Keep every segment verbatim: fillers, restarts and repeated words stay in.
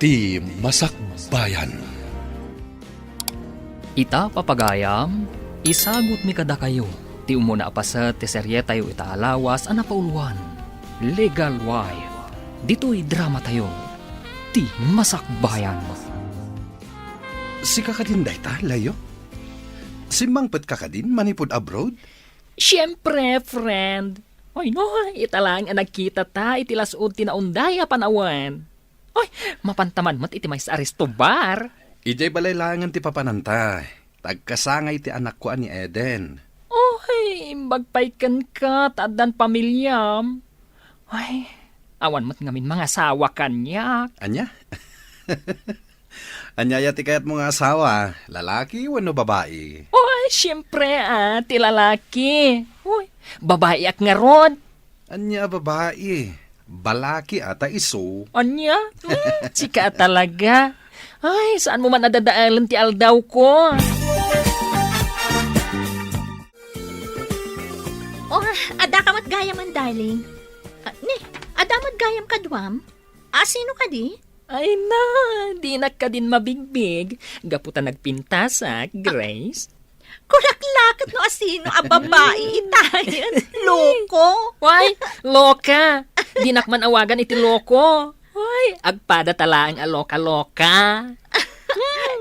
Ti Masakbayan. Ita, papagayam, isagutmi kadakayo ti umuna a paset ti serietayo ita a lawas a napauluan, Legal Wife. Ditoy dramatayo, Ti Masakbayan. Sika kadin dayta, Leo? Simmangpetka kadin manipud abroad? Siempre, friend. Oy, no, ita laeng a nagkitata iti las-ud ti naunday a panawen. Oy, mapanta man met iti maysa a resto bar. Idiay balay laengen ti papananta. Tagkasangay ti anakko a ni Eden. Oy, imbag pay kenka ta addan pamiliam. Ay, awan met ngamin mangasawa kaniak. Ania? Ania aya ti kayatmo nga asawa? Lalaki wenno babai? Oy, siempre, ah, ti lalaki. Uy, babaiak ngarud. Ania a babai? Balaki ata isu. Ania? Hmm, sika a talaga. Ay, saanmo man a dadaelen ti aldawko. Oh, adda ka met gayamen, darling. Ah, ni, adda met gayam kaduam? Ah, sino kadi? Ay na, dinak kadin mabigbig. Gapu ta nagpintasak, Grace. Kunak laket no asino a babai itayen. Loko. Why? Loka. Dinak man awagan iti loko. Why? Agpada ta laeng a loka-loka.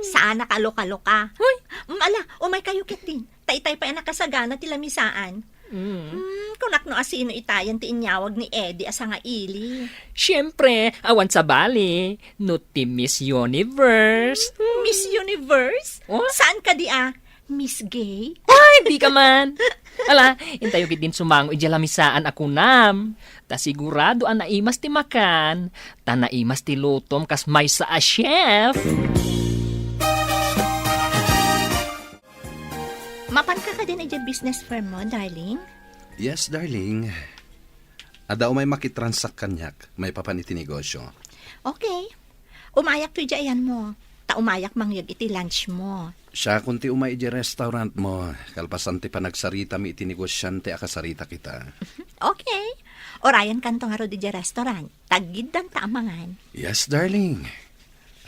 Saanak a loka-loka. Hoy. Mm, ala, umay kayo ket din. Taytay pay a nakasagana ti lamisaan. Mm. Hmm, kunak no asino itayan ti inyawag ni Eddie a sangaili. Siempre, awan sabali, no ti Miss Universe. Miss Universe? Oh? Saan kadi a? Miss Gay? Ay, di ka man. Ala, intayo gid din sumango idiay lamisaan a kunam. Ta sigurado a naimas ti makan, ta naimas ti lutom kas maysa a chef. Mapanka kadin idiay business firm mo, darling? Yes, darling. Adda umay makitransak kaniak maipapan iti negosyo. Okay. Umayak to idiay ayanmo. Ta umayak mangyeg iti lunch mo. Siakon ti umay idiay restaurant mo, kalpasan ti panagsaritami iti negosiante a kasaritak ita. Okay. Urayan kanto ngarud idiay restaurant. Taggiddanta a mangan. Yes, darling.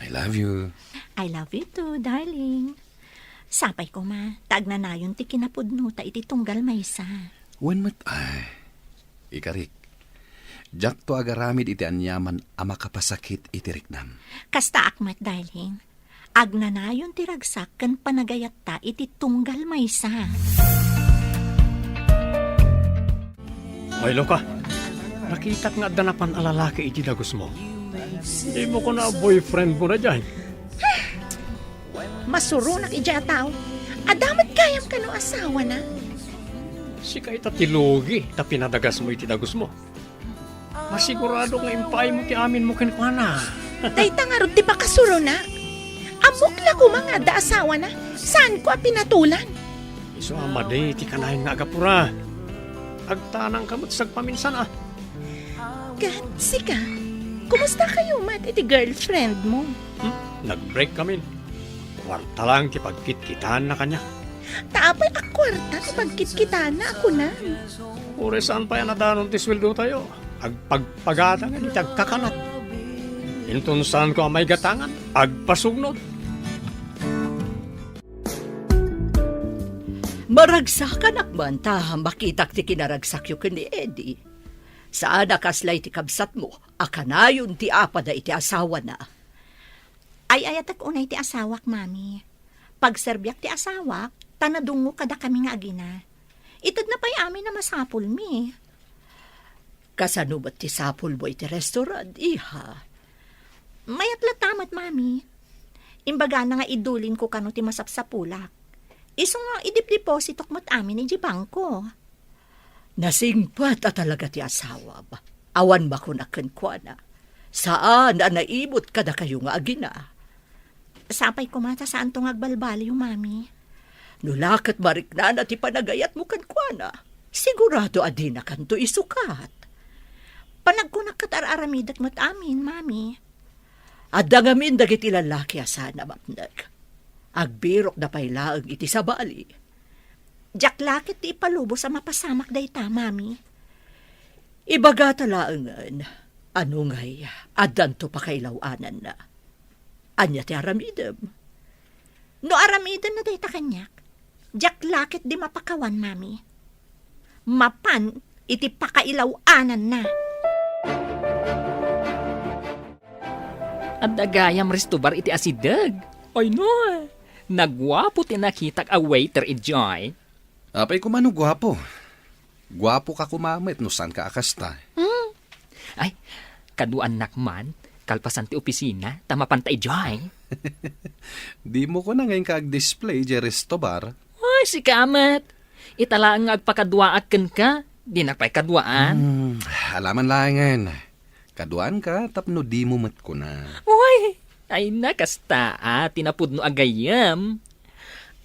I love you. I love you too, darling. Sapay koma, ta agnanayon ti kinapudnota iti tunggal maysa. Wen met, ay, ikarik, diakto agaramid iti aniaman a makapasakit iti riknam. Kastaak met, darling. Agnanayon ti ragsak ken panagayatta iti tunggal maysa. Ay, Loka, nakitak nga adda napan a lalaki iti dagusmo. Dimo kuna a boyfriend mo na diay. Masuronak idiay a tao. Adda met gayam kano asawana? Sika ita ti lugi ta pinadagasmo iti dagusmo. Masigurado nga impaaymo ti aminmo kenkuana. Dayta ngarud ti pakasuronak. Ammok la koma nga adda asawana. Saanko a pinatolan. Isu a madi ti kanayon nga agapura. Agtanangka met sagpaminsan a. Ket sika, kumusta kayo met iti girlfriend mo? Hmm? Nag-break kami. Kuarta lang ti pagkitkitaanna kaniak. Ta apay a kuarta ti pagkitkitaanna a kunam? Uray saan pay a nadanon ti sueldotayo, agpagpagatangan iti agkakanat. Inton saanko a maigatangan, agpasugnod. Maragsakanak man ta makitak ti kinaragsakyo ken ni Eddie. Saan a kasla iti kabsatmo a kanayon ti apada iti asawana. Ay-ayatek unay ti asawak, Mami. Pagserbiak ti asawak, ta nadungngok kadakami nga agina. Itedna pay amin a masapulmi. Kasano met ti sapulmo iti restaurant, iha? Mayat latta met, Mami. Imbagana nga idulinko kano ti masapsapulak. Isu nga idipdepositok met amin idiay bangko. Nasingpet a talaga ti asawam. Awan makunak kenkuana. Saan a naimut kadakayo nga agina. Sapay koma ta saanto nga agbalbaliw, Mami. No la ket mariknana ti panagayatmo kenkuana, sigurado a dinakanto isukat. Panagkunak ket ar-aramidek met amin, Mami. Adda ngamin dagiti lalaki a saan a mapnek. Agbirokda pay laeng iti sabali. Diak la ket ti ipalubos a mapasamak dayta, Mami. Ibagata laengen, ano ngay, addanto pakailaw-ananna. Ania ti aramidem? No aramidem na dayta kaniak, diak la ketdi mapakawan, Mami. Mapan iti pakailaw-ananna. Adda gayam restobar iti asideg. Ay, no. Naguapo ti nakitak a waiter idiay. Apay koma no guapo? Guapo ka koma met no saan ka a kasta. Hmm. Ay, kaduaannak man, kalpasan ti opisina, ta mapanta idiay. Dimo kona nga inka ag-display idiay restobar? Ay, sika met. Ita laeng nga agpakaduaak kenka, dinak pay kaduaan. Hmm, alaman laengen. Kaduaanka tapno dimo met kuna. Uy, ay na, kasta a ti napudno a gayyem.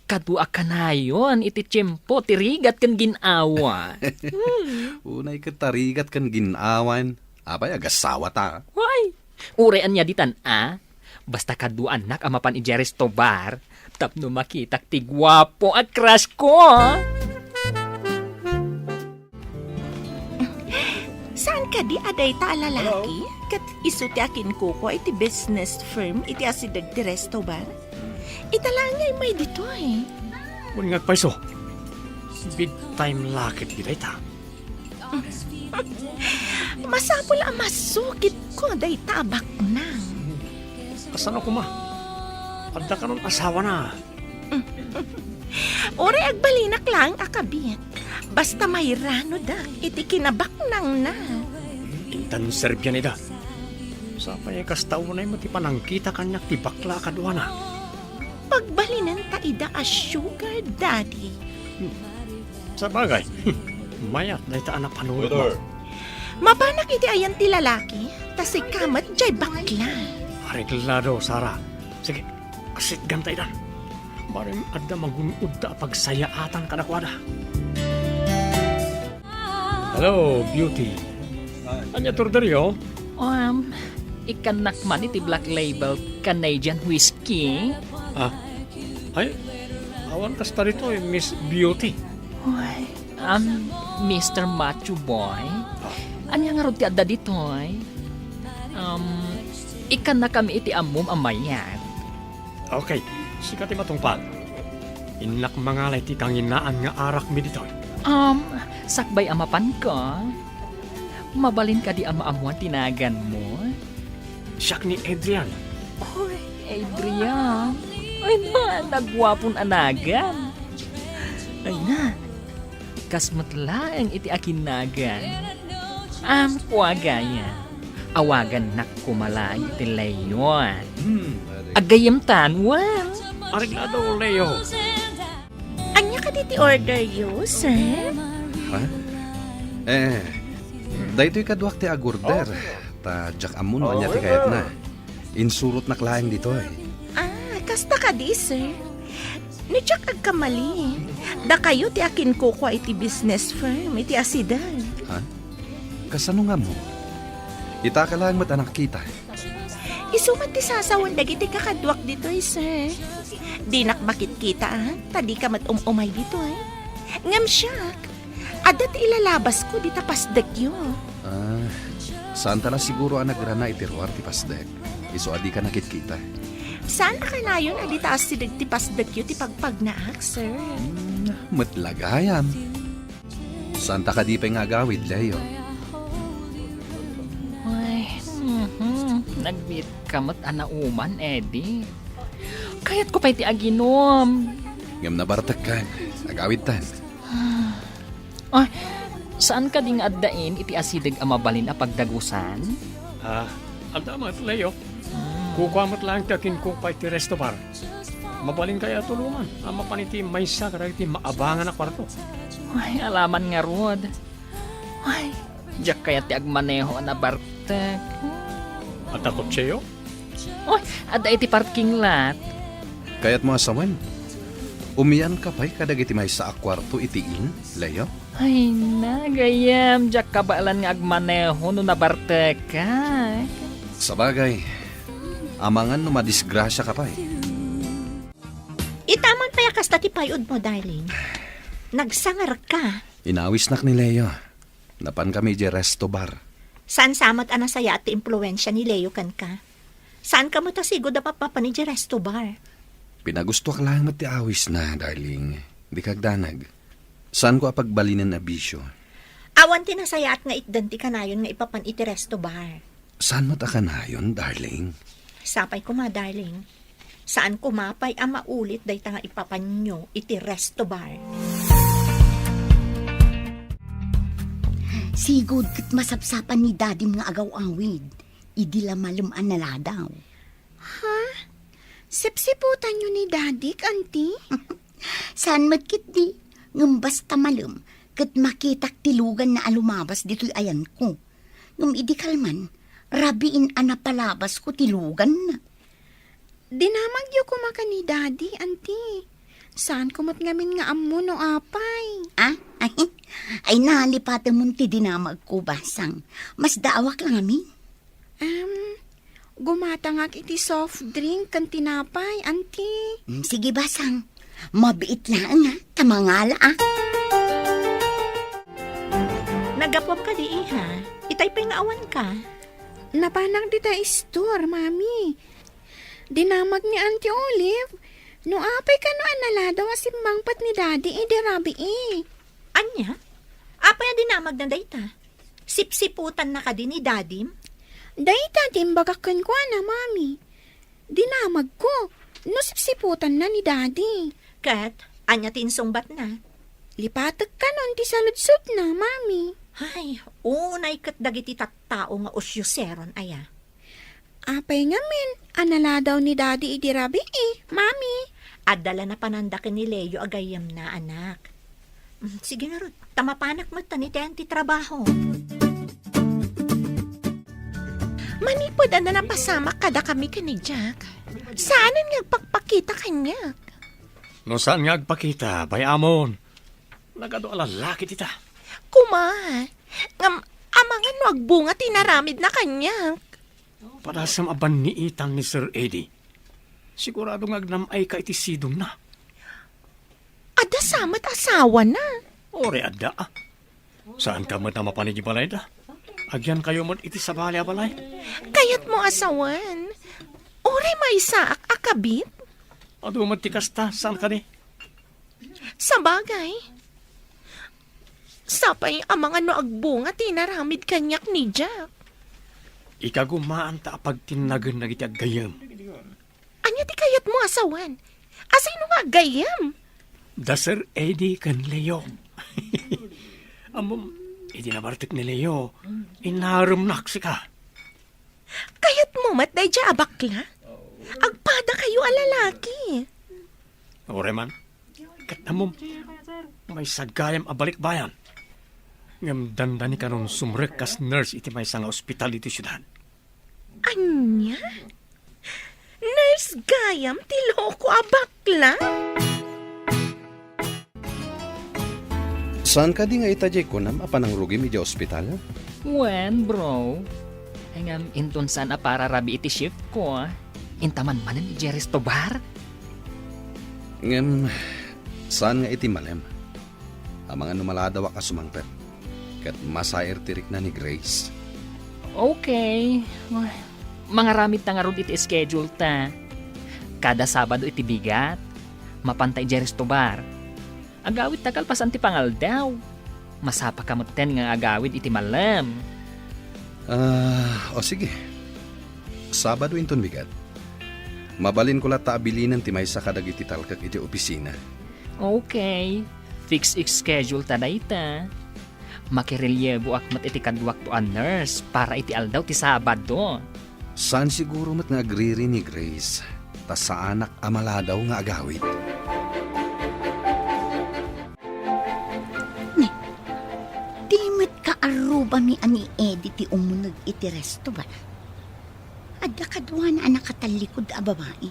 Kadua kanayon iti tiempo ti rigat ken gin-awa. Hmm. Unay ket ta rigat ken gin-awan. Apay, agasawata? Uy, uray ania ditan a. Basta kaduaannak a mapan idiay restobar tapno makitak ti guapo a crush ko. Saan kadi a dayta a lalaki? Hello? Ket isu ti akinkukua iti business firm iti asideg ti restobar? Ita laeng nga immay ditoy. Wen nga agpayso. Big time la ketdi dayta. Masapul a masukitko dayta a baknang. Kasano koma? Adda kanon asawana? Uray agbalinak laeng a kabit. Basta mairanodak iti kinabaknangna. Intan serbian ida. Sapay kasta unay met ti panangkita kaniak ti bakla a kaduana. Pagbalinenta ida a sugar daddy. Hmm. Sabagay, mayat dayta a napanunotmo. Waiter. Mapanak iti ayan ti lalaki, ta sika met jay bakla. Areglado, Sara. Sige, asitganta idan. Barem adda magun-odda a pagsayaatan kadakuada. Hello, Beauty. Ania ti orderyo? Um, ikkannak man iti Black Label Canadian Whiskey. Ah, ay, awan kasta ditoy, Miss Beauty. Uy, um, Mister Macho Boy. Ah. Ania ngarud ti adda ditoy? Um, ikkannakami iti ammom a mayat. Okay, sika ti matungpal. Innak mangala iti kanginaan nga arakmi ditoy. Um, sakbay a mapanka, mabalin kadi a maammuan ti naganmo? Siak ni Adrian. Oy, Adrian. Ay na, naguapon a nagan. Ay na, kas met laeng iti akinnagan. Amko a gayam. Awagannak koma laeng iti Leo. Hmm. Aggayemtan, wen? Areglado, Leo. Ania kadi ti orderyo, sir? Ha? Eh, daytoy kaduak ti agorder. Ta diak ammo no ania ti kayatna. Insurotnak laeng ditoy. Ah, kasta kadi, sir? No diak agkamali, dakayo ti akinkukua iti business firm iti asideg. Ha? Kasano nga ammo? Itaka laeng met a nakita. Isu met ti sasawen dagiti kakaduak ditoy, sir. Dinak makitkita, ah, ta dika met um-umay ditoy. Ngem siak, adda ti ilalabasko dita pasdekyo. Ah, saanta la siguro a nagrana iti ruar ti pasdek. Isu a dika nakitkita. Saan a kanayon a dita asideg ti pasdekyo ti pagpagnaak, sir? Hmm, met la gayam. Saanta kadi pay nga agawid, Leo? Ay, mhm. Nagbiit ka met a nauman, Eddie. Kayatko pay ti aginom. Ngem nabartekkan. Agawidtan. Ay, saan kadi nga addain iti asideg a mabalin a pagdagusan? Ah, adda met, Leo. Hmm. Kukua met laeng ti akinkukua iti resto bar. Mabalin kaya a tulongan a mapan iti maysa kadagiti maabangan a kuarto? Ay, alaman ngarud. Ay, diak kayat ti agmaneho a nabartek. Adda kotseyo? Ay, adda iti parking lot. Kayatmo a sawen? Umianka pay kadagiti maysa a kuarto iti inn, Leo? Ay na, gayyem, diak kabaelan nga agmaneho no nabartekak. Sabagay, amangan no madisgrasiaka pay. Itaman pay a kasta ti pay-odmo, darling. Nagsangarka. Inawisnak ni Leo. Napankami idiay resto bar. Saan sa met a nasayaat ti impluensia ni Leo kenka? Saanka met a sigud a mapmapan idiay resto bar? Pinagustoak laeng met ti awisna, darling. Dika agdanag. Saanko a pagbalinen a bisio. Awan ti nasayaat nga itdan ti kanayon nga ipapan iti resto bar. Saan met a kanayon, darling? Sapay koma, darling. Saan koma pay a maulit dayta nga ipapanyo iti resto bar. Sigud ket masapsapan ni Dadim nga agaw-awid idi la malem a naladaw. Ha? Sipsiputanyo ni Dadik, Auntie? Saan met ketdi, ngem basta malem, ket makitak ti luganna a lumabas ditoy ayanko. Ngem idi kalman, rabiin a napalabasko ti luganna. Dinamagyo koma ken ni Daddy, Auntie. Saanko met ngamin nga ammo no apay. Ah? Ay, ay, nalipatemon ti dinamagko, Basang. Masdaawak la ngamin. Em, gumatangak iti soft drink ken tinapay, Auntie. Mm, sige, Basang. Mabiit laeng, ha? Ta mangala, ah. Naggapuam kadi, iha? Itay pay nga awanka? Napanak dita store, Mami. Dinamag ni Auntie Olive, no apay kano a naladaw a simmangpet ni Daddy idi rabii. Ania? Apay a dinamagna dayta? Sipsiputanna kadi ni Dadim? Dayta ti imbagak kenkuana, Mami. Dinamagko no sipsiputanna ni Daddy. Ket, ania ti insungbatna? Lipatek kanon ti saludsodna, Mami. Ay, unay ket dagiti tattao nga usyoseron aya. Apay ngamin a naladaw ni Daddy idi rabii, Mami? Adda la napananda ken ni Leo a gayyemna, anak. Mm, sige ngarud, ta mapanak met ta ni Ten ti trabaho. Manipud a napasamak kadakami ken ni Jack, saanen nga agpakpakita kaniak. No saan nga agpakita, bay-amon. Nagadu a lalaki dita. Kuma, ngem amangan no agbunga ti inaramidna kaniak. Padasem a banniitan ni Sir Eddie. Sigurado nga agnam-ayka iti sidongna. Adda sa met asawana. Uray adda, ah. Saanka met a mapan iti balayda? Agyankayo met iti sabali a balay. Kayatmo a sawen? Uray maysaak a kabit? Adu met ti kasta, saan kadi? Sabagay, sapay amangan no agbunga ti inaramid kaniak ni Jack. Ikagumaanta a pagtinnagen dagiti aggayyem. Ania ti kayatmo a sawen? Asino nga aggayyem? Da Sir Eddie ken Leo. Ammom, idi nabartek ni Leo, inaremnak sika. Kayatmo met daydiay a bakla? Agpadakayo a lalaki. Uray man, ket ammom, maysa gayam a balikbayan. Ngem dandani kanon sumrek kas nurse iti maysa nga ospital iti siudad. Ania? Nurse gayam ti loko a bakla? Saan kadi nga ita diay kunam a panangrugim idiay ospital? Wen, bro. Ay ngem inton saan a pararabii iti shift ko, inta man manen idiay resto bar? Ngem, saan nga iti malem? Amangan no maladawak a sumangpet, ket masair ti rikna ni Grace. Okay. Mangaramid ta ngarud iti schedule ta. Kada Sabado iti bigat, mapanta idiay resto bar. Agawid ta kalpasan ti pangaldaw. Masapaka metten nga agawid iti malem. Ah, o sige. Sabado inton bigat. Mabalinko latta a bilinen ti maysa kadagiti talkek iti opisina. Okay. Fix schedule ta dayta. Makirelyeboak met iti kaduakto a nurse para iti aldaw ti Sabado. Saan siguro met nga agriri ni Grace, ta saanak a maladaw nga agawid. Ne, di met kaarrubami a ni Eddie ti umuneg iti resto, bala. Adda kaduana a nakatallikud a babai.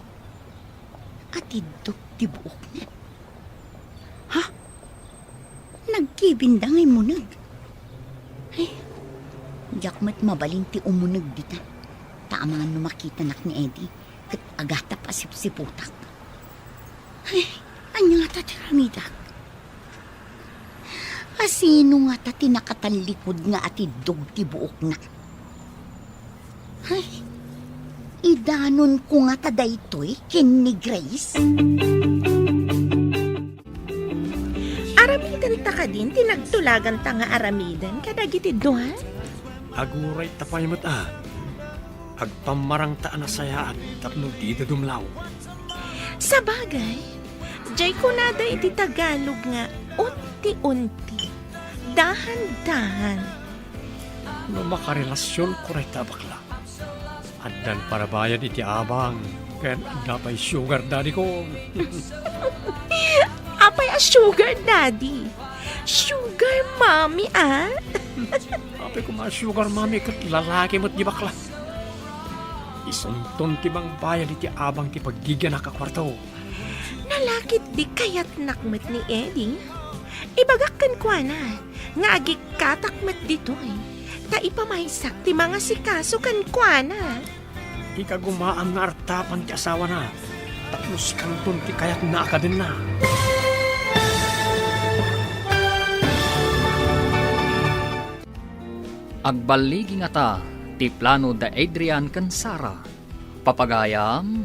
Atiddog ti buokna. Ha? Nagkibinda nga immuneg. Ay, diak met mabalin ti umuneg dita. Ta amangan no makitanak ni Eddie, ket agatap a sipsiputak. Ay, ania ngata ti aramidak? Asino ngata ti nakatallikud nga atiddog ti buokna? Ay, Idanonko ngata daytoy ken ni Grace? Aramidenta kadin ti nagtulaganta nga aramiden kadagiti dua? Aguray ta pay met a. Agpammarangta a nasayaat tapno dida dumlaw. Sabagay, jay kunada iti Tagalog nga unti-unti, dahan-dahan. No makarelasionko dayta a bakla, addan parabayad iti abang ken adda pay sugar daddy ko. Apay a sugar daddy? Sugar mommy, a? Apay koma a sugar mommy ket lalaki met di bakla. Isunton ti mangbayad iti abang ti paggigianak a kuarto. Nalakit di kayatnak met ni Eddie? Ibagak kenkuana nga agikkatak met ditoy, ta ipamaysak ti mangasikaso kenkuana. Ikagumaam nga artapan ti asawana, tapno sikanton ti kayatna a kadenna. Agballigi ngata ti plano da Adrian ken Sara. Papagayam,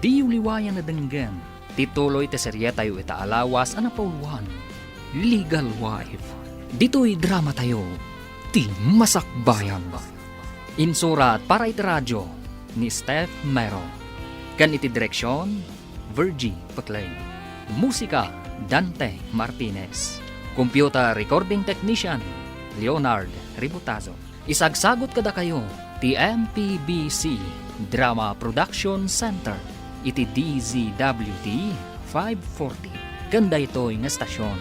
diyo liwayan a denggen ti tuloy ti serietayo ita a lawas a napauluan, Legal Wife. Ditoy dramatayo, Ti Masakbayan. Insurat para iti radio ni Steph Mero. Ken iti direksion, Virgie Peclay. Musika, Dante Martinez. Computer recording technician, Leonard Ributazo. Isagsagut kadakayo ti M P B C Drama Production Center iti D Z W T five forty ken daytoy nga estasion.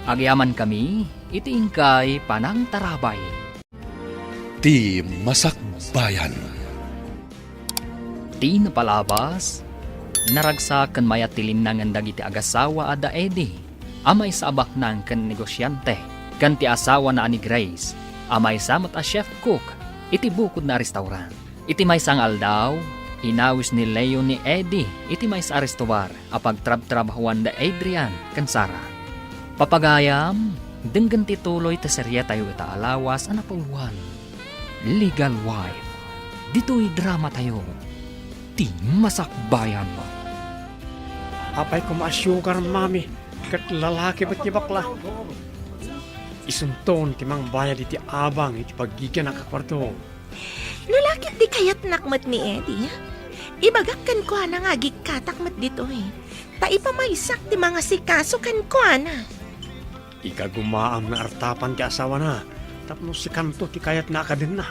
Agyamankami iti inkay panangtarabay. Ti Masakbayan. Ti napalabas, naragsak ken mayat ti linnangen dagiti agasawa a da Eddie a maysa a baknang ken negosiante, ken ti asawana a ni Grace a maysa met a chef cook iti bukodna a restaurant. Iti maysa nga aldaw, inawis ni Leo ni Eddie iti maysa a restobar a pagtrabtrabahoan da Adrian ken Sara. Papagayam, denggen ti tuloy ti serietayo ita a lawas a napauluan, Legal Wife. Ditoy dramatayo, Ti Masakbayan. Apay koma a sugar mommy ket lalaki met ti bakla. Isunton ti mangbayad iti abang iti paggigianak a kuarto. Nalakit di kayatnak met ni Eddie, ibagak kenkuana nga agikkatak met ditoy, ta ipamaysak ti mangasikaso kenkuana. Ikagumaam nga artapan ti asawana tapno sikanto ti kayatna a kadenna.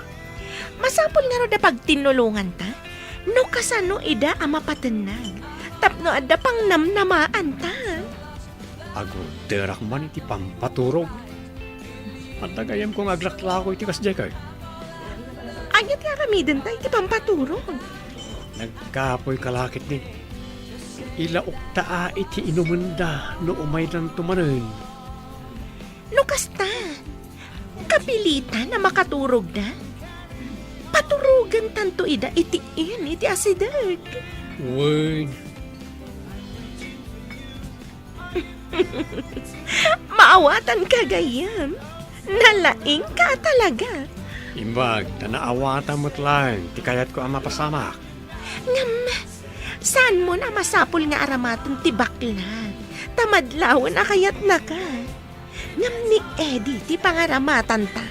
Masapul ngarud a pagtinnulonganta no kasano ida a mapatennag tapno adda pangnamnamaanta. Agurderak man iti pampaturog. Adda gayyemko nga aglaklako iti kasdiay kay. Ania ti aramidenta iti pampaturog? Nagkapoy kalakit ni. Ilaokta a iti inumenda no umaydanto manen. No kasta, kapilitan a makaturogda. Paturogentanto ida iti in iti asideg. Wen. Maawatanka gayyem. Nalaingka a talaga. Imbag ta naawatan met laeng ti kayatko a mapasamak. Ngem, saanmon a masapul nga aramaten ti bakla, ta madlawen a kayatnaka. Ngem ni Eddie ti pangaramatanta.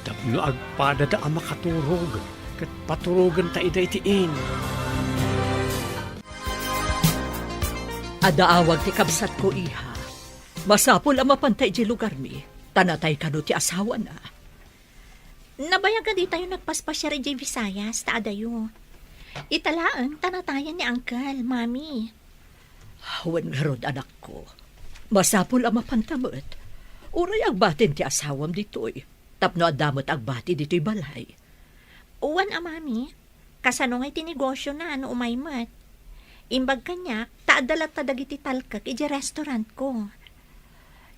Tapno agpadada a makaturog, ket paturogenta ida iti in. Adda awag ti kabsatko, iha. Masapul a mapanta idiay lugarmi, ta natay kano ti asawana. Nabayag a ditayo nagpaspasiar idiay Visayas, ta adayo. Ita laeng ta natayen ni Uncle, Mami. Wen ngarud, anakko. Masapul a mapanta met. Uray agbatin ti asawam ditoy, tapno adda met agbati ditoy balay. Wen a, Mami. Kasano ngay ti negosiona no umay met? Imbag kaniak, ta adda latta dagiti talkek idiay restaurantko.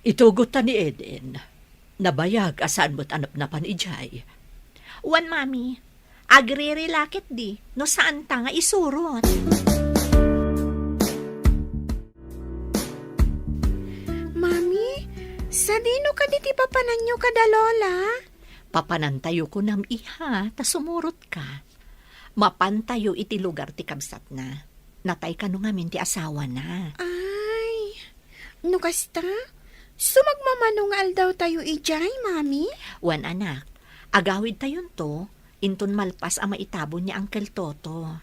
Itugotta ni Eden. Nabayag a saan met a napnapan idiay. Wen, Mami, agririla ketdi no saanta nga isurot. Mami, sadino kadi ti papananyo kada Lola? Papanantayo kunam, iha, ta sumurotka. Mapantayo iti lugar ti kabsatna. Natay kano ngamin ti asawana. Ay, no kasta, sumagmamano nga aldawtayo idiay, Mami? Wen, anak, agawidtayonto, inton malpas a maitabon ni Uncle Toto.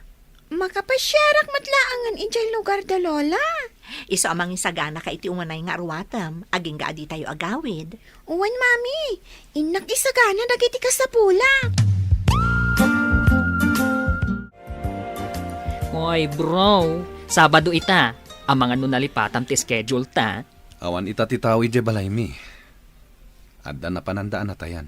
Makapasiarak met laengen idiay lugar da Lola. Isu a mangisaganaka iti umanay nga aruatem, agingga a ditayo agawid. Wen, Mami, innak isagana dagiti kasapulak. Oy, bro, Sabado ita. Amangan no nalipatam ti schedule ta. Awan ita ti tao idiay balaymi. Adda napananda a natayan.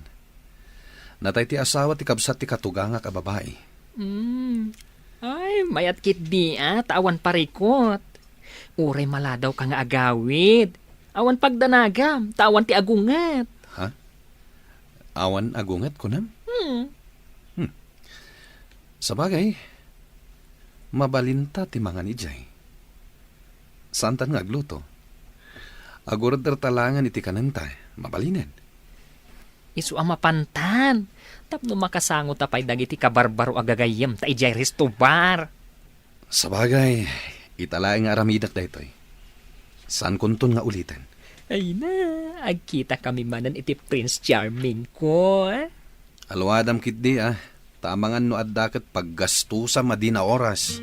Natay ti asawa ti kabsat ti katugangak a babai. Hmm. Ay, mayat ketdi a, ta awan parikot. Uray maladawka nga agawid. Awan pagdanagam, ta awan ti agunget. Ha? Awan agunget, kunam? Hmm. Hmm. Sabagay, mabalinta ti mangan idiay. Saantan nga agluto. Agurder ta laengen iti kanenta, mabalinen. Isu a mapantan, tapno makasangota pay dagiti kabarbaro a gagayyemta idiay resto bar. Sabagay, ita laeng nga aramidek daytoy. Saankonton nga uliten. Ay na, agkitakami manen iti Prince Charming ko, eh. Aluadam ketdi, ah. Ta amangan no adda ket paggastusam a di naoras.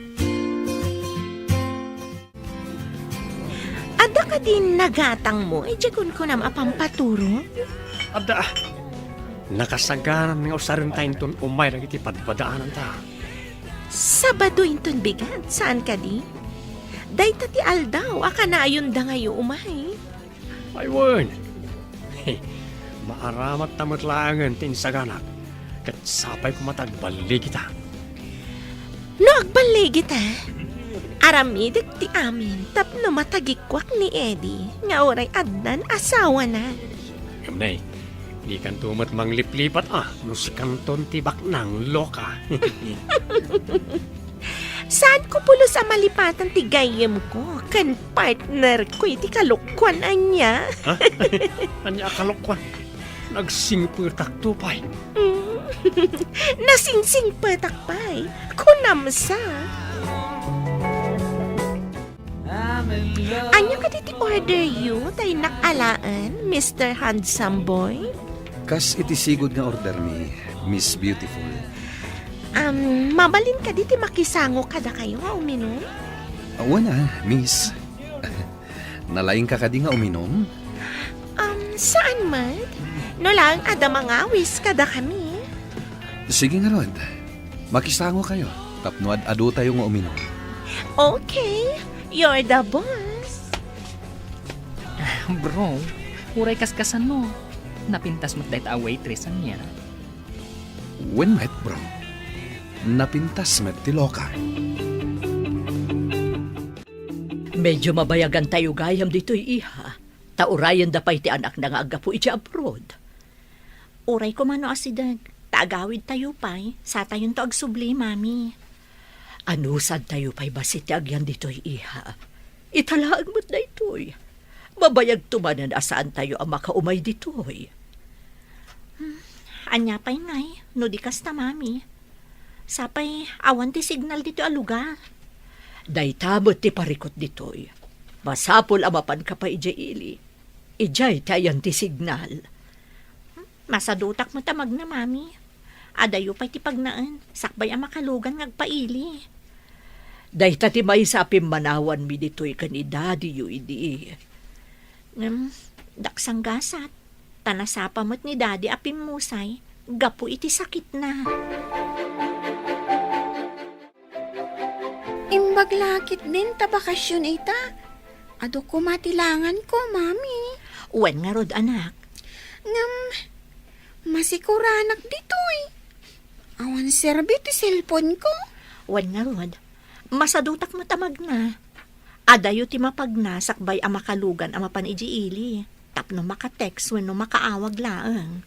Adda kadi nagatangmo idiay kunkunam a pampaturog? Adda, ah. Nakasagaran nga usarenta inton umay dagiti padpadaananta. Sabado inton bigat, saan kadi? Dayta ti aldaw a kanayon dangayo umay. Ay, wen. Maaramatta met laengen ti insaganak, ket sapay koma ta agballigita. No agballigita, aramidek ti amin tapno matagikuak ni Eddie nga uray addan asawana. Ngem ne, dikanto met mangliplipat a no sikanton ti baknang loka. Saanko pulos a malipatan ti gayyemko ken partnerko iti kalokuan ania? Ha? Ania a kalokuan? Nagsingpetakto pay. Mm. Nasingsingpetak pay. Kunam sa. Ania kadi ti order yo, ta innak alaen, Mister Handsome Boy? Kas iti sigud nga ordermi, Miss Beautiful. Um, mabalin kadi ti makisango kadakayo nga uminum? Awan a, Miss. Nalaingka kadi nga uminum? Um, saan met? No laeng adda mangawis kadakami. Sige ngarud. Makisangokayo tapno ad-adotayo nga uminum. Okay, you're the boss. Bro, uray kaskasano. Napintas met dayta a waitress ania. Wen met, bro. Napintas met ti loka. Medyo mabayagantayo gayam ditoy, iha. Ta urayenda pay ti anakna nga aggapu iti abroad. Uray koma no asideg, ta agawidtayo pay, satayonto agsubli, Mami. Anusadtayo pay bassit ti agyan ditoy, iha. Ita laeng met daytoy. Mabayagto manen a saantayo a makaumay ditoy. Hmm, ania pay ngay, no di kasta, Mami? Sapay awan ti signal ditoy a lugar. Dayta met ti parikut ditoy. Masapul a mapanka pay idiay ili. Idiay ti ayan ti signal. Masadutak met a magna, Mami. Adayo pay ti pagnaen, sakbay a makalugan nga agpaili. Dayta ti maysa a pimmanawanmi ditoy ken ni Daddy yo idi. Ngem, daksanggasat, ta nasapa met ni Daddy a pimmusay gapu iti sakitna. Imbag la ketdin ta bakasion ita. Adu koma ti langanko, Mami. Wen ngarud, anak. Ngem, masikuranak ditoy. Awan serbi ti cellphone-ko. Wen ngarud, masadutak met a magna. Adayo ti mapagna sakbay a makalugan a mapan idiay ili, tapno maka-text wenno makaawag laeng.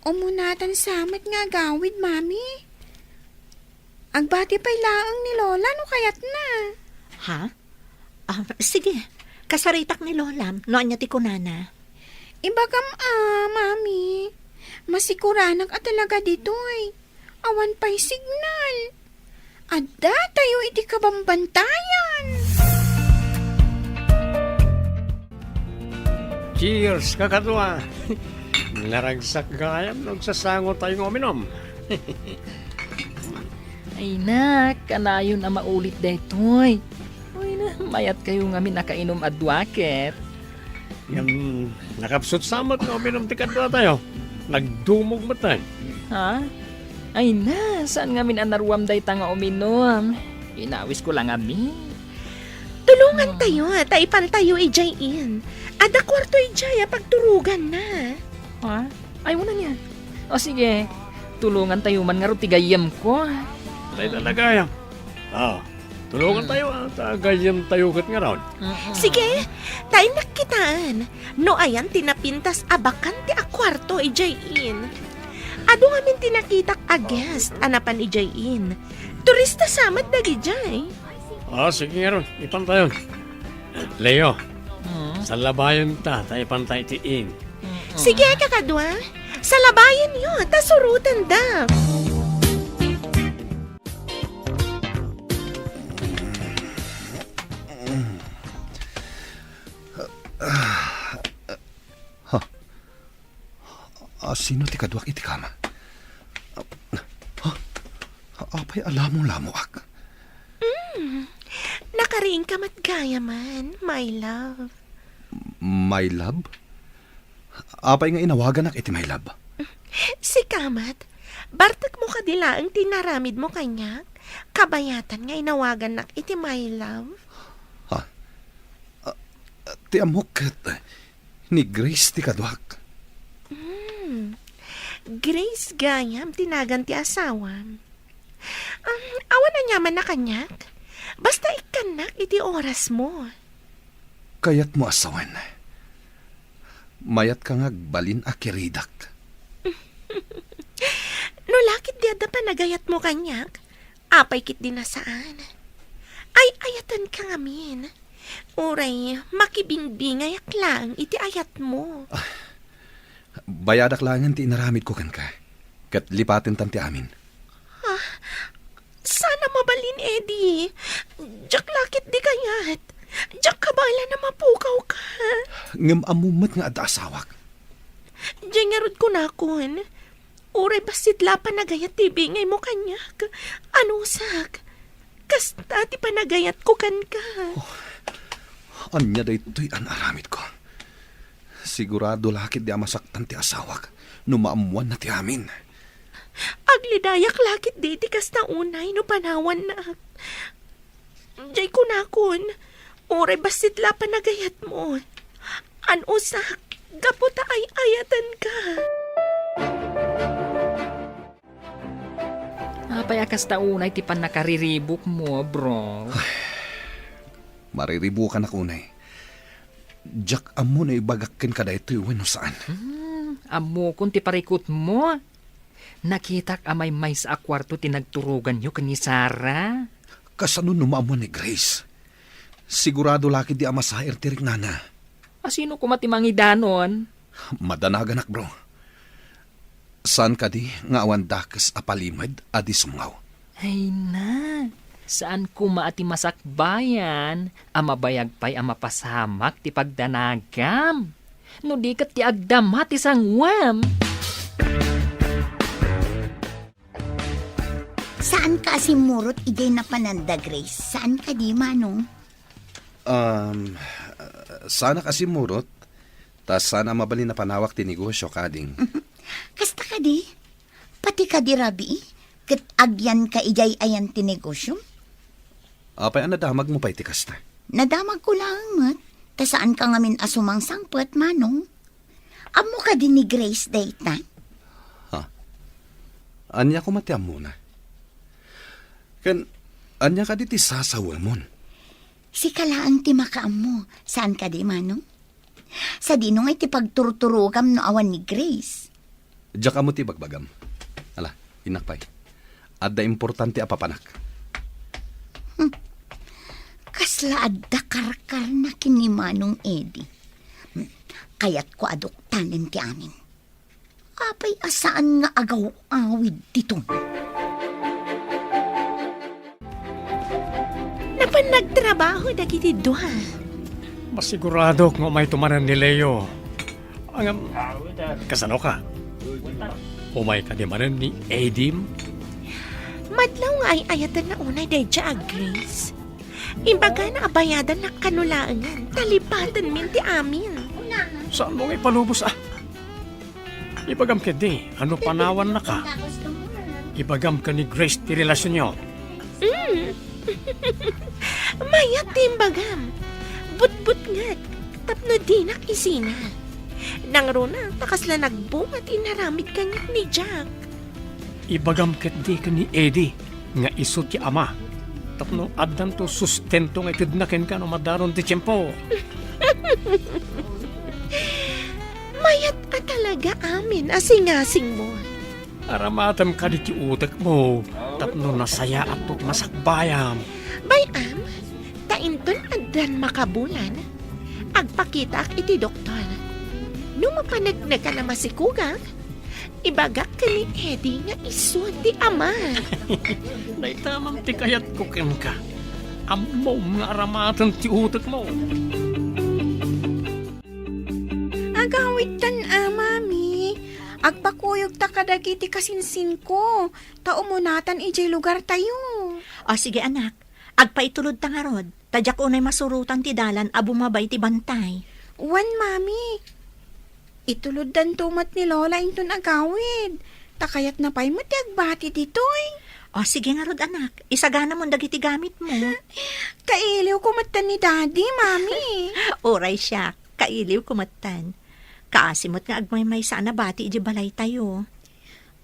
Umunatan sa met nga agawid, Mami. Agbati pay laeng ni Lola no kayatna. Ha? Ah, sige, kasaritak ni Lolam no ania ti kunana. Ibagam a, Mami. Masikuranak a talaga ditoy. Awan pay signal. Addatayo iti kabambantayan. Cheers, kakadua! Naragsak gayam no agsasangotayo nga uminom. Ay, nak, kanayon a maulit daytoy. Uy, na, mayatkayo ngamin a kainom a dua ket. Ngem, nakapsut sa met nga uminom ti kaduatayo. Nagdumog met, eh. Ha? Ay na, saan ngamin a naruam dayta nga uminom? Inawisko la ngamin. Tulongantayo, ta ipantayo idiay inn. Adda kuarto idiay a pagturoganna. Ha? Ay, wala niya. O sige, tulongantayo man ngarud ti gayyemko. Tay talaga, ya. Ah, tulongantayo, ah, ta gayyemtayo ket ngarud. Mm-mm. Sige, ta innak kitaen no ayan ti napintas a bakan ti a kuarto idiay inn. Adu ngamin ti nakitak a guest a napan idiay inn. Turista sa met dagidiay. Ah, sige ngarud, ipantayon. Leo, Mm. salabayonta, ta ipanta iti inn. Mm-mm. Sige, kakadua. Salabayenyo, ta surotenda. Ha? A, sino ti kaduak iti kama? Ha? Apay a lamo-lamoak? Mm. Nakariingka met gayamen, my love. My love? Apay nga inawaganak iti my love? Sika met, bartekmo kadi laeng ti inaramidmo kaniak? Kabayatan nga inawagannak iti my love? Ha? A, a, ti ammok ket ni Grace ti kaduak. Hmm. Grace gayam ti nagan ti asawam. Um, awan aniamanna kaniak. Basta ikkannak iti orasmo. Kayatmo a sawen. Mayatka nga agbalin a kiridak. No la ketdi adda panagayatmo kaniak, apay ketdi a saan? Ay-ayatenka ngamin. Uray makibingbingayak laeng iti ayatmo. Ah, bayadak laengen ti inaramidko kenka, ket lipatentan ti amin. Ah, saan a mabalin, Eddie. Diak la ketdi kayat. Diak kabaelan a mapukawka. Ngem ammom met nga adda asawak. Diay ngarud kunakon, uray bassit la panagayat ti ibingaymo kaniak. Anusak, kasta ti panagayatko kenka. Oh, ania daytoy a naaramidko? Sigurado la ketdi a masaktan ti asawak no maammoanna ti amin. Aglidayak la ketdi iti kasta unay no panawannak. Diay kunakon, uray bassit la panagayatmo. Anusak, gapu ta ay-ayatenka. Apay a kasta unay ti pannakariribukmo, bro? Mariribukanak unay. Diak ammo no ibagak kenka daytoy wenno saan. Hmm, ammokon ti parikutmo. Nakitak a maymaysa a kuarto ti nagturoganyo ken ni Sarah. Kasano no maammoan ni Grace? Sigurado la ketdi a masair ti riknana. A, sino koma ti mangidanon? Madanaganak, bro. Saan kadi nga awan dakes a palimed a di sumngaw? Ay na, saan koma a ti masakbayan a mabayag pay a mapasamak ti pagdanagam? No di ket ti agdama ti sanguem. Saanka a simmurot idiay napananda, Grace? Saan kadi, Manong? Um, saanak a simmurot, ta saan a mabalin a panawak ti negosio, kading. Kasta kadi? Pati kadi rabii, ket agyanka idiay ayan ti negosio? Apay a nadamagmo pay ti kasta? Nadamagko laeng met, ta saanka ngamin a sumangsangpet, Manong. Ammo kadi ni Grace dayta? Ha? Ania koma ti ammona? Ken ania kadi ti sasawemon? Sika laeng ti makaammo, saan kadi, Manong? Sadino ngay ti pagturturogam no awan ni Grace? Diak ammo ti ibagbagam. Ala, innak pay. Adda importante a papanak. Hmm. Kasla adda karkarna ken ni Manong Eddie. Hmm. Kayatko a duktanen ti amin. Apay a saan nga agaw-awid diton? Panagtrabaho dagiti dua. Masiguradok nga umayto manen ni Leo. Ngem, kasano ka? Umay kadi manen ni Edim? Madlaw nga ay-ayatenna unay daydiay a Grace. Imbagana a bayadannak kano laengen, ta lipatenmin ti amin. Saanmo nga ipalubos, a? Ibagam ketdi, a no panawannaka, ibagam ken ni Grace ti relasionyo. Mm. Mayat ti imbagam. Butbutngek, tapno dinak isina. Nangruna, ta kasla nagbunga ti inaramid kaniak ni Jack. Ibagam ketdi ken ni Eddie nga isu ti ama. Tapno addanto sustento nga itedna kenka no madaron ti tiempo. Mayat a talaga amin a singasingmo. Aramatem kadi ti utekmo, tapno nasayaatto ti masakbayam. Bay-am, ta inton addan makabulan, agpakitaak iti doktor. No mapaneknekan a masikogak, ibagak ken ni Eddie nga isu ti ama. Dayta man ti kayatko kenka. Ammom nga aramaten ti utekmo. Agawidtan a, Mami. Agpakuyogta kadagiti kasinsinko, ta umunatan idiay lugartayo. O, sige, anak. Agpaitulodta ngarud, ta diak unay masurotan ti dalan a bumaba iti bantay. Wen, Mami. Ituloddanto met ni Lola inton agawid. Ta kayatna pay met ti agbati ditoy. O, sige ngarud, anak. Isaganamon dagiti gamitmo. Kailiwko metten ni Daddy, Mami. Uray siak, kailiwko metten. Kaasi met nga agmaymaysa a nabati idiay balaytayo.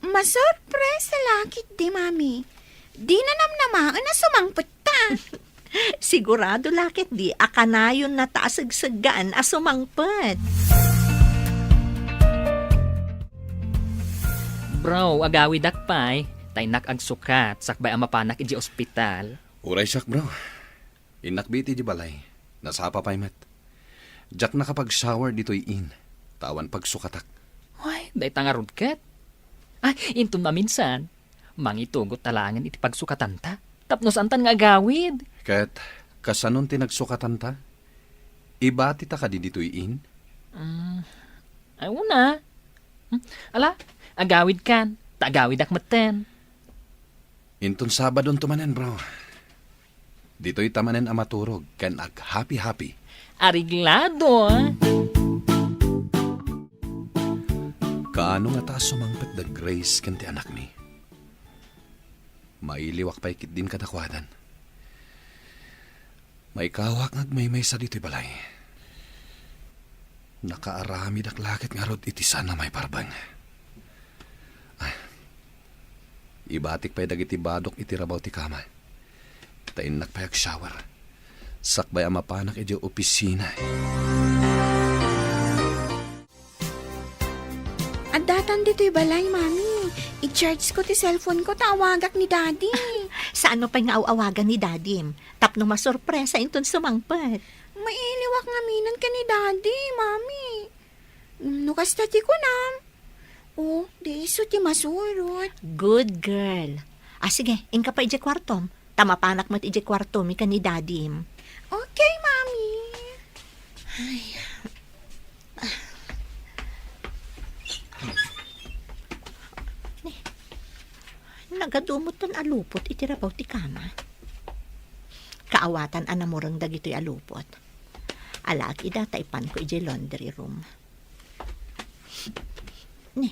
Masurpresa la ketdi, Mami. Dina namnamaen a sumangpetta. Sigurado la ketdi a kanayonnata a segseggaan a sumangpet. Bro, agawidak pay, ta innak agsukat sakbay a mapanak idiay ospital. Uray siak, bro. Innak iti balay. Nasapa pay met. Diak nakapag-shower ditoy inn, ta awan pagsukatak. Ay, dayta ngarud ket. Ay, inton maminsan, mangitugotta laengen iti pagsukatanta, tapno saantan nga agawid. Ket, kasanon ti nagsukatanta? Ibatita kadi ditoy inn? Mm, ay, una. Hmm, ala, agawidkan, ta agawidak metten. Inton Sabadonto manen, bro. Ditoyta manen a maturog ken aghapi-hapi. Areglado, a? Kaano ngata a sumangpet da Grace ken ti anakmi? Mailiwak pay ketdin kadakuadan. Maikawak nga agmaymaysa ditoy balay. Nakaaramidak la ket ngarud iti saan a maiparbeng. Ah, ibatik pay dagiti badok iti rabaw ti kama. Ta innak pay agshower. Sakbay a mapanak idiay opisina. Addatan ditoy balay, Mami. I-charge ko ti cellphone ko ta awagak ni Daddy. Saanmo pay nga aw-awagan ni Dadim? Tapno masurpresa inton sumangpet. Mailiwak ngamin ken ni Daddy, Mami. No kasta ti kunam, o, di isu ti masurot. Good girl. Ah, sige, inka pay idiay kuartom. Ta mapanak met idiay kuartomi ken ni Dadim. Okay, Mami. Ay. Ni, nagadu metten a lupot iti rabaw ti kama. Kaawatan a namureng dagitoy a lupot. Alaek ida ta ipanko idiay laundry room. Ni,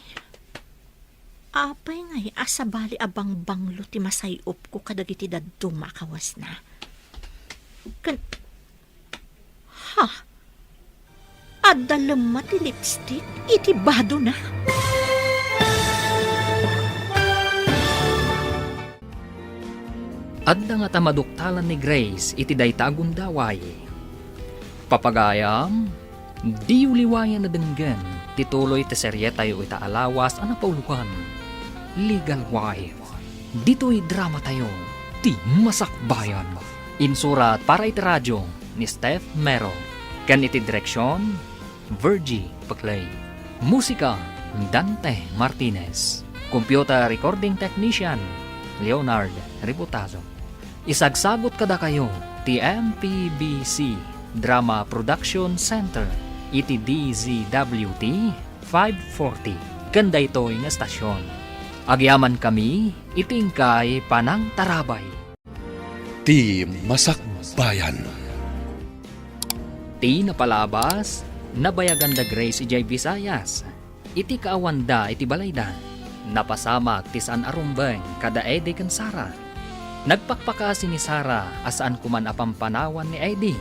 apay ngay a sabali a bangbanglo ti masay-opko kadagiti dadduma a kawasna? Ken, ha? Adda lemma ti lipstick iti badona? Adda ngata maduktalan ni Grace iti dayta a gundaway. Papagayam, diyo liwayan a denggen ti tuloy ti serietayo ita a lawas a napauloan, Legal Wife. Ditoy dramatayo, ti Masakbayan. Insurat para iti radio ni Steph Mero. Ken iti direksion, Virgie Peclay. Musika, Dante Martinez. Computer recording technician, Leonard Ributazo. Isagsagot kadakayo ti M P B C Drama Production Center iti D Z W T five forty ken daytoy nga estasyon. Agyamankami iti inkay panangtarabay. Ti Masakbayan. Ti napalabas, nabayagan da Grace idiay Visayas. Iti kaawanda iti balayda, napasamak ti saan a rumbeng kada Eddie ken Sara. Nagpakpakaasi ni Sara a saan koman a pampanawan ni Eddie.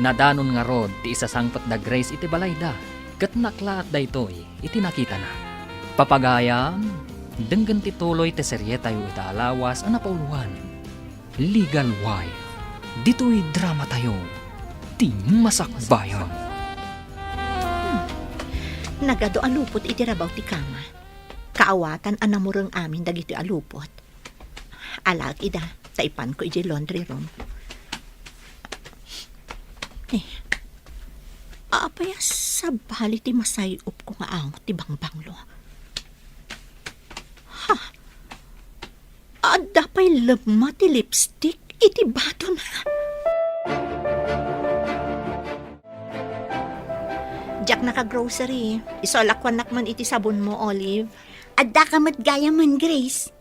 Nadanon ngarud ti isasangpet da Grace iti balayda, ket naklaat daytoy iti nakitana. Papagayam, denggen ti tuloy ti serietayo ita a lawas a napauloan. Legal Wife. Ditoy dramatayo, Ti Masakbayan. Hmm. Nagadu a lupot iti rabaw ti kama. Kaawatan a namureng amin dagitoy a lupot. Alaek ida, ta ipanko idiay laundry room. Eh, apay a sabali ti masay-opko nga angot ti bangbanglo? Ha? Adda pay lemma ti lipstick iti badona. Diak naka-grocery. Isu a lakuannak man iti sabonmo, Olive. Addaka met gayamen, Grace.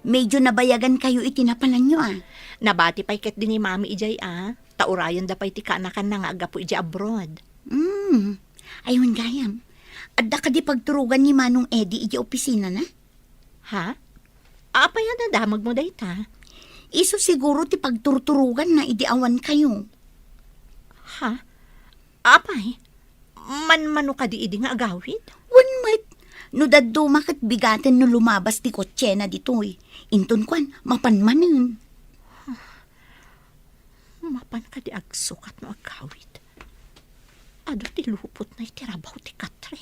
Medyo nabayagankayo iti napananyo, a. Nabati pay ketdi ni Mami idiay, a. Ta urayenda pay ti kaanakanna nga aggapu idiay abroad. Hmm. Ay, wen gayam. Adda kadi pagturogan ni Manong Eddie idiay opisinana? Ha? Apay a nadamagmo dayta? Isu siguro ti pagturturoganna idi awankayo. Ha? Apay, manmano kadi idi nga agawid? Wen met, no dadduma ket bigaten no lumabas ti kotsena ditoy. Inton kuan, mapan manen. Mapan kadi agsukat no agawid? Adu ti lupotna iti rabaw ti Katre.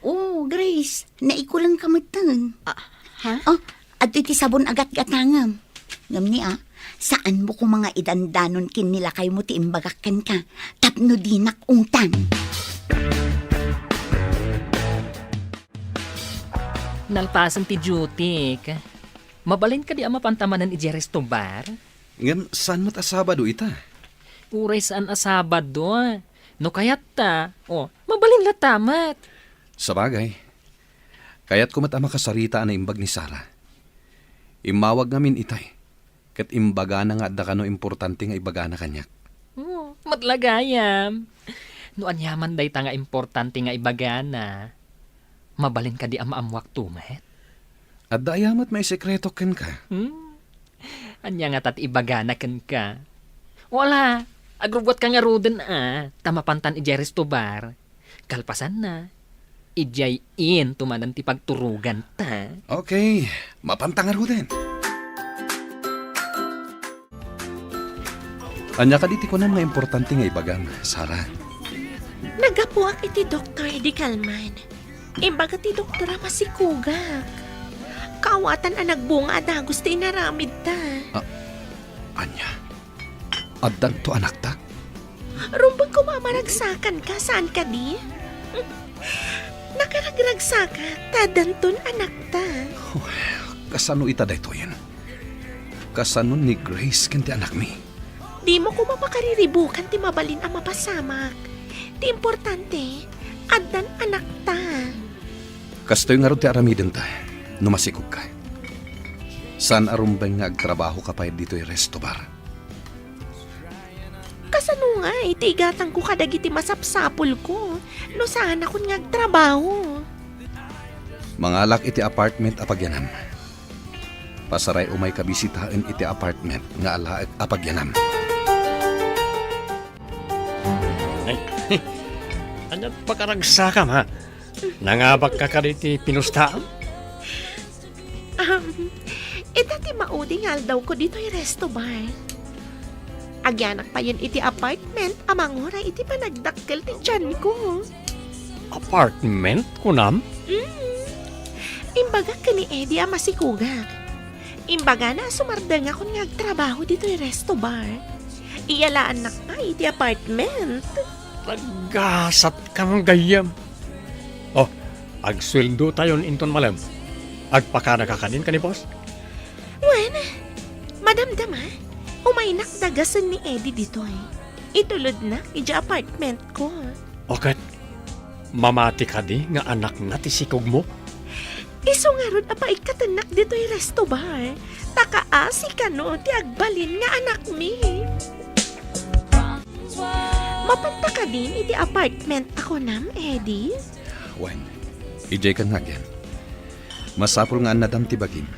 Oh, Grace, naikulengka metten. Ah, ha? Oh, adtoy ti sabon a gatgatangem. Ngem ni, a, saanmo koma nga idandanon ken ni lakaymo ti imbagak kenka tapno dinak ungtan. Nalpasen ti dutyk. Mabalin kadi a mapanta manen idiay resto bar? Ngem saan met a Sabado ita? Uray saan a Sabado. No kayatta, o, mabalin latta met. Sabagay, kayatko met a makasarita a naimbag ni Sara. Immawag ngamin itay, ket imbagana nga adda kano importante nga ibagana kaniak. O, met la gayam. No aniaman dayta nga importante nga ibagana, mabalin kadi a maammuakto met? Adda aya met maisekretok kenka? Hmm? Ania ngata ti ibagana kenka? Wala, agrubbuatka ngaruden a, ta mapantan idiay resto bar. Kalpasanna, idiay into manen ti pagturoganta. Okay, mapanta ngaruden. Ania kadi ti kunam nga importante nga ibagam, Sara? Naggapuak iti Doktor Eddie Kalman. Imbaga ti doktor a masikogak. Kaawatan a nagbunga a dagus ti inaramidta. Ah, ania? Addanto anakta? Rumbeng koma a maragsakanka, saan kadi? Nakaragragsakak ta addanton anakta. Oh, kasano ita daytoyen? Kasano ni Grace ken ti anakmi? Dimo koma pakariribukan ti mabalin a mapasamak. Ti importante, addan anakta. Kastoy ngarud ti aramidenta no masikogka. Saan a rumbeng nga agtrabahoka pay ditoy resto bar. Kasano ngay ti igatangko kadagiti masapsapulko no saanakon nga agtrabaho? Mangalak iti apartment a pagyanam. Pasaray umayka bisitaen iti apartment nga alaek a pagyanam. Ay, ania ti pakaragsakam, ha? Nangabakka kadi ti pinustaam? Um, ita ti maudi nga aldawko ditoy resto bar. Agyanak payen iti apartment a manguray iti panagdakkel ti tianko. Apartment, kunam? Mm. Imbagak ken ni Eddie a masikogak. Imbagana a sumardengakon nga agtrabaho ditoy resto bar. Iyalaannak pay iti apartment. Naggasatkam gayyem. Oh, agsueldotayon inton malem. Agpakanaka kadin ken ni boss? Wen, madamdama. Umaynak dagasen ni Eddie ditoy. Itulodnak idiay apartment ko. O ket, mamati kadi nga anakna ti sikogmo? Isu ngarud a paikkatennak ditoy resto bar, ta kaasi kano ti agbalin nga anakmi. Mapanta kadin iti apartment a kunam, Eddie? Wen, idiay kan nga agyan. Masapul nga annadam ti bagim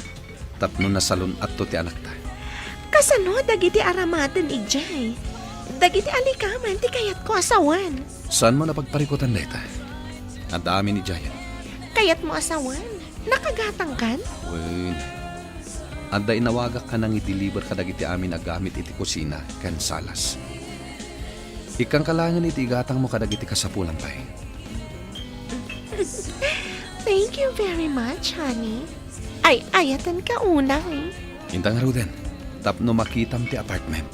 tapno nasalun-atto ti anakta. Kasano dagiti aramaten idiay? Dagiti alikaman ti kayatko a sawen. Saanmo a pagparikutan dayta? Adda amin idiayen. Kayatmo a sawen? Nakagatangkan? Wen. Adda inawagak a nangideliver kadagiti amin a gamit iti kusina ken salas. Ikkanka laengen iti igatangmo kadagiti kasapulam pay. Thank you very much, honey. Ay-ayatenka unay. Inta ngaruden, tapno makitam ti apartment.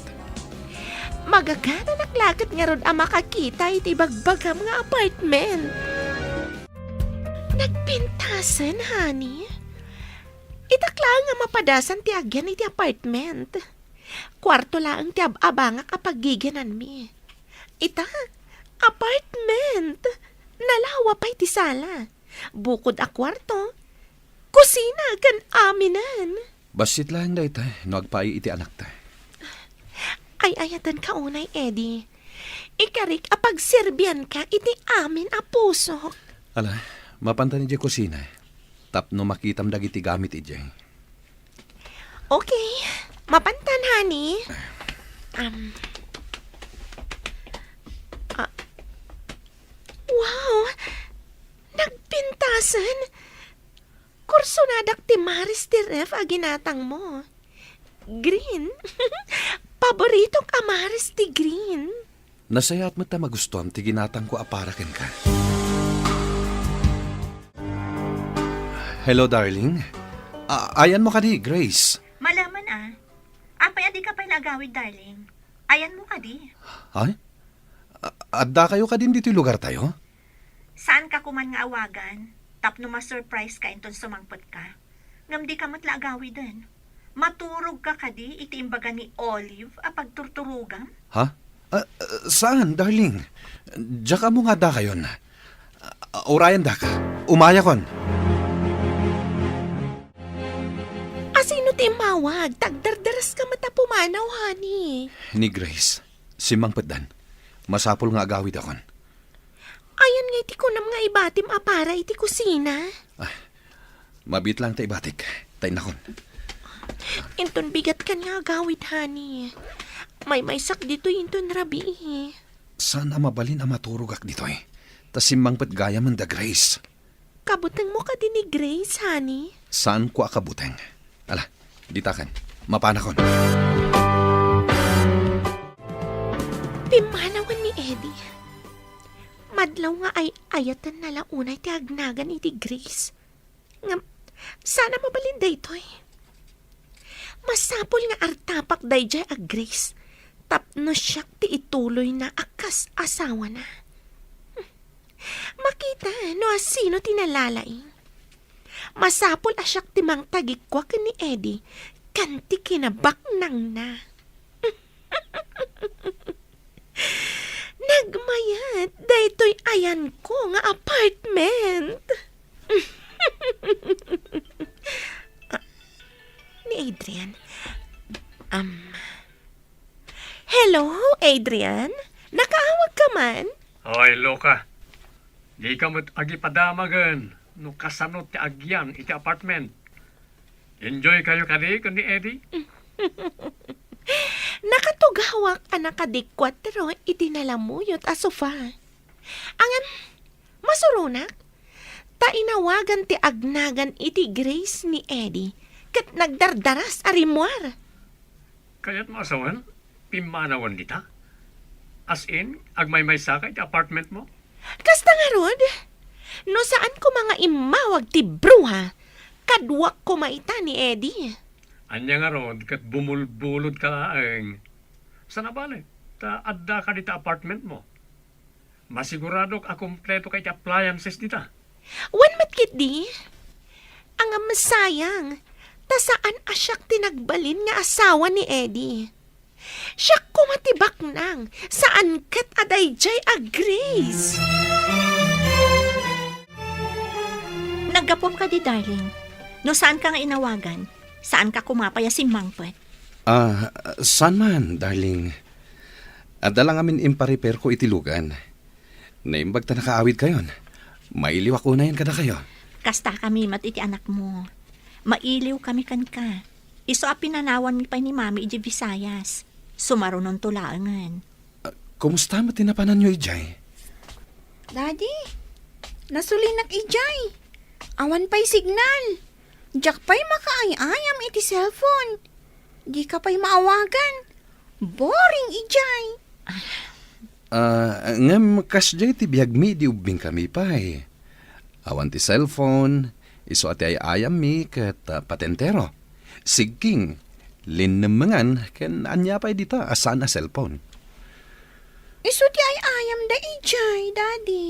Magagananak la ket ngarud a makakita iti bagbagam nga apartment. Nagpintasen, honey. Itak laeng a mapadasan ti agyan iti apartment. Kuarto laeng ti ab-abangak a paggiginanmi. Ita, apartment! Nalawa pay ti sala. Bukod a kuarto, kusina ken aminen. Bassit laeng dayta no agpaay iti anakta. Ay-ayatenka unay, Eddie. Ikarik a pagserbianka iti amin a pusok. Ala, mapanta idiay kusina tapno makitam dagiti gamit idiay. Okay. Mapantan, honey. Um, ah, wow! Nagpintasen! Kursonadak ti maris ti ref a ginatangmo. Green. Paboritok a maris ti green. Nasayaat met ta magustuam ti ginatangko a para kenka. Hello, darling. A-, ayanmo kadi, Grace? Malaman a. Apay a dika pay naagawid, darling? Ayanmo kadi? Ay? A-, addakayo kadin ditoy lugartayo? Saanka koman nga awagan tapno ma-surprise ka inton sumangpet ka? Ngem dika met la agawiden. Maturog ka kadi iti imbaga ni Olive a pagturturogam? Ha? Ah, ah, saan, darling? Diak ammo nga addakayon. Ah, urayandak. Umayakon. Asino ti immawag? Ta agdardaras ka met a pumanaw, honey. Ni Grace. Simmangpetdan. Masapul nga agawidakon. Ayan nga iti kunam nga ibatim a para iti kusina? Ah, mabiit lang ta ibatik. Ta innakon. Inton bigatkan nga agawid, honey. Maymaysak ditoy inton rabii. Saan a mabalin a maturogak ditoy? Ta simmangpet gayam da Grace. Kabutengmo kadi ni Grace, honey? Saanko a kabuteng. Ala, ditakan. Mapanakon. Pimmanawen ni Eddie. Madlaw nga ay-ayatenna la unay ti agnagan iti Grace. Ngem, saan a mabalin daytoy? Masapul nga artapak daydiay a Grace tapno siak ti ituloyna a kas asawana. Makita no asino ti nalalaing. Masapul a siak ti mangtagikua ken ni Eddie ken ti kinabaknangna. Nagmayat daytoy ayanko nga apartment. Ah, ni Adrian. Um, hello, Adrian? Nakaawag ka man? Oy, Luca. Dika met agipadamagen no kasano ti agyan iti apartment. Enjoy kayo kadi ken ni Eddie? Nakatugawak a nakadikuatro iti nalamuyot a sofa. Ngem, masuronak, ta inawagan ti agnagan iti Grace ni Eddie ket nagdardaras a rimmuar. Kayatmo a sawen, pimmanawen dita? As in, agmaymaysa ka iti apartment mo? Kasta ngarud, no saan koma nga immawag ti bruha, kaduak koma ita ni Eddie. Ania ngarud ket bumulbulod ka laeng? Saan a bale, ta adda ka dita apartment mo. Masiguradok a kompleto ka iti appliances dita. Wen met ketdi. Ngem sayang, ta saan a siak ti nagbalin nga asawa ni Eddie. Siak koma ti baknang, saan ket a daydiay a Grace. Naggapuam kadi, darling. No saanka nga inawagan, saanka koma pay a simmangpet. Ah, saan man, darling. Adda la ngamin imparepairko iti lugan. Naimbag ta nakaawidkayon. Mailiwak unayen kadakayo. Kastakami met iti anakmo. Mailiwkami kenka. Isu a pinanawanmi pay ni Mami idiay Visayas. Sumarunonto laengen. Ah, kumusta met ti napananyo idiay? Daddy, nasulinak idiay. Awan pay signal. Diak pay makaay-ayam iti cellphone. Dika pay maawagan. Boring idiay. Ah, ngem kasdiay ti biagmi idi ubbingkami pay. Awan ti cellphone, isu a ti ay-ayammi ket, ah, patentero. Sigking, linnemmengan, ken ania pay dita a saan a cellphone. Isu ti ay-ayamda idiay, Daddy.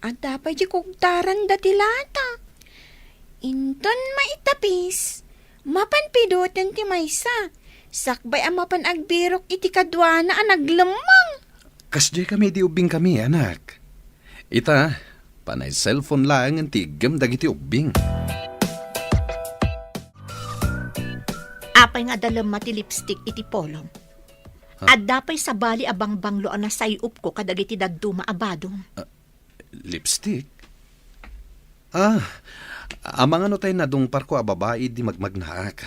Adda pay di kugtaranda ti lata. Inton maitapis, mapan pidoten ti maysa, sakbay a mapan agbirok iti kaduana a naglemmeng. Kasdiay kami idi ubbingkami, anak. Ita, panay cellphone laengen ti iggem dagiti ubbing. Apay nga adda lemma ti lipstick iti polom? Ha? Adda pay sabali a bangbanglo a nasay-opko kadagiti dadduma a badom. Ah, lipstick? Ah, amangan no tay nadungparko a babai idi magmagnaak.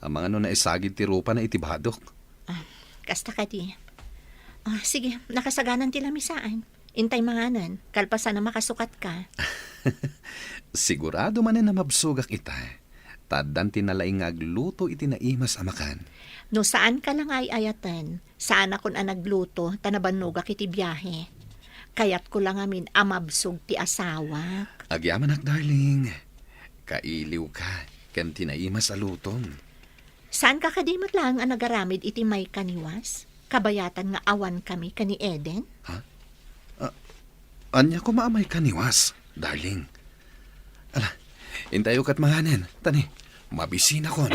Amangan no naisagid ti rupana iti badok. Ah, kasta kadi. Ah, sige, nakasaganan ti lamisaan. Intay manganen, kalpasan a makasukatka. Sigurado manen a mabsogak ita. Ta addan ti nalaing nga agluto iti naimas a makan. No saanka la nga ay-ayaten, saanakon a nagluto ta nabannogak iti biahe. Kayatko la ngamin a mabsog ti asawak. Agyamanak, darling. Kailiwka ken ti naimas a lutom. Saanka kadi met laeng a nagaramid iti maikaniwas? Kabayatan nga awankami ken ni Eden? Ha? Ah, ania koma a maikaniwas, darling? Ala, intayo ket manganen, ta ni, mabisinakon.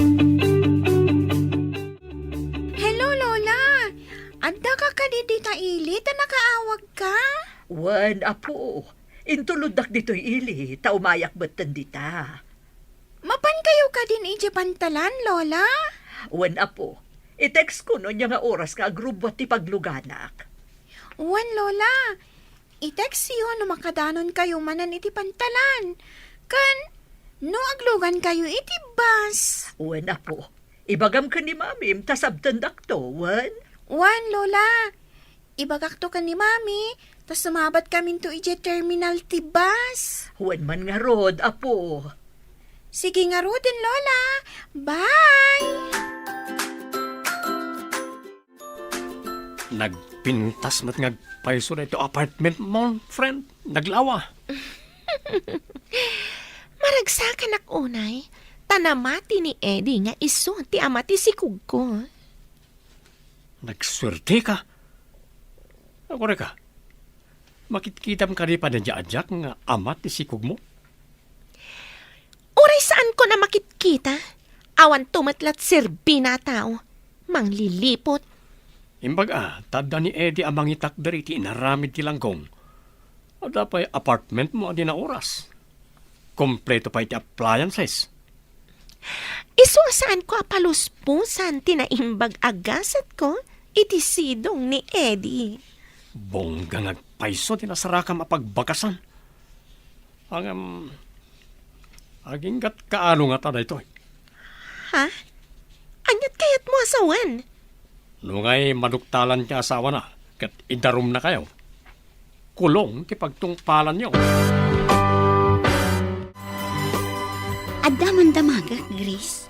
Hello, Lola! Addaka kadi dita ili ta nakaawagka? Wen, apo. Intuloddak ditoy ili, ta umayak metten dita. Mapankayo kadin idiay pantalan, Lola? Wen, apo. I-text ko no ania nga oras nga agrubbuat ti pagluganak. Wen, Lola. I-textyo no makadanonkayo manen iti pantalan. Ken no aglugankayo iti bus. Wen, apo. Ibagam ken ni Mamim ta sabtendakto, wen? Wen, Lola. Ibagakto ken ni Mami, ta sumabatkaminto idiay terminal ti bus. Wen man ngarud, apo. Sige ngaruden, Lola. Bye! Nagpintas met nga agpayso daytoy apartment mo, friend. Naglawa. Maragsakanak unay, ta namati ni Eddie nga isu ti ama ti sikogko. Nagsuerteka. Akureka, makitkitam kadi pay daydiay a diak nga ama ti sikogmo? Uray saanko a makitkita, awanto met la ti serbina a tao. Mangliliput. Imbag a, ta adda ni Eddie a mangitakder iti inaramid ti langgong. Adda pay apartment mo a di naoras. Kompleto pay ti appliances. Isu a saanko a palusposan ti naimbag a gasatko iti sidong ni Eddie. Bongga nga agpayso ti nasarakam a pagbagasan. Ngem, aginggat kaano ngata daytoy? Ha? Aniat kayatmo a sawen? Nungay maduktalan ti asawana ket idarumnakayo, kulong ti pagtungpalanyo. Adda man damagek, Grace.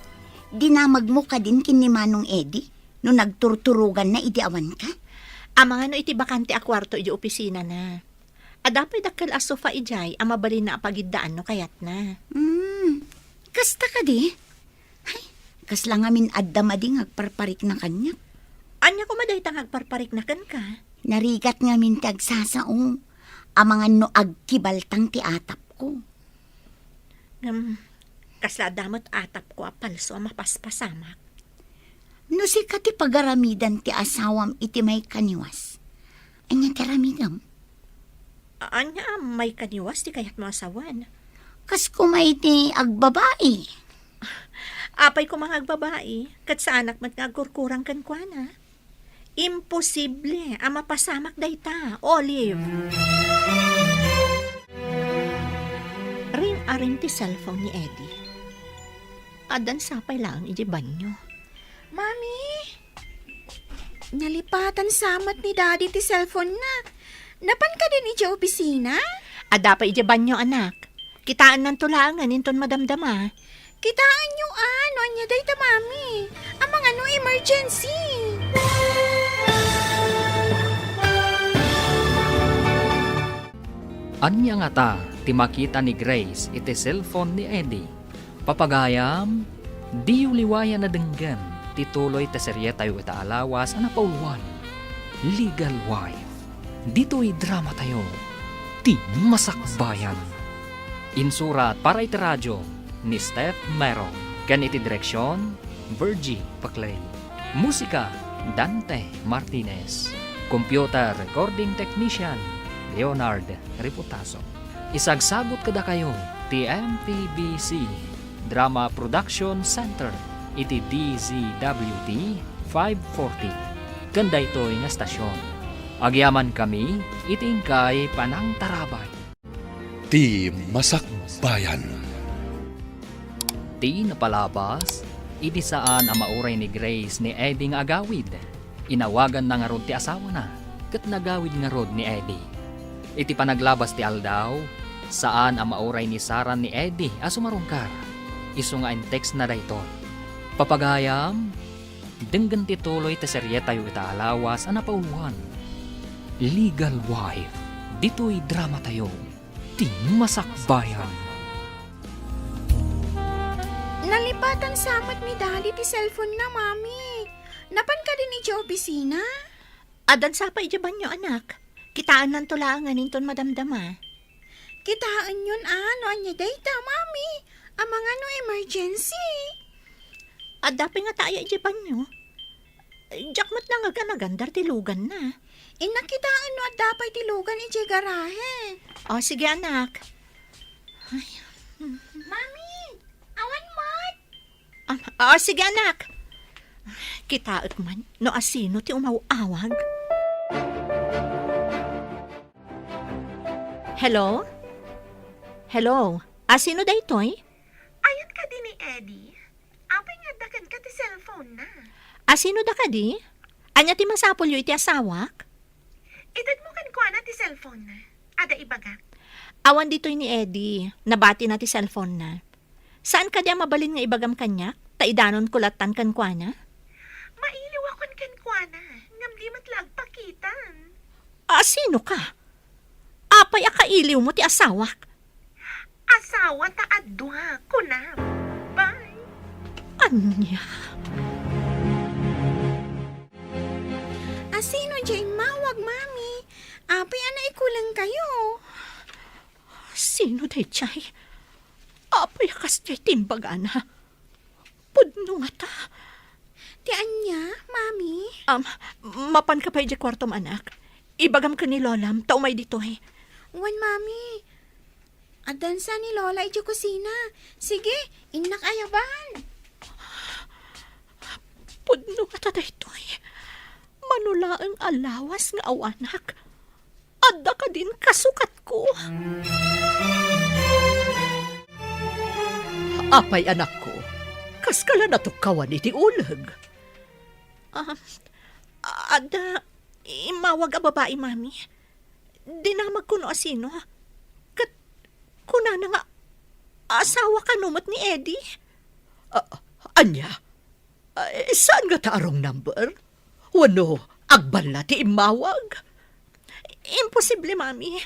Dinamagmo kadin ken ni Manong Eddie no nagturturoganna idi awanka? Amangan no iti bakante a kuarto iti opisinana. Adda pay dakkel a sofa idiay a mabalinna a pagiddaan no kayatna. Hmm, kasta kadi? Ay, kasla ngamin adda madi nga agparparikna kaniak. Ania koma dayta nga agparparikna kenka? Narigat ngamin ti agsasao. Amangan no agkibaltang ti atapko. Ngem, kasla adda met atapko a palso a mapaspasamak. No sika ti pagaramidan ti asawam iti maikaniwas, ania ti aramidem? A-, ania a maikaniwas ti kayatmo a sawen? Kas koma iti agbabai. Apay koma nga agbabai, ket saanak met nga agkurkurang kenkuana. Imposible a mapasamak dayta, Olive. Ring-aring ti cellphone ni Eddie. Addan sapay laeng idiay banyo. Mami! Nalipatan sa met ni Daddy ti cellphone na. Napan kadin idiay opisina? Adda pay idiay banyo, anak. Kitaennanto laengen inton madamdama. Kitaenyo a, no ania dayta, Mami. Amangan no emergency. Ania ngata ti makita ni Grace iti cellphone ni Eddie? Papagayam, diyo liwayan a denggen ti tuloy ti serietayo ita a lawas a napauluan, Legal Wife. Ditoy dramatayo, Ti Masakbayan. Insurat para iti radio ni Steph Merong ken iti direksion, Virgie Paclay. Musika, Dante Martinez. Computer recording technician, Leonard Reputaso. Isagsagut kadakayo ti M P B C Drama Production Center iti D Z W T five forty ken daytoy nga stasyon. Agyamankami iti inkay panangtarabay. Ti Masakbayan. Ti napalabas, idi saan a mauray ni Grace ni Eddie nga agawid, inawaganna ngarud ti asawana, ket nagawid ngarud ni Eddie. Iti panaglabas ti aldaw, saan a mauray ni Sarah ni Eddie a sumarungkar. Isu nga in-textna daytoy, "Papagayam, denggen ti tuloy ti serietayo ita a lawas a napauluan, Legal Wife. Ditoy dramatayo, Ti Masakbayan." Nalipatan sa met ni Daddy ti cellphone na, Mami. Napan kadin idiay opisina? Addan sapay idiay banyo, anak. Kitaennanto laengen inton madamdama. Kitaenyon a, no ania dayta, Mami. Amangan no emergency. Adda pay ngata aya idiay banyo? Diak met nangaganagan dayta ti luganna. Innak kitaen no adda pay ti lugan idiay garahe. O, sige, anak. Ay. Mami, awan met. Ah, ah, sige, anak. Kitaek man no asino ti umaw-awag. Hello? Hello? Asino daytoy? Ayan kadi ni Eddie? Apay nga adda kenka ti cellphone na? Asino da kadi? Ania ti masapulyo iti asawak? Itedmo kenkuana ti cellphone na. Adda ibagak. Awan ditoy ni Eddie. Nabatina ti cellphone na. Saan kadi a mabalin nga ibagam kaniak? Ta idanonko lattan kenkuana? Mailiwakon kenkuana, ngem di met la agpakitan. Asino ka? Apay a kailiwmo ti asawak? Asawa ta adua, kunam. Bye. Ania? Asino diay immawag, Mami? Apay a naikulengkayo? Sino daydiay? Apay a kasdiay ti imbagana? Pudno ngata. Ti ania, Mami? Um, mapanka pay idiay kuartom, anak. Ibagam ken ni Lolam ta umay ditoy. Wen, Mami. Addan sa ni Lola idiay kusina. Sige, innak ayaban. Pudno ngata daytoy. Mano laeng a lawas nga awanak. Adda kadin kasukatko? Apay, anakko, kaska la natukkawan iti uleg? Ah, adda immawag a babai, Mami. Dinamagko no asino. Ket kunana nga asawa kano met ni Eddie. Ah, ania? Ay, saan ngata a wrong number? Wenno agballa ti immawag? Imposible, Mami.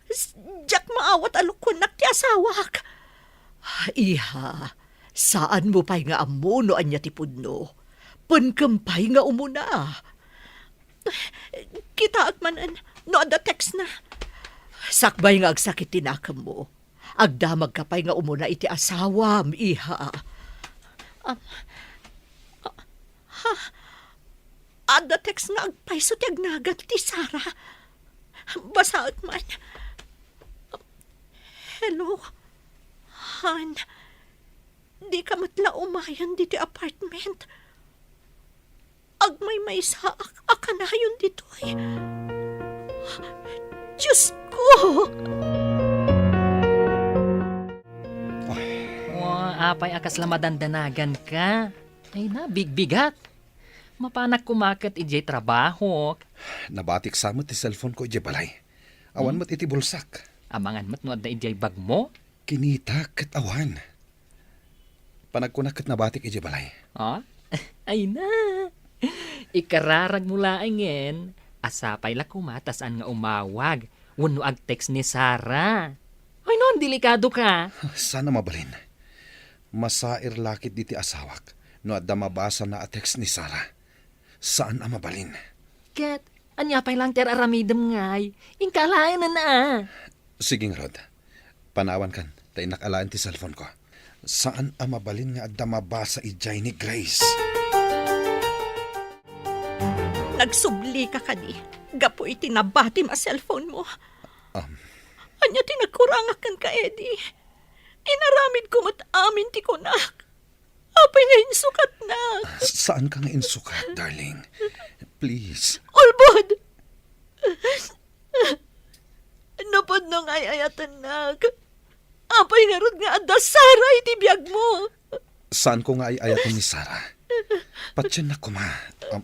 S-, diak maawat a lokuennak ti asawak. Iha, saanmo pay nga ammo no ania ti pudno. Penkem pay nga umuna. Kitaek manen no adda text na. Sakbay nga agsakit ti nakemmo. Agdamagka pay nga umuna iti asawam, iha. Um, a-, Ha? Adda text nga agpayso ti agnagan ti Sarah. Basaek man. "Hello, Han. Dika met la umayen ditoy apartment. Agmaymaysaak a kanayon ditoy. Diosko!" Ay. Oh, apay a kasla madandanaganka? Ay na, bigbigat. Mapanak koma ket idiay trabahok. Nabatik sa met ti cellphone ko idiay balay. Awan Hmm? met iti bulsak. Amangan met no adda idiay bagmo? Kinitak ket awan. Panagkunak ket nabatik idiay balay. Ah? Ay na. Ikararagmo laengen, a sapay la koma ta saan nga umawag wenno agtext ni Sarah. Ay no, delikado ka. Saan a mabalin. Masair la ketdi ti asawak no adda mabasana a text ni Sarah. Saan a mabalin. Ket, ania pay lang ti ar-aramidem ngay? Inka alaenen a. Sige ngarud. Panawankan, ta innak alaen ti cellphone ko. Saan a mabalin nga adda mabasa idiay ni Grace. Nagsublika kadi gapu iti nabatim a cellphone mo? Um. Ania ti nagkurangak kenka, Eddie? Inaramidko met amin ti kunak. Apay nga insukatnak? Saanka nga insukat, darling. Please. Ulbod! Napudno nga ay-ayatennak. Apay ngarud nga adda Sarah iti biagmo? Saanko nga ay-ayaten ni Sarah. Patiennak koma. Am-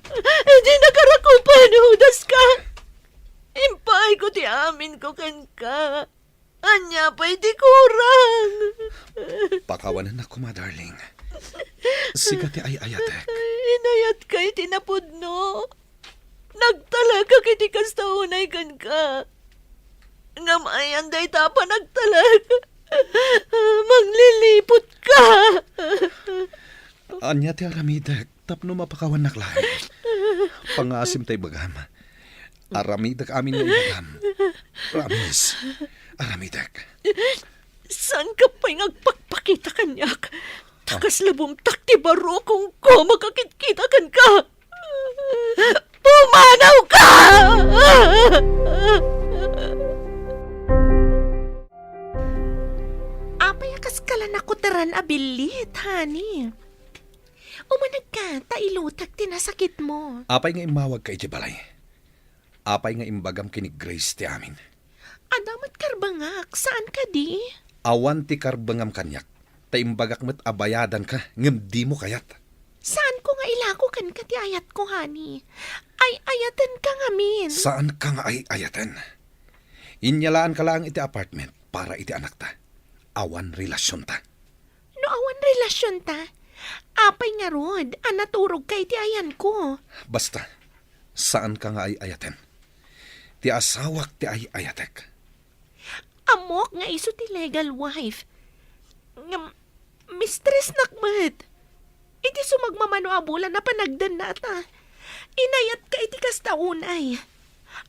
Di nakarakupan, hudaska. Impaayko ti aminko kenka. Ania pay ti kurang? Pakawanennak koma, darling. Sika ti ay-ayatek. Inayatka iti napudno. Nagtalekak iti kasta unay kenka. Ngem ayan dayta a panagtalek. Mangliliputka. Ania ti aramidek tapno mapakawannak laeng? Pangngaasim ta ibagam. Aramidek amin nga ibagam. Promise. Aramidek. Saanka pay nga agpakpakita kaniak? Ta kasla bumtak ti barukongko makakitkita kenka. Pumanawka! Apay a kaskala nakuteran a billit, honey? Umanegka, ta ilutek ti nasakitmo. Apay nga immawagka iti balay? Apay nga imbagam ken ni Grace ti amin? Adda met karbengak, saan kadi? Awan ti karbengam kaniak, ta imbagak met a bayadanka, ngem dimo kayat. Saanko nga ilako kenka ti ayatko, honey. Ay-ayatenka ngamin. Saanka nga ay-ayaten. Inyalaanka laeng iti apartment para iti anakta. Awan relasionta. No awan relasionta, apay ngarud a naturogka iti ayanko? Basta, saanka nga ay-ayaten. Ti asawak ti ay-ayatek. Ammok nga isu ti legal wife. Ngem, mistressnak met. Iti sumagmamano a bulan a panagdannata, inayatka iti kasta unay.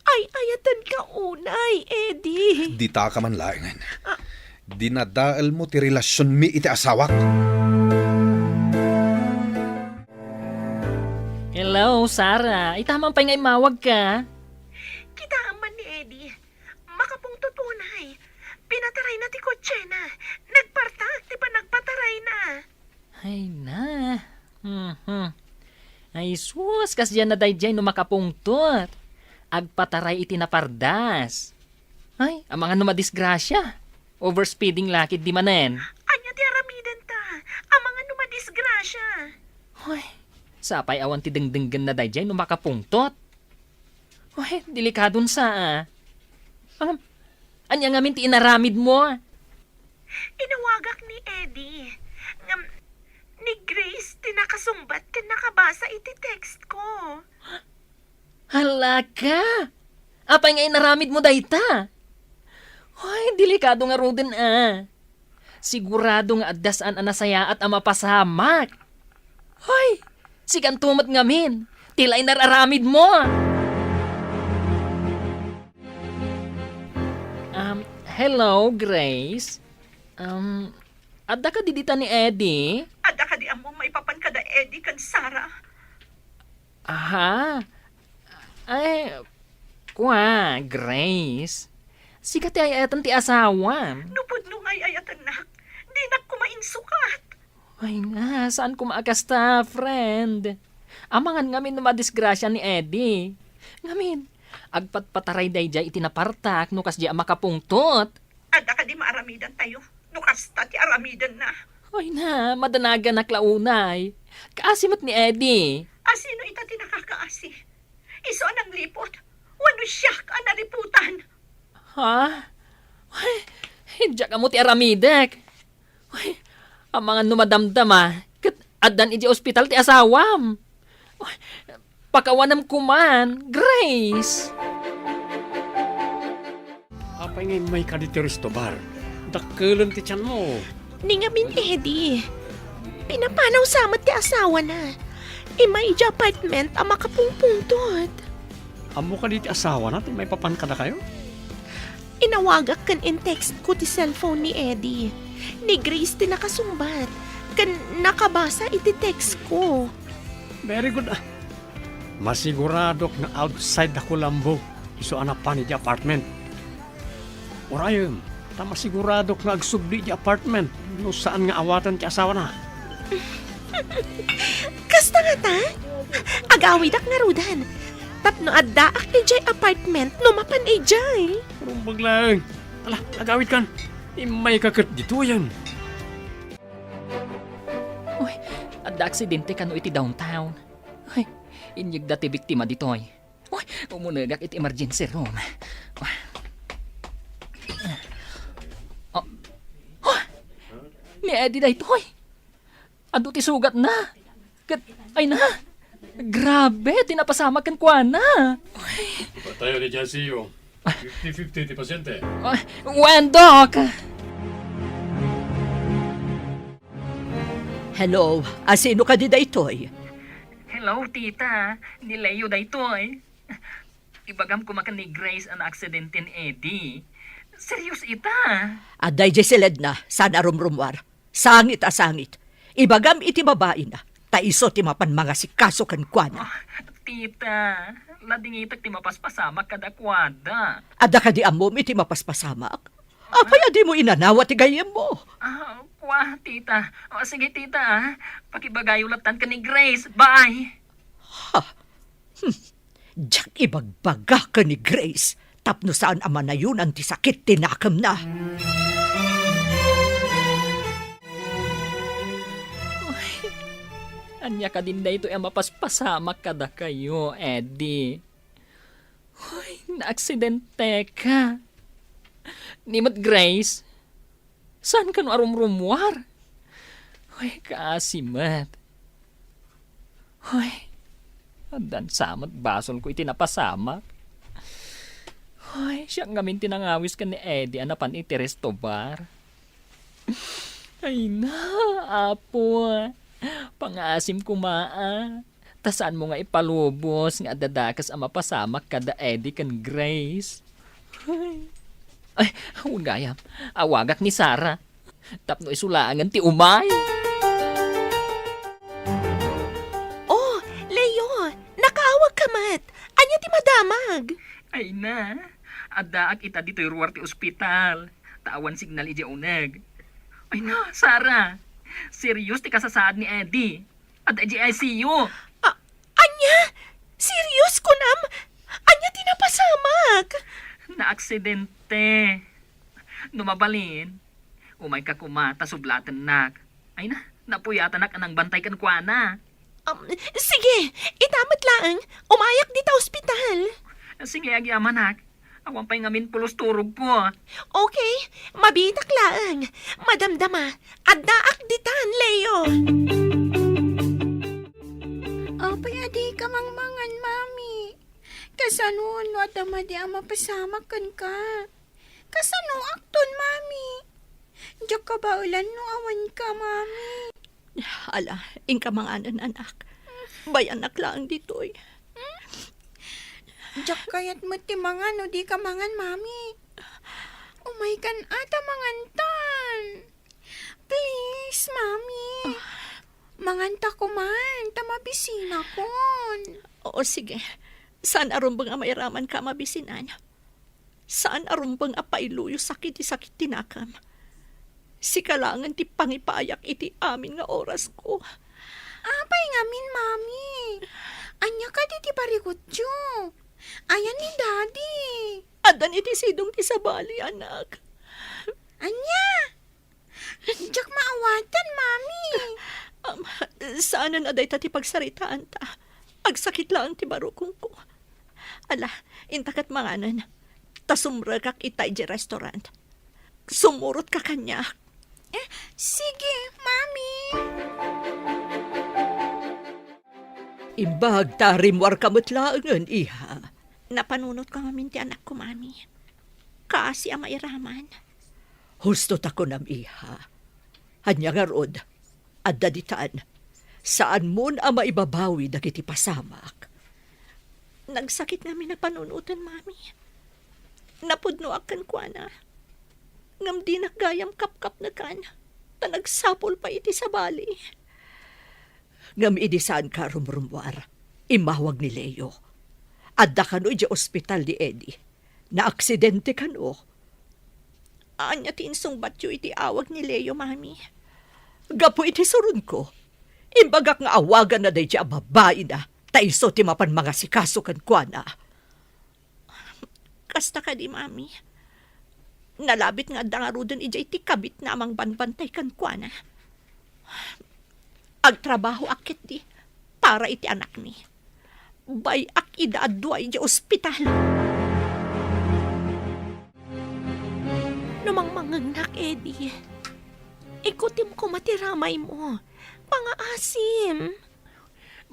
Ay-ayatenka unay, Eddie. Ditaka man laengen. Ah. Dinadaelmo ti relasionmi iti asawak. Hello, Sarah. Ita man pay nga immawagka? Kitaem man ni Eddie. Makapungtot unay. Pinatarayna ti kotsena. Nagpartak ti panagpatarayna. Ay na. Mhm. Ay sus, kasdiay na daydiay no makapungtot. Agpataray iti napardas. Ay, amangan no madisgrasia. Overspeeding la ketdi manen. Ania ti aramidenta? Amangan no madisgrasia. Ay, sapay awan ti dengdenggenna daydiay no makapungtot. Ay, delikadon sa, ah. Am, ania ngamin ti inaramidmo? Inawagak ni Eddie. Ngem, ni Grace ti nakasungbat ken nakabasa iti text ko. Hala ka! Apay nga inaramidmo dayta? Ay, delikado ngaruden, ah. Sigurado nga adda saan a nasayaat a mapasamak. Hoy, sikanto met ngamin, ti laeng ar-aramidmo. Um, hello, Grace. Um, adda kadi dita ni Eddie? Adda kadi ammom maipapan kada Eddie ken Sarah? Aha? Ay, kua, Grace. Sika ti ay-ayaten ti asawam. No pudno nga ay-ayatennak, dinak koma insukat. Ay na, saan koma a kasta, friend? Amangan ngamin no madisgrasia ni Eddie. Ngamin, agpatpataray daydiay iti napartak no kasdiay a makapungtot. Adda kadi maaramidantayo no kasta ti aramidenna? Ay na, madanaganak la unay. Kaasi met ni Eddie. Asino ita ti nakakaasi? Isu a nangliput? Wenno siak a naliputan? Ha? Ay, diak ammo ti aramidek. Ay, amangan no madamdama, ket addan idiay ospital ti asawam. Ay, pakawanem koman, Grace. Apay nga immayka ditoy resto bar? Dakkelen ti tianmo. Ni ngamin, Eddie. Pinapanaw sa met ti asawana. Immay idiay apartment a makapungpungtot. Ammo kadi ti asawana ti maipapan kadakayo? Inawagak ken in-textko ti cellphone ni Eddie. Ni Grace ti nakasungbat ken nakabasa iti textko. Very good, ah. Masiguradok nga outside da Colombo isu a napan idiay apartment. Urayem, ta masiguradok nga agsubli idiay apartment no saan nga awaten ti asawana. Kasta ngata? Agawidak ngaruden. Tapno addaak idiay apartment no mapan idiay. Rumbag laeng. Ala, agawidkan. Immayka ket ditoyen. Uy, adda aksidente kano iti downtown. Ay, inyegda ti biktima ditoy. Uy, umunegak iti emergency room. Oh. Oh. Ni Eddie daytoy. Adu ti sugatna. Ket, ay na. Grabe, ti napasamak kenkuana. Ipatayo ni Jessiyo. Fifty fifty ti pasyente. Ah, wen, Doc. Hello, asino kadi daytoy? Hello, tita. Ni Leo daytoy. Ibagam koma ken ni Grace a naaksidente ni Eddie. Serious ita. Adda idiay siledna, saan a rumrumuar. Sangit a sangit. Ibagam iti babaina, ta isu ti mapan mangasikaso kenkuana. Ah, tita, ladingitek ti mapaspasamak kadakuada. Adda kadi ammom iti mapaspasamak? Apay a dimo inanawa ti gayyemmo? Ah, kua, tita. O, sige, tita, ah. Pakibagayo lattan ken ni Grace. Bye. Ha? Hmm. Diak ibagbaga ken ni Grace tapno saan a manayonan ti sakit ti nakemna. Ay, ania kadin daytoy a mapaspasamak kadakayo, Eddie? Hoy, naaksidenteka. Ni met Grace, saan kano a rumrumuar? Hoy, kaasi met. Hoy, addan sa met basolko iti napasamak. Hoy, siak ngamin ti nangawis ken ni Eddie a napan iti resto bar. Ay na, Apo. Pangaasim koma, a. Ta saanmo nga ipalubos nga adda dakes a mapasamak kada Eddie ken Grace. Ay, ay, wen gayam, awagak ni Sarah. Tapno isu laengen ti umay. Oh, Leo, nakaawagka met. Ania ti madamag? Ay na, addaak ita ditoy ruar ti ospital. Ta awan signal idiay uneg. Ay na, Sarah, serious ti kasasaad ni Eddie. Adda idiay I C U. A-, ania? Serious kunam? Ania ti napasamak? Naaksidente. No mabalin, umayka koma ta sublatennak. Ay na, napuyatanak a nangbantay kenkuana. Um, sige, ita met laeng, umayak dita ospital. Sige, agyamanak. Awan pay ngamin pulos turogko. Okay, mabiitak laeng. Madamdama, addaak ditan, Leo. Apay a dika mangmangan, Mami? Kasano no adda madi a mapasamak kenka? Kasanoakton, Mami? Diak kabaelan no awanka, Mami. Ala, inka manganen, anak. Bayanak laeng ditoy. Diak kayat met ti mangan no dika mangan, Mami. Umaykan a ta mangantan. Please, Mami. Manganta koman, ta mabisinakon. O sige, saan a rumbeng a mairamanka a mabisinan. Saan a rumbeng a pailuyosak iti sakit ti nakam. Sika laengen ti pangipayak iti amin nga orasko. Apay ngamin, Mami? Ania kadi ti parikutyo? Ayan ni Daddy. Addan iti sidong ti sabali, anak. Ania? Diak maawatan, Mami. Am, saanen a dayta ti pagsaritaanta. Agsakit laeng ti barukongko. Ala, inta ket manganen. Ta sumrekak ita idiay restaurant. Sumurotka kaniak. Eh, sige, Mami. Imbag ta rimmuarka met laengen, iha. Napanunotko ngamin ti anakko, Mami. Kaasi a mairaman. Husto ta kunam, iha. Ania ngarud, adda ditan. Saanmon a maibabawi dagiti pasamak. Nagsakit ngamin a panunoten, Mami. Napudnoak kenkuana. Ngem dinak gayam kapkapnekan, ta nagsapul pay iti sabali. Ngem idi saanka a rumrummuar, immawag ni Leo. Adda kano idiay ospital ni Eddie. Naaksidente kano. Ania ti insungbatyo iti awag ni Leo, Mami? Gapu iti suronko, imbagak nga awaganna daydiay a babaina, ta isu ti mapan mangasikaso kenkuana. Kasta kadi, Mami? Nalabit nga adda ngaruden idiay ti kabitna a mangbanbantay kenkuana. Agtrabahoak ketdi para iti anakmi. Bay-ak ida a dua idiay ospital. No mangmangngegnak, Eddie, ikutim koma ti ramaymo. Pangaasim.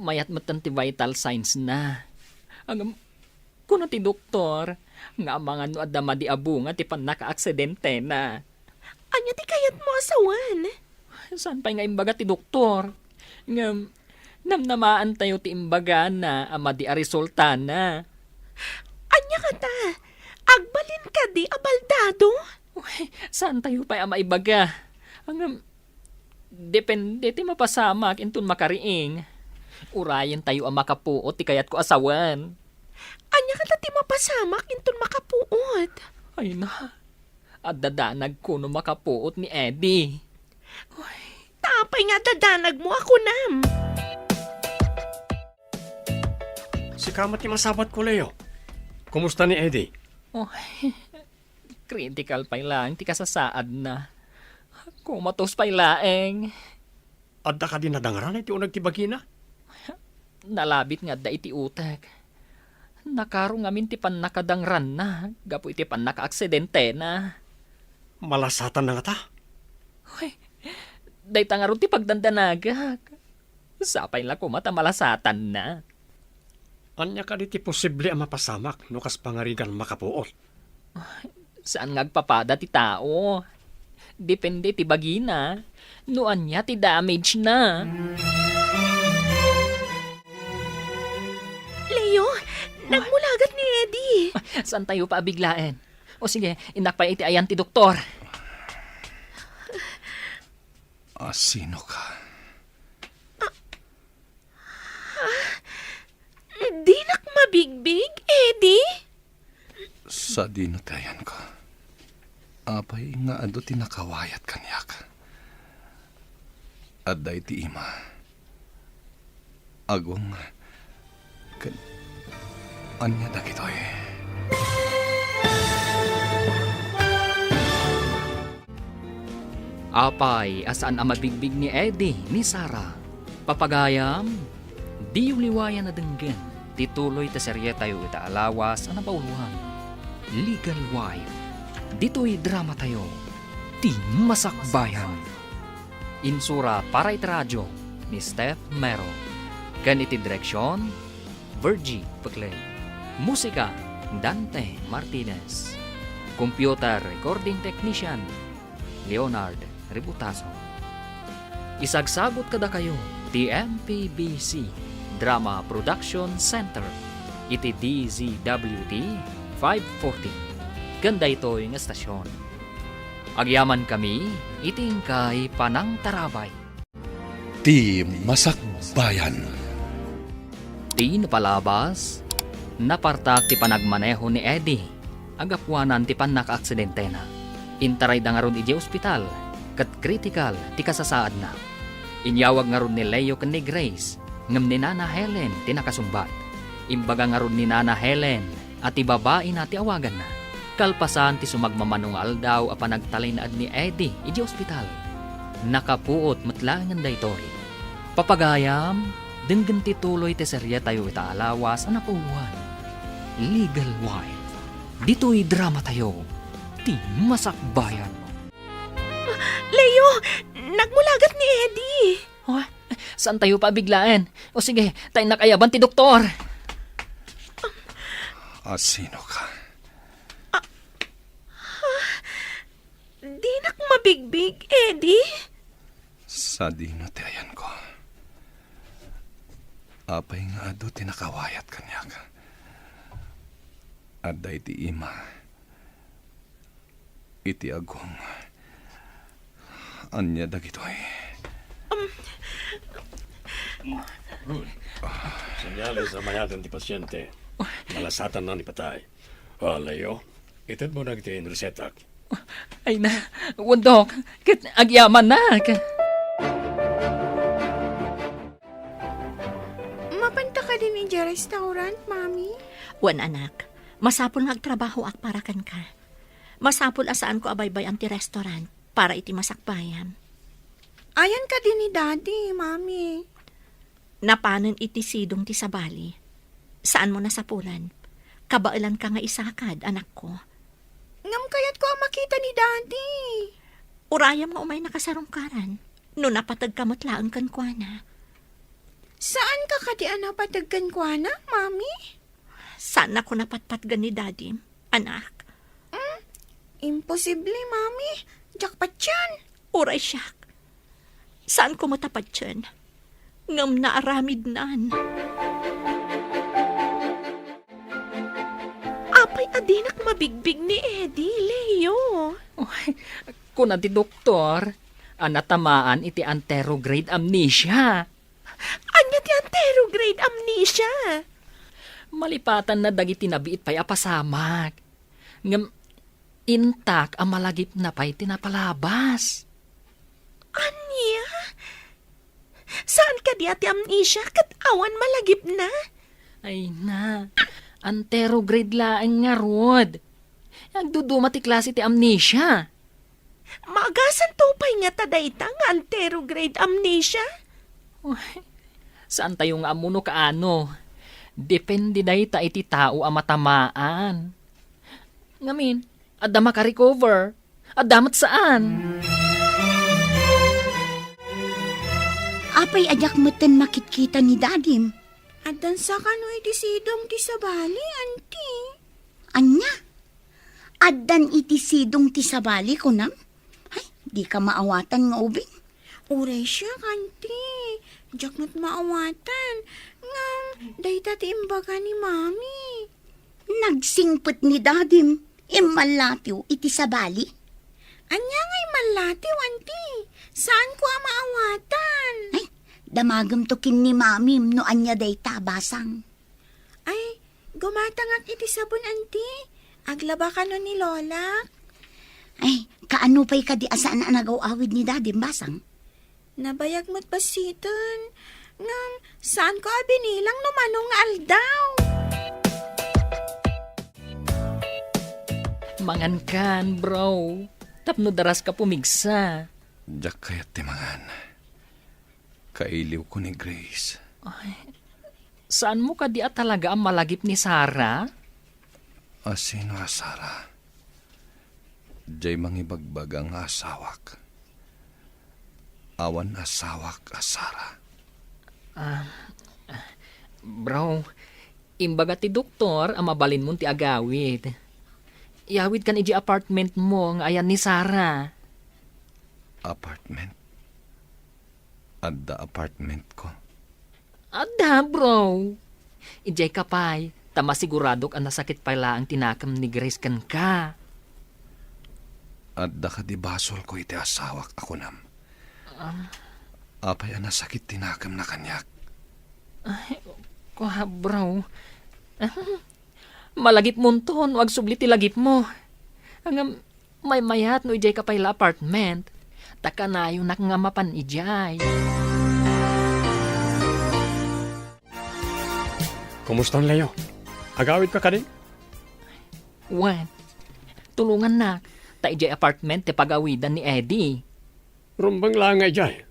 Mayat metten ti vital signs na. Ngem, kuna ti doktor nga amangan no adda madi a bunga ti pannakaaksidentena. Ania ti kayatmo a sawen? Saan pay nga imbaga ti doktor? Ngem, namnamaantayo ti imbagana a madi a resultana. Ania kata? Agbalin kadi a baldado? Uy, saantayo pay a maibaga. Ngem, depende ti mapasamak inton makariing. Urayentayo a makapuot ti kayatko a sawen. Ania kata ti mapasamak inton makapuot? Ay na, adda danagko no makapuot ni Eddie. Uy, ta apay nga adda danagmo a kunam? Sika met ti masawatko, Leo. Kumusta ni Eddie? Uy, critical pay laeng ti kasasaadna. Komatos pay laeng. Adda kadi nadangran iti uneg ti bagina? Nalabit nga adda iti utek. Nakaro ngamin ti pannakadangranna gapu iti pannakaaksidentena. Malasatanna ngata? Uy, dayta ngarud ti pagdandanagak. Sapay la koma ta malasatanna. Ania kadi ti posible a mapasamak no kas pangarigan makapuot? Saan nga agpapada ti tao. Depende ti bagina no ania ti damage na. Leo, nagmulagat ni Eddie. Saantayo pay a biglaen. O sige, innak pay iti ayan ti doktor. A, sino ka? Dinak mabigbig, Eddie? Sadino ti ayanko? Apay nga adu ti nakawayat kaniak? Adda iti ima. Agong ken ania dagitoy? Apay a saan a mabigbig ni Eddie ni Sarah? Papagayam, diyo liwayan a denggen ti tuloy ti serietayo ita a lawas a nabaoloan, Legal Wife. Ditoy dramatayo, Ti Masakbayan. Insura para iti radio ni Steph Mero. Ken iti direksion, Virgie Peclay. Musika, Dante Martinez. Computer recording technician, Leonard Ributaso. Isagsagut kadakayo ti M P B C Drama Production Center iti D Z W T five forty ken daytoy nga estasion. Agyamankami iti inkay panangtarabay. Ti Masakbayan. Ti napalabas, napartak ti panagmaneho ni Eddie a gapuanan ti pannakaaksidentena. Intarayda ngarud idiay ospital ket kritikal ti kasasaadna. Inyawag ngarud ni Leo ken ni Grace, ngem ni Nana Helen ti nakasungbat. Imbaga ngarud ni Nana Helen a ti babaina ti awaganna. Kalpasan ti sumagmamano nga aldaw a panagtalinaed ni Eddie idiay ospital, nakapuot met laengen daytoy. Papagayam, denggen ti tuloy ti serietayo ita a lawas a napuotan, Legal Wife. Ditoy dramatayo, ti masakbayan. Leo, nagmulagat ni Eddie. Oh, saan tayo pabiglaen? O sige, ta innak ayaban ti doktor. A, sino ka? Dinak mabigbig, Eddie. Sadino ti ayanko? Apay nga adu ti nakawayat kaniak? Adda iti ima, iti agong. Ania dagitoy? Ruth, senyales a mayaten ti pasiente. Malasatanna ni patay. Ah, Leo, itedmo dagiti resetak. Ay na, wen, Dok, ket agyamannak. Mapanta kadin idiay restaurant, Mami? Wen, anak. Masapul nga agtrabahoak para kenka. Masapul a saanko a baybay-an ti restaurant para iti masakbayam. Ayan kadi ni Daddy, Mami? Napanen iti sidong ti sabali. Saanmo nasapulan. Kabaelanka nga isakad, anakko. Ngem kayatko a makita ni Daddy. Urayam nga umayna kasarungkaran. No napategka met laeng kenkuana. Saanka kadi a napateg kenkuana, Mami? Saannako napatpatgen ni Dadim, anak. Mm, imposible, Mami. Diak patien. Uray siak. Saanko met a patien. Ngem naaramidnan. Apay a dinak mabigbig ni Eddie, Leo? Uy, kuna ti doktor a natamaan iti anterograde amnesia. Ania ti anterograde amnesia? Malipatanna dagiti nabiit pay a pasamak. Ngem intak a malagipna pay ti napalabas. Ania? Saan kadi a ti amnesia ket awan malagipna? Ay na, anterograde laeng ngarud. Agduduma ti klase ti amnesia. Maagasanto pay ngata dayta nga anterograde amnesia? Uy, saantayo nga ammo no kaano. Depende dayta iti tao a matamaan. Ngamin, adda makarecover, adda met saan. Apay a diak metten makitkita ni Dadim? Addan sa kano iti sidong ti sabali, Auntie? Ania? Addan iti sidong ti sabali, kunam? Ay, dika maawatan nga ubing. Uray siak, Auntie. Diak met maawatan. Ngem, dayta ti imbaga ni Mami. Nagsingpet ni Dadim. Immallatiw iti sabali. Ania nga immallatiw, Auntie? Saanko a maawatan. Ay, damagemto ken ni Mamim no ania dayta, basang. Ay, gumatangak iti sabon, Auntie. Aglaba kano ni Lolak. Ay, kaano pay kadi a saan a nagaw-awid ni Dadim, basang? Nabayag met bassiten. Ngem, saanko a binilang no mano nga aldaw. Mangankan, bro. Tapno daraska pumigsa. Diak kayat ti mangan. Kailiwko ni Grace. Ay, saanmo kadi a talaga a malagip ni Sarah? A sino a Sarah? Diay mangibagbaga nga asawak. Awan asawak a Sarah. Ah, bro, imbaga ti doktor a mabalinmon ti agawid. Iyawidkan idiay apartmentmo nga ayan ni Sarah. Apartment? Adda apartmentko? Adda, bro. Idiayka pay, ta masiguradok a nasakit pay laeng ti nakem ni Grace kenka. Adda kadi basolko iti asawak a kunam? Ah. Apay a nasakit ti nakemna kaniak? Ay, Kua, bro. Malagipmonto no agsubli ti lagipmo. Ngem, maymayat no idiay ka pay la apartment. Ta kanayonak nga mapan idiay. Kumustan, Leo? Agawidka kadi? Wen, tulongannak. Ta idiay apartment ti pagawidan ni Eddie. Rumbeng laeng nga idiay.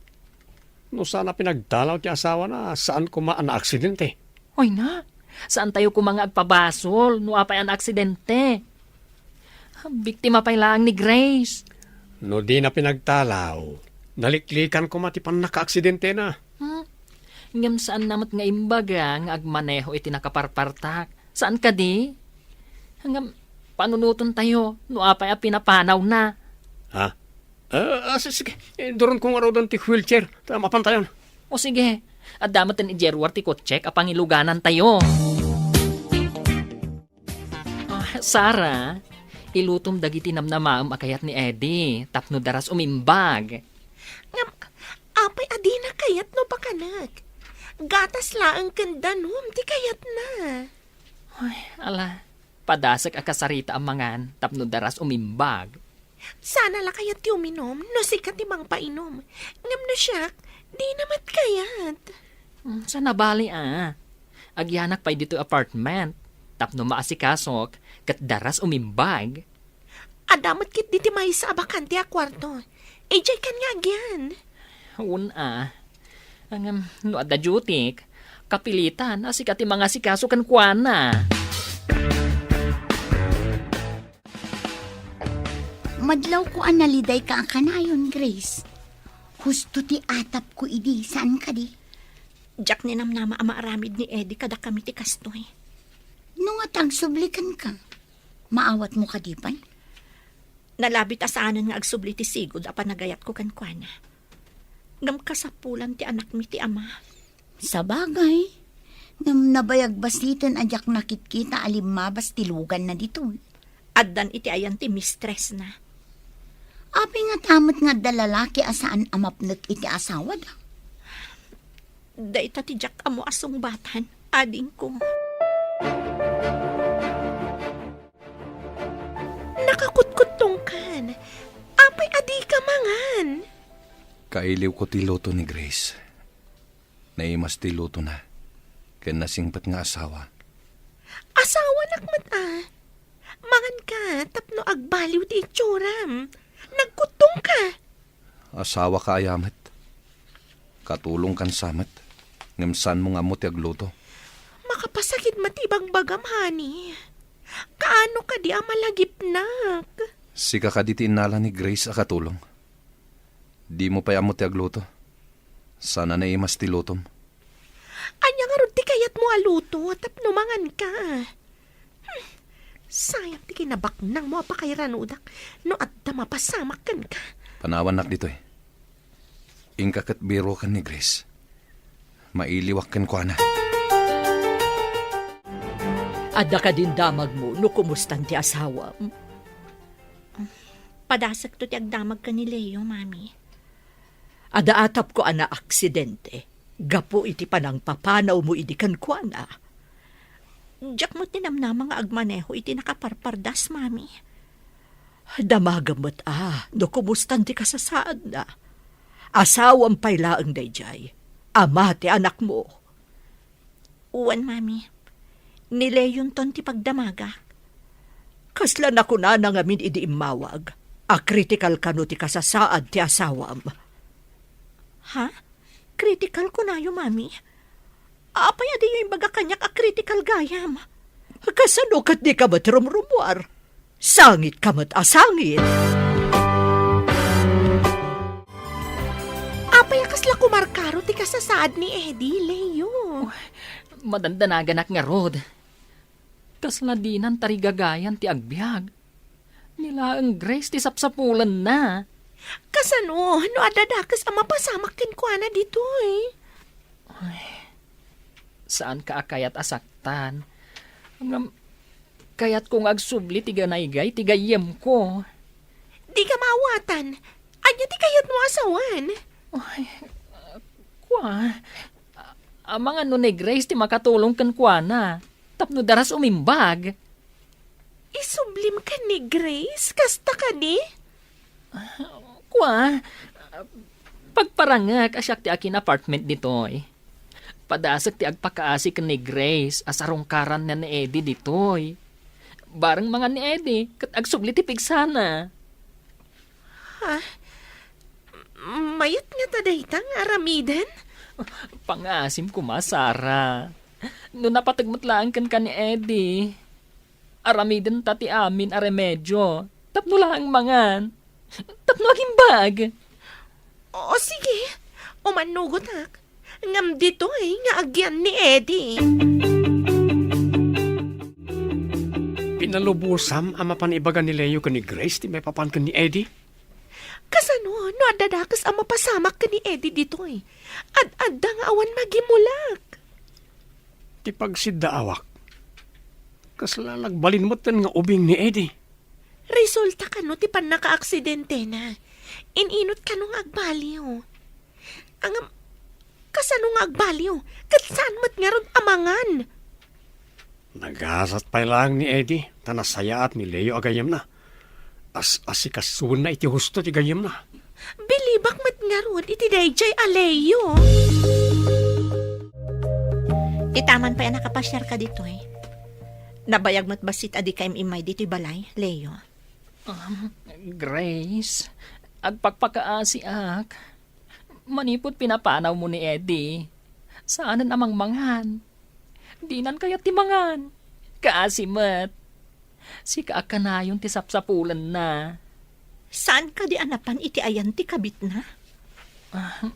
No saan a pinagdalaw ti asawana, saan koma a naaksidente. Hoy na, saantayo koma nga agpabasol no apay a naaksidente. Biktima pay laeng ni Grace. No dina pinagdalaw, naliklikan koma ti pannakaaksidentena. Hmm? Ngem saanna met nga imbaga nga agmaneho iti nakaparpartak. Saan kadi? Ngem panunoten tayo no apay a pinapanawna. Ha? Ah, ah, si-, sige. Induron ko ngaruden ti wheelchair. Ta mapan tayon. O sige. Adda met idiay ruar ti kotsek a pangiluganan tayo. Ah, Sara, ilutom dagiti namnamaem a kayat ni Eddie tapno daras umimbag. Ngem, apay a dina kayat no pakanek? Gatas laeng ken danum ti kayatna. Ay, ala, padasek a kasarita a mangan tapno daras umimbag. Sana la kayat ti uminum no sika ti mangpainom. Ngem no siak, dina met kayat. Hmm, saan a bali a. Agyanak pay ditoy apartment. Tapno maasikasok, ket daras umimbag. Adda met ketdi ti maysa a bakante a kuarto. Idiay kan nga agyan. Wen a. Ngem, no adda duty, kapilitan a sika ti mangasikaso kenkuana. Madlawko a nalidayka a kanayon, Grace. Husto ti atapko idi, saan kadi? Diak ninamnama a maaramid ni Eddie kadakami ti kastoy. No nga agsubli kenka, maawatmo kadi pay? Nalabit a saanen nga agsubli ti sigud a panagayatko kenkuana. Ngem kasapulan ti anakmi ti ama. Sabagay, ngem nabayag basiten a diak nakitkita a limmabas ti luganna ditoy. Addan iti ayan ti mistressna. Apay ngata met nga adda lalaki a saan a mapnek iti asawada? Dayta ti diak ammo a sungbatan, adingko. Nakakutkuttongkan. Apay a dika mangan? Kailiwko ti luto ni Grace. Naimas ti lutona, ken nasingpet nga asawa. Asawanak met a. Manganka tapno agbaliw ti itsuram. Nagkuttongka. Asawaka aya met. Katulongkan sa met, ngem saanmo nga ammo ti agluto. Makapasakit met ti ibagbagam, honey. Kaano kadi a malagipnak? Sika kadi ti innala ni Grace a katulong. Dimo pay ammo ti agluto. Saan a naimas ti lutom. Ania ngarud ti kayatmo a luto tapno manganka? Hmm. Sayang ti kinabaknangmo a pakairanudak no adda mapasamak kenka. Panawannak ditoy. Inka ket biroken ni Grace. Mailiwak kenkuana. Adda kadin damagmo no kumustan ti asawam? Padasekto ti agdamag ken ni Leo, Mami. Adda atapko a naaksidente gapu iti panangpapanawmo idi kenkuana. Diak met ninamnama nga agmaneho iti nakaparpardas, Mami. Damagem met a no kumustan ti kasasaadna. Asawam pay laeng daydiay, ama ti anakmo. Wen, Mami. Ni Leonton ti pagdamagak. Kasla nakunana ngamin idi immawag a kritikal kano ti kasasaad ti asawam. Ha? Kritikal kunayo, Mami? Apay a diyo imbaga kaniak a kritikal gayam? Kasano ket dika met rumrumuar? Sangit ka met a sangit. Apay a kasla kumarkaro ti kasasaad ni Eddie, Leo? Madandanaganak ngarud. Kasla dinan tarigagayan ti agbiag. Ni laeng Grace ti sapsapulenna. Kasano no adda dakes a mapasamak kenkuana ditoy? Ay, saanka a kayat a saktan. Ngem, kayatko nga agsubli ti ganaygay ti gayyemko. Dika maawatan. Ania ti kayatmo a sawen? Ay, kua, Amangan no ni Grace ti makatulong kenkuana tapno daras umimbag. Isublim ken ni Grace? Kasta kadi? Kua, pagparangek a siak ti akin-apartment ditoy. Padasek ti agpakaasi ken ni Grace a sarungkaran ni Eddie ditoy. Bareng mangan ni Eddie ket agsubli ti pigsana. Ha? Mayat ngata dayta nga aramiden? Pangaasim koma, Sarah. No napateg met laeng kenka ni Eddie, aramidenta ti amin a remedio tapno laeng mangan, tapno agimbag. O, sige. Umannugotak. Ngem ditoy nga agyan ni Eddie. Pinalubosam a mapan ibaga ni Leo ken ni Grace ti maipapan ken ni Eddie? Kasano no adda dakes a mapasamak ken ni Eddie ditoy? Ad-adda nga awan magimulak. Ti pagsiddaawak, kasla nagbalin metten nga ubing ni Eddie. Resulta kano ti pannakaaksidentena? In-inot kano nga agbaliw? Ngem, kasano nga agbaliw? Ket saan met ngarud a mangan? Nagasat pay laeng ni Eddie, ta nasayaat ni Leo a gayyemna. As-asikasuenna iti husto ti gayyemna. Bilibak met ngarud iti daydiay a Leo. Itaman pay a nakapasiarka ditoy. Nabayag met bassit a dika im-immay ditoy balay, Leo. Um, Grace, agpakpakaasiak. Manipud pinapanawmo ni Eddie, saanen a mangmangan. Dinan kayat ti mangan. Kaasi met. Sika a kanayon ti sapsapulenna. Saan kadi a napan iti ayan ti kabitna? Ah,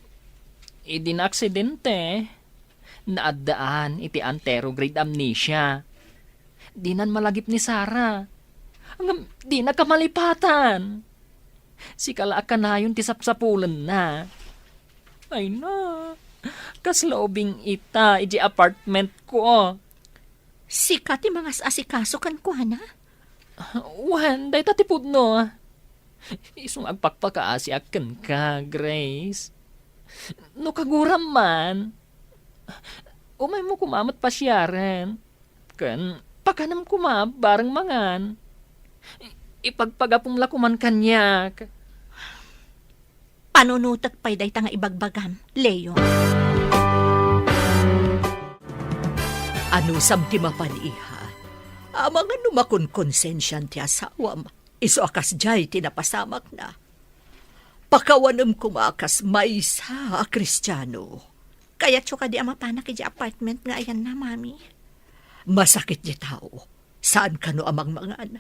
idi naaksidente, naaddaan iti anterograde amnesia. Dinan malagip ni Sarah. Ngem dina kamalipatan. Sika la a kanayon ti sapsapulenna. Ay na, kasla ubing ita iti apartment ko. Sika ti mangas-asikaso kenkuana? Wen, dayta ti pudno. Isu nga agpakpakaasiak kenka, Grace. No kaguram man, umaymo koma met pasiaren. Ken pakanem koma bareng mangan. Ipagpagapom la koman kaniak. Panunotek pay dayta nga ibagbagam, Leo. Anusam ti mapan, iha? Amangan no makonkonsensian ti asawam, isu a kasdiay ti napasamakna. Pakawanem koma kas maysa a Kristiano. Kayatyo kadi a mapanak idiay apartment nga ayanna, Mami? Masakit ti tao. Saan kano a mangmangan?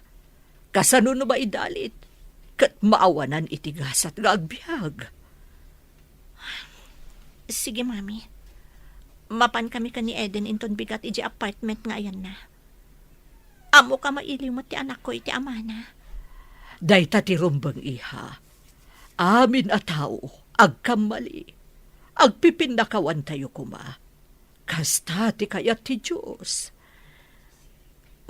Kasano no maidalit? Ket maawanan iti gasat nga agbiag. Sige, Mami. Mapankami ken ni Eden inton bigat idiay apartment nga ayanna. Ammok a mailiw met ti anakko iti amana. Dayta ti rumbeng, iha. Amin a tao, agkammali. Agpipinnakawantayo koma. Kasta ti kayat ti Dios.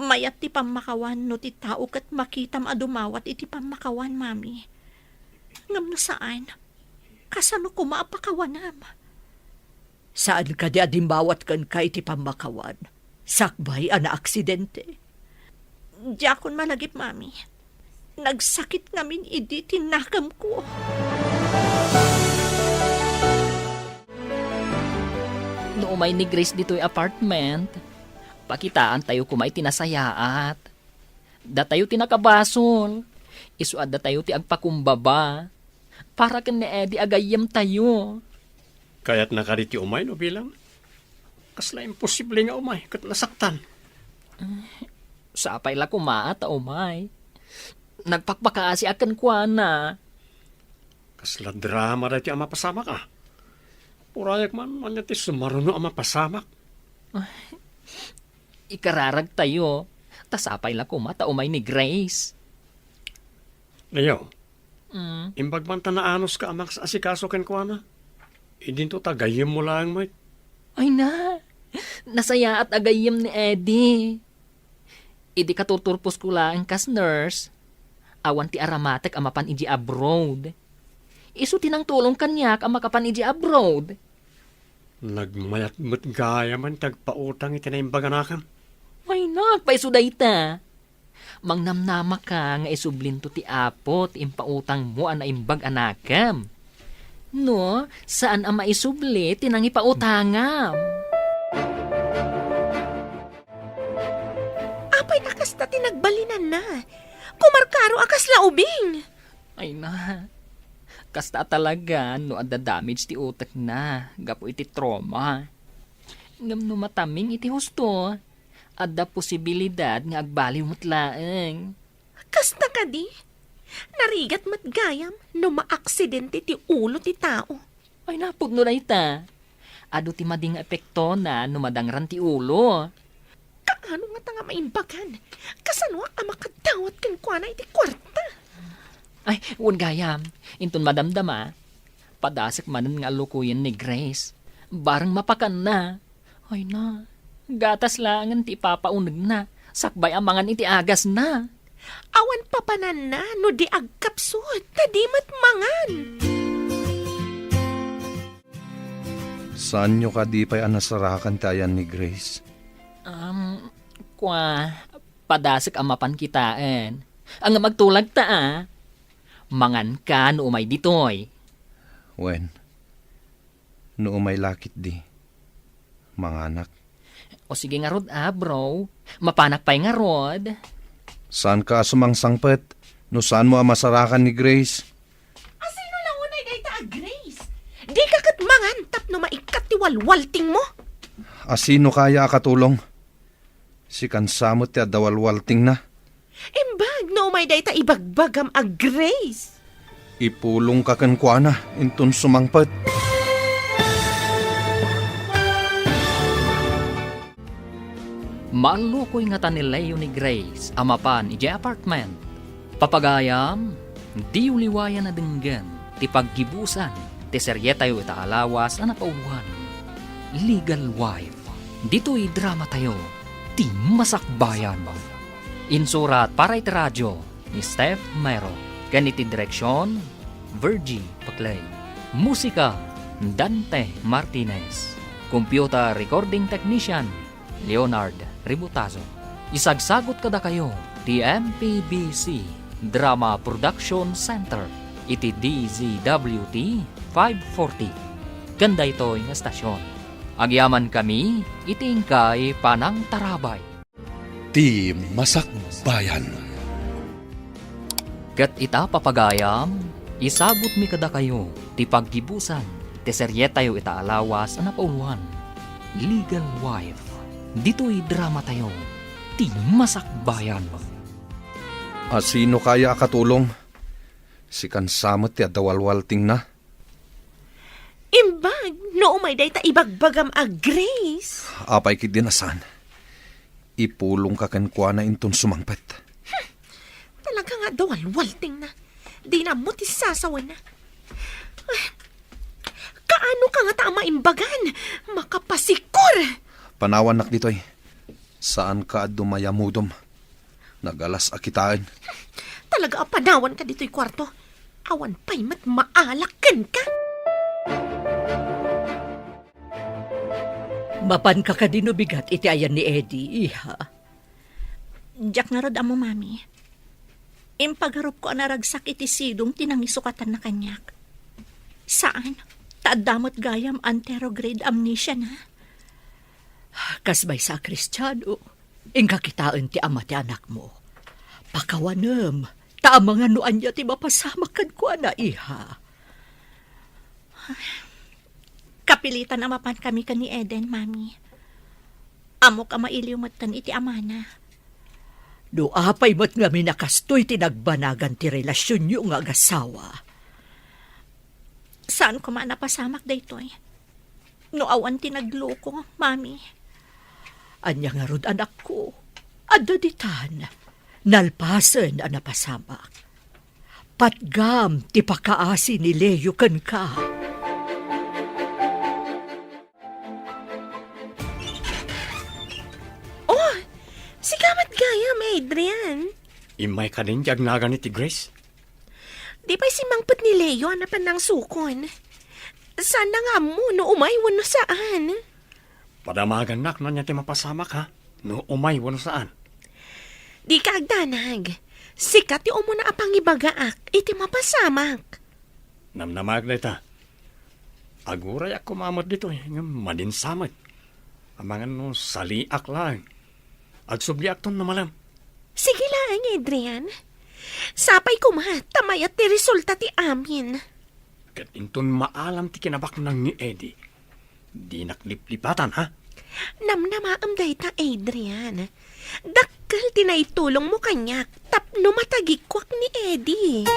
Mayat ti pammakawan no ti tao ket makitam a dumawat iti pammakawan, Mami. Ngem no saan, kasano koma a pakawanam? Saan kadi a dimmawat kenka iti pammakawan, sakbay a naaksidente? Diakon malagip, Mami. Nagsakit ngamin idi ti nakemko. No umay ni Grace ditoy apartment, pakitaantayo koma iti nasayaat. Datayo ti nakabasol. Isu a datayo ti agpakumbaba. Para ken ni Eddie a gayyemtayo. Kayatna kadi ti umay no bilang? Kasla imposible nga umay ket nasaktan. Sapay la koma ta umay. Nagpakpakaasiak kenkuana. Kasla drama daytoy a mapasamak, a. Urayak man, ania ti sumaruno a mapasamak? Ikararagtayo, ta sapay la koma ta umay ni Grace. Leo, mm, imbag man ta naanuska a mangas-asikaso kenkuana. Idinto ta gayyemmo laeng met. Ay na, nasayaat a gayyem ni Eddie. Idi katurturposko laeng kas nurse, awan ti aramatek a mapan idiay abroad. Isu ti nangtulong kaniak a makapan idiay abroad. Nagmayat met gayamen ti agpautang iti naimbag a anakem. Ay, nagpaiso dayta. Mangnamnamaka nga isublinto ti Apo ti impautangmo a naimbag a anakem. No, saan a maisubli ti nangipautangam. Apay a kasta ti nagbalinanna? Kumarkaro a kasla ubing. Ay na, kasta a talaga no adda damage ti utekna gapu iti trauma. Ngem no mataming iti husto, adda posibilidad nga agbaliw met laeng. Kasta kadi? Narigat met gayam no maaksidente ti ulo ti tao. Ay, napudno dayta. Adu ti madi nga epektona no madangran ti ulo. Kaano ngata nga maimbagan? Kasano a makadawat kenkuana iti kuarta? Ay, wen gayam, inton madamdama, padasek manen nga allukoyen ni Grace. Bareng mapakanna. Ay na, gatas laengen ti ipapaunegna, sakbay a mangan iti agasna. Awan papananna no di agkapsut, ta di met mangan. Saanyo kadi pay a nasarakan ti ayan ni Grace? Um, kua, padasek a mapan kitaen. Ngem agtulagta a. Manganka no umay ditoy. Wen, no umay la ketdi, manganak. O sige ngarud a, bro. Mapanak pay ngarud. Saanka a sumangsangpet no saanmo a masarakan ni Grace. Asino la unay dayta a Grace? Dika ket mangan tapno maikkat ti walwaltingmo. Asino kaya a katulong? Sikan sa met ti adda walwaltingna. Imbag no umay dayta ibagbagam a Grace. Ipulongka kenkuana inton sumangpet. Maallukoy ngata ni Leo ni Grace a mapan idiay apartment. Papagayam, diyo liwayan a denggen ti paggibusan ti serietayo ita a lawas a napauloan, Legal Wife. Ditoy dramatayo, ti masakbayan. Insurat para iti radio ni Steph Mero, ken iti direksion, Virgie Paclay. Musika, Dante Martinez. Computer recording technician, Leonard Ributazo. Isagsagut kadakayo ti M P B C Drama Production Center iti D Z W T five forty. Ken daytoy nga estasion, agyamankami iti inkay panangtarabay. Ti Masakbayan. Ket ita, papagayam, isagutmi kadakayo ti paggibusan ti serietayo ita a lawas a napauloan, Legal Wife. Ditoy dramatayo, Ti Masakbayan. Asino kaya a katulong? Sikan sa met ti adda walwaltingna. Imbag no umay dayta ibagbagam a Grace. Apay ketdin a saan? Ipulongka kenkuana inton sumangpet. Hmm. Talaga nga adda walwaltingna. Dina ammo ti sasawenna. Ah, kaano ka ngata a maimbagan? Makapasikor! Panawannak ditoy. Saanka a dumayamudom. Nagalas a kitaen. Talaga a panawanka ditoy kuarto. Awan pay met maalak kenka. Mapanka kadi no bigat iti ayan ni Eddie, iha? Diak ngarud ammo, Mami. Impagarupko a naragsak iti sidong ti nangisukatanna kaniak. Saan, ta adda met gayam anterograde amnesia na. Kas maysa a Kristiano, inka kitaen ti ama ti anakmo. Pakawanem, ta amangan no ania ti mapasamak kenkuana, iha. Kapilitan a mapankami ken ni Eden, Mami. Ammok a mailiw metten iti amana. No apay met ngamin a kastoy ti nagbanagan ti relasionyo nga agasawa. Saan koma a napasamak daytoy. No awan ti nagloko, Mami. Ania ngarud, anakko? Adda ditan. Nalpasen a napasamak. Patgam ti pakaasi ni Leo kenka. Oh, sika met gayam, Adrian. Immay kadin ti agnagan iti Grace? Di pay simmangpet ni Leo a napan nangsukon. Saanna nga ammo no umay wenno saan. Padamagannak no ania ti mapasamak, ha? No umay wenno saan. Dika agdanag. Sika ti umuna a pangibagaak iti mapasamak. Namnamaak dayta. Agurayak koma met ditoy, ngem madinsa met. Amangan no saliak laeng. Agsubliakton no malem. Sige laeng, Adrian. Sapay koma, ta mayat ti resulta ti amin. Ket inton maalam ti kinabaknang ni Eddie, dinak liplipatan, ha? Namnamaem dayta, Adrian. Dakkel ti naitulongmo kaniak tapno matagikuak ni Eddie.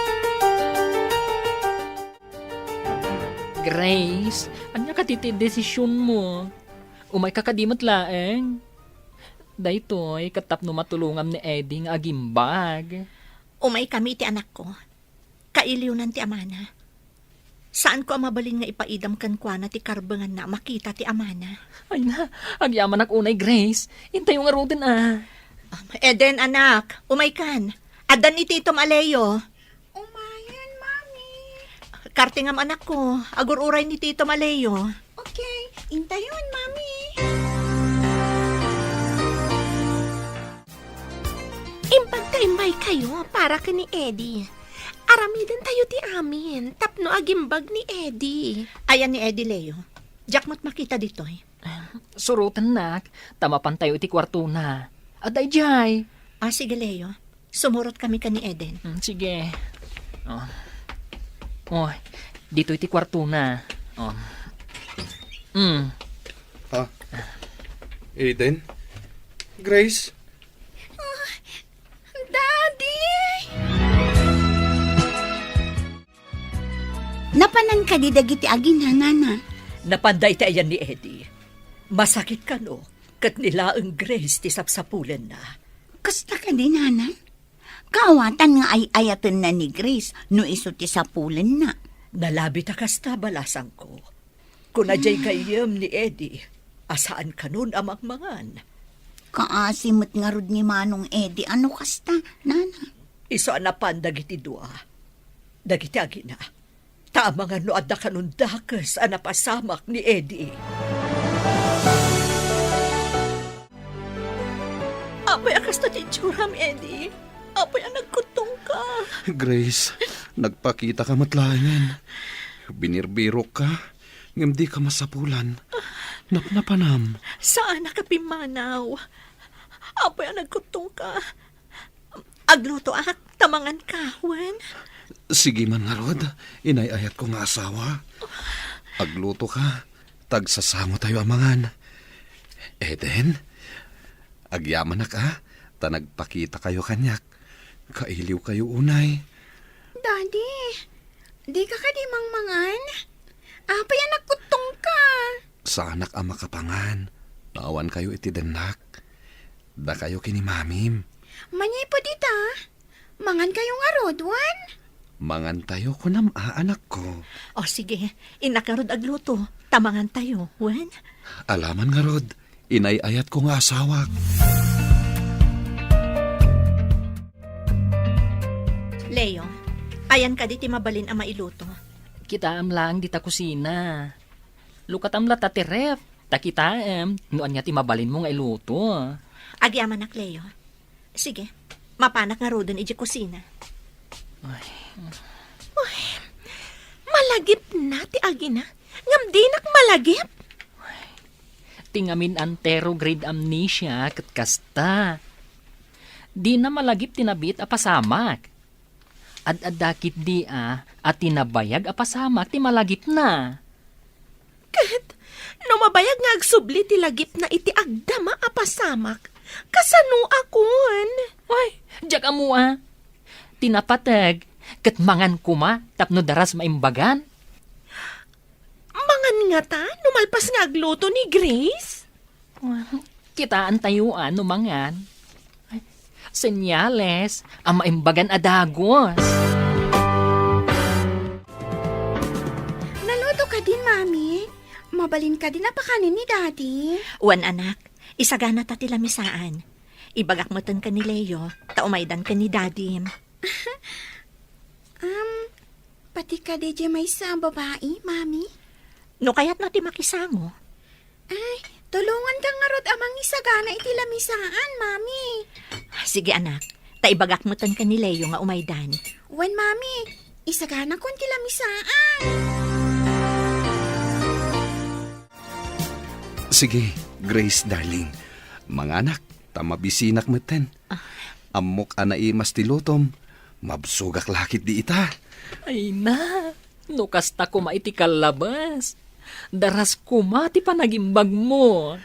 Grace, ania kadi ti desisionmo? Umayka kadi met laeng? Daytoy, ket tapno matulongam ni Eddie nga agimbag. Umaykami iti anakko. Kailiwnan ti amana. Saanko a mabalin nga ipaidam kenkuana ti karbenganna a makita ti amana. Ay na, agyamanak unay, Grace. Intayo ngaruden a. Um, Eden, anak, umaykan. Addan ni Titom a Leo. Umayen, Mami. Kartingam, anakko. Agur-uray ni Titom a Leo. Okay, intayon, Mami. Imbag ta immaykayo para ken ni Eddie. Aramidentayo ti amin tapno agimbag ni Eddie. Ayan ni Eddie, Leo? Diak met makita ditoy. Surotennak, ta mapantayo iti kuartona. Adda idiay. Ah, sige, Leo. Sumurot kami ken ni Eden. Mm, sige. Oh. Oh, ditoy ti kuartona. Oh. Mm. Ah. Eden? Grace? Ah, Daddy! Napanan kadi dagiti agina, Nana? Napanda iti ayan ni Eddie. Masakit kano, ket ni laeng Grace ti sapsapulenna. Kasta kadi, Nana? Kaawatan nga ay-ayatenna ni Grace no isu ti sapulenna. Nalabit a kasta, balasangko. Kuna diay gayyem ni Eddie a saan kanon a mangmangan. Kaasi met ngarud ni Manong Eddie a no kasta, Nana. Isu a napan dagiti dua, dagiti agina, ta amangan no adda kanon dakes a napasamak ni Eddie. Apay a kasta ti itsuram, Eddie? Apay a nagkuttongka? Grace, nagpakitaka met laengen. Binirbirokka, ngem dika masapulan. Napnapanam? Saanak a pimmanaw. Apay a nagkuttongka? Aglutoak, ta manganka, wen? Sige man ngarud, inay-ayatko nga asawa. Aglutoka, ta agsasangotayo a mangan. Eden, agyamanak a, ta nagpakitakayo kaniak. Kailiwkayo unay. Daddy, dika kadi mangmangan? Apay a nagkuttongka? Saanak a makapangan. Awankayo iti dennak. Dakayo ken ni Mamim. Manipud ita, mangankayo ngarud, wen? Mangantayo, kunam a, anakko. O, sige. Innak ngarud agluto, ta mangantayo, wen? Alaman ngarud, inay-ayatko nga asawak. Leo, ayan kadi ti mabalin a mailuto? Kitaem laeng dita kusina. Lukatam latta ti ref, ta kitaem no ania ti mabalinmo nga iluto. Agyamanak, Leo. Sige, mapanak ngaruden idiay kusina. Ay. Uy, malagipna ti agina, ngem dinak malagip. Ti ngamin anteroid amnesia ket kasta. Dina malagip ti nabiit a pasamak. Ad-adda ketdi a, a ti nabayag a pasamak ti malagipna. Ket no mabayag nga agsubli ti lagipna iti agdama a pasamak, kasano a kun? Ay, diak ammo a. Ti napateg, ket mangan koma tapno daras maimbagan. Mangan ngata no malpas nga agluto ni Grace? Kitaentayo a no mangan. Senyales a maimbagan a dagus. Naluto kadin, Mami? Mabalin kadin a pakanen ni Daddy? Wen, anak. Isaganata ti lamisaan. Ibagak metten ken ni Leo, ta umaydan ken ni Daddy. Um, pati kadi diay maysa a babai, Mami? No kayatna ti makisango. Ay, tulonganka ngarud a mangisagana iti lamisaan, Mami. Sige, anak. Ta ibagak metten ken ni Leo nga umaydan. Wen, Mami, isaganakon ti lamisaan. Sige, Grace, darling. Manganak, ta mabisinak metten. Ah. Ammok a naimas ti lutom. Mabsogak la ketdi ita. Ay na, no kasta koma iti kallabas, daras koma ti panagimbagmo.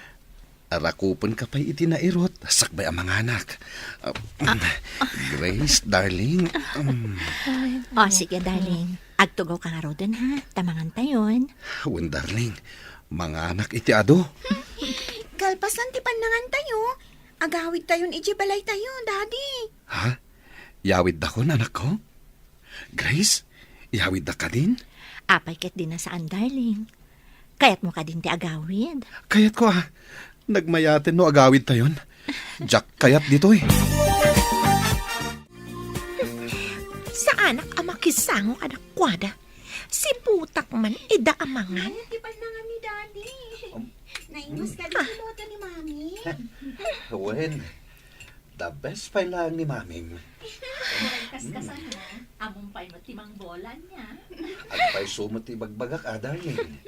Rakupenka pay iti nairut, sakbay a manganak. Ah, Grace, darling. Mm. O, sige, darling. Agtugawka ngaruden, ha? Ta mangantayon. Wen, darling. Manganak iti adu. Kalpasan ti pannangantayo, agawidtayon idiay balaytayo, Daddy. Ha? Yawiddakon, anakko? Grace, iyawiddak kadin? Apay ket di na saan, darling. Kayatmo kadin ti agawid? Kayatko a. Nagmayaten no agawidtayon. Diak kayat ditoy. Saanak a makisango kadakuada. Sibutak man ida a mangan. Ay, di pa nangan ni Daddy. Um, naimas ka di luto ni Mami. Wen, the best pay laeng ni Mamim. Kas-kasan mo, amom pay met ti mangbola niya. Agpayso met ti bagbagak, a, darling.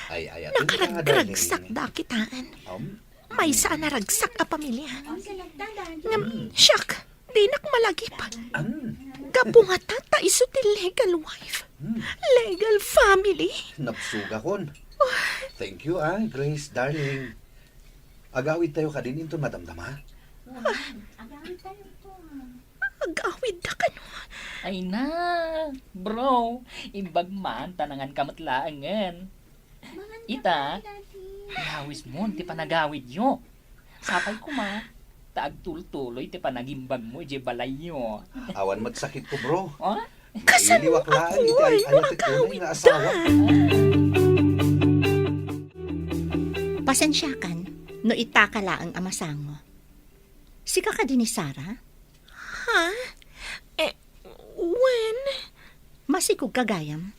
Ay, ay, atin ka, darling. Nakaragragsak da kitaan. Um, Maysa a naragsak a pamilia. Ngem, siak, dinak malagip. An? Gapu ngata ta isu ti legal wife. Hmm. Legal family. Nabsogakon. Thank you, ah, Grace, darling. Agawidtayo kadin inton madamdama? Agawidtayo to. Agawidda kano? Ay na, bro, imbag man, ta nanganka met laengen. Ita, ihawismon ti panagawidyo. Sapay koma, ta agtultuloy ti panagimbagmo idiay balayyo. Awan met sakitko, bro. Oh? Kasano iliwak laeng iti ay-ayatek unay nga asawa. Pasensiakan no itaka laeng a masango. Sika kadi ni Sarah? Ha? Eh, wen? Masikogka gayam.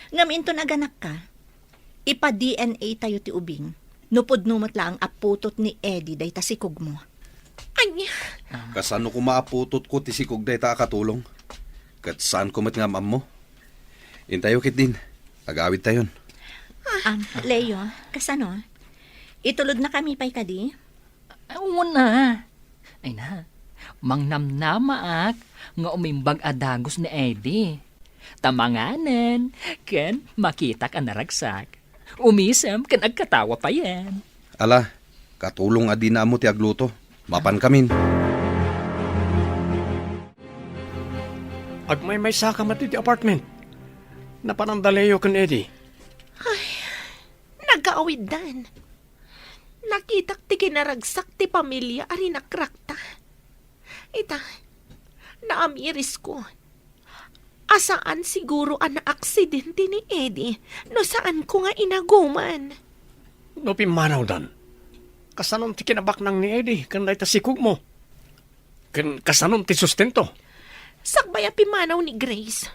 Ngem inton aganakka, ipa-D N A tayo ti ubing. No pudno met laeng a putot ni Eddie dayta sikogmo. Ania? Kasano koma a putotko ti sikog dayta a katulong? Ket saanko met nga am-ammo. Intayo ketdin, agawidtayon. Ah, Leo, kasano? Itulodnakami pay kadi? Una. Ay na, mangnamnamaak nga umimbag a dagus ni Eddie. Ta manganen, ken makitak a naragsak. Umisem ken agkatawa payen. Ala, katulong a dina ammo ti agluto. Mapankamin. Agmaymaysaka met iti apartment. Napanan da Leo ken Eddie. Ay, nagawiddan. Nakitak ti kinaragsak ti pamilia a rinakrakta. Ita, naamirisko a saan siguro a naaksidente ni Eddie no saanko nga inaguman. No pimmanawdan, kasanon ti kinabaknang ni Eddie ken dayta sikogmo? Ken kasanon ti sustento? Sakbay a pimmanaw ni Grace,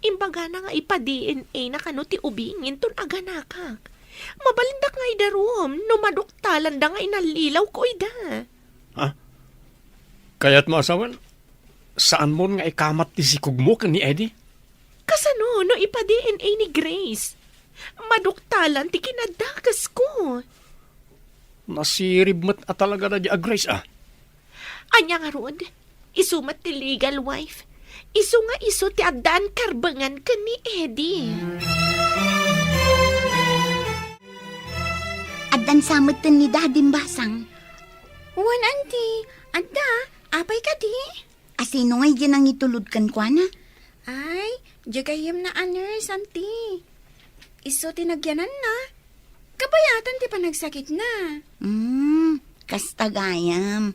imbagana nga ipa-D N A na kano ti ubing inton aganakak. Mabalindak nga idarum no maduktalanda nga inallilawko ida. Ha? Kayatmo a sawen, saanmon nga ikamat ti sikogmo ken ni Eddie? Kasano no ipa-D N A ni Grace? Maduktalan ti kinadakasko. Nasirib met a talaga da di a Grace, ah. Ania ngarud? Isu met ti legal wife. Isu nga isu ti addaan karbengan ken ni Eddie. Addan sa metten ni Dadim, Basang. Wen, Auntie. Adda, apay kadi? Asino ngay diay nangitulod kenkuana? Ay, diay gayyemna a nurse, Auntie. Isu ti nagyananna. Kabayatan ti panagsakitna. Hmm, kasta gayam.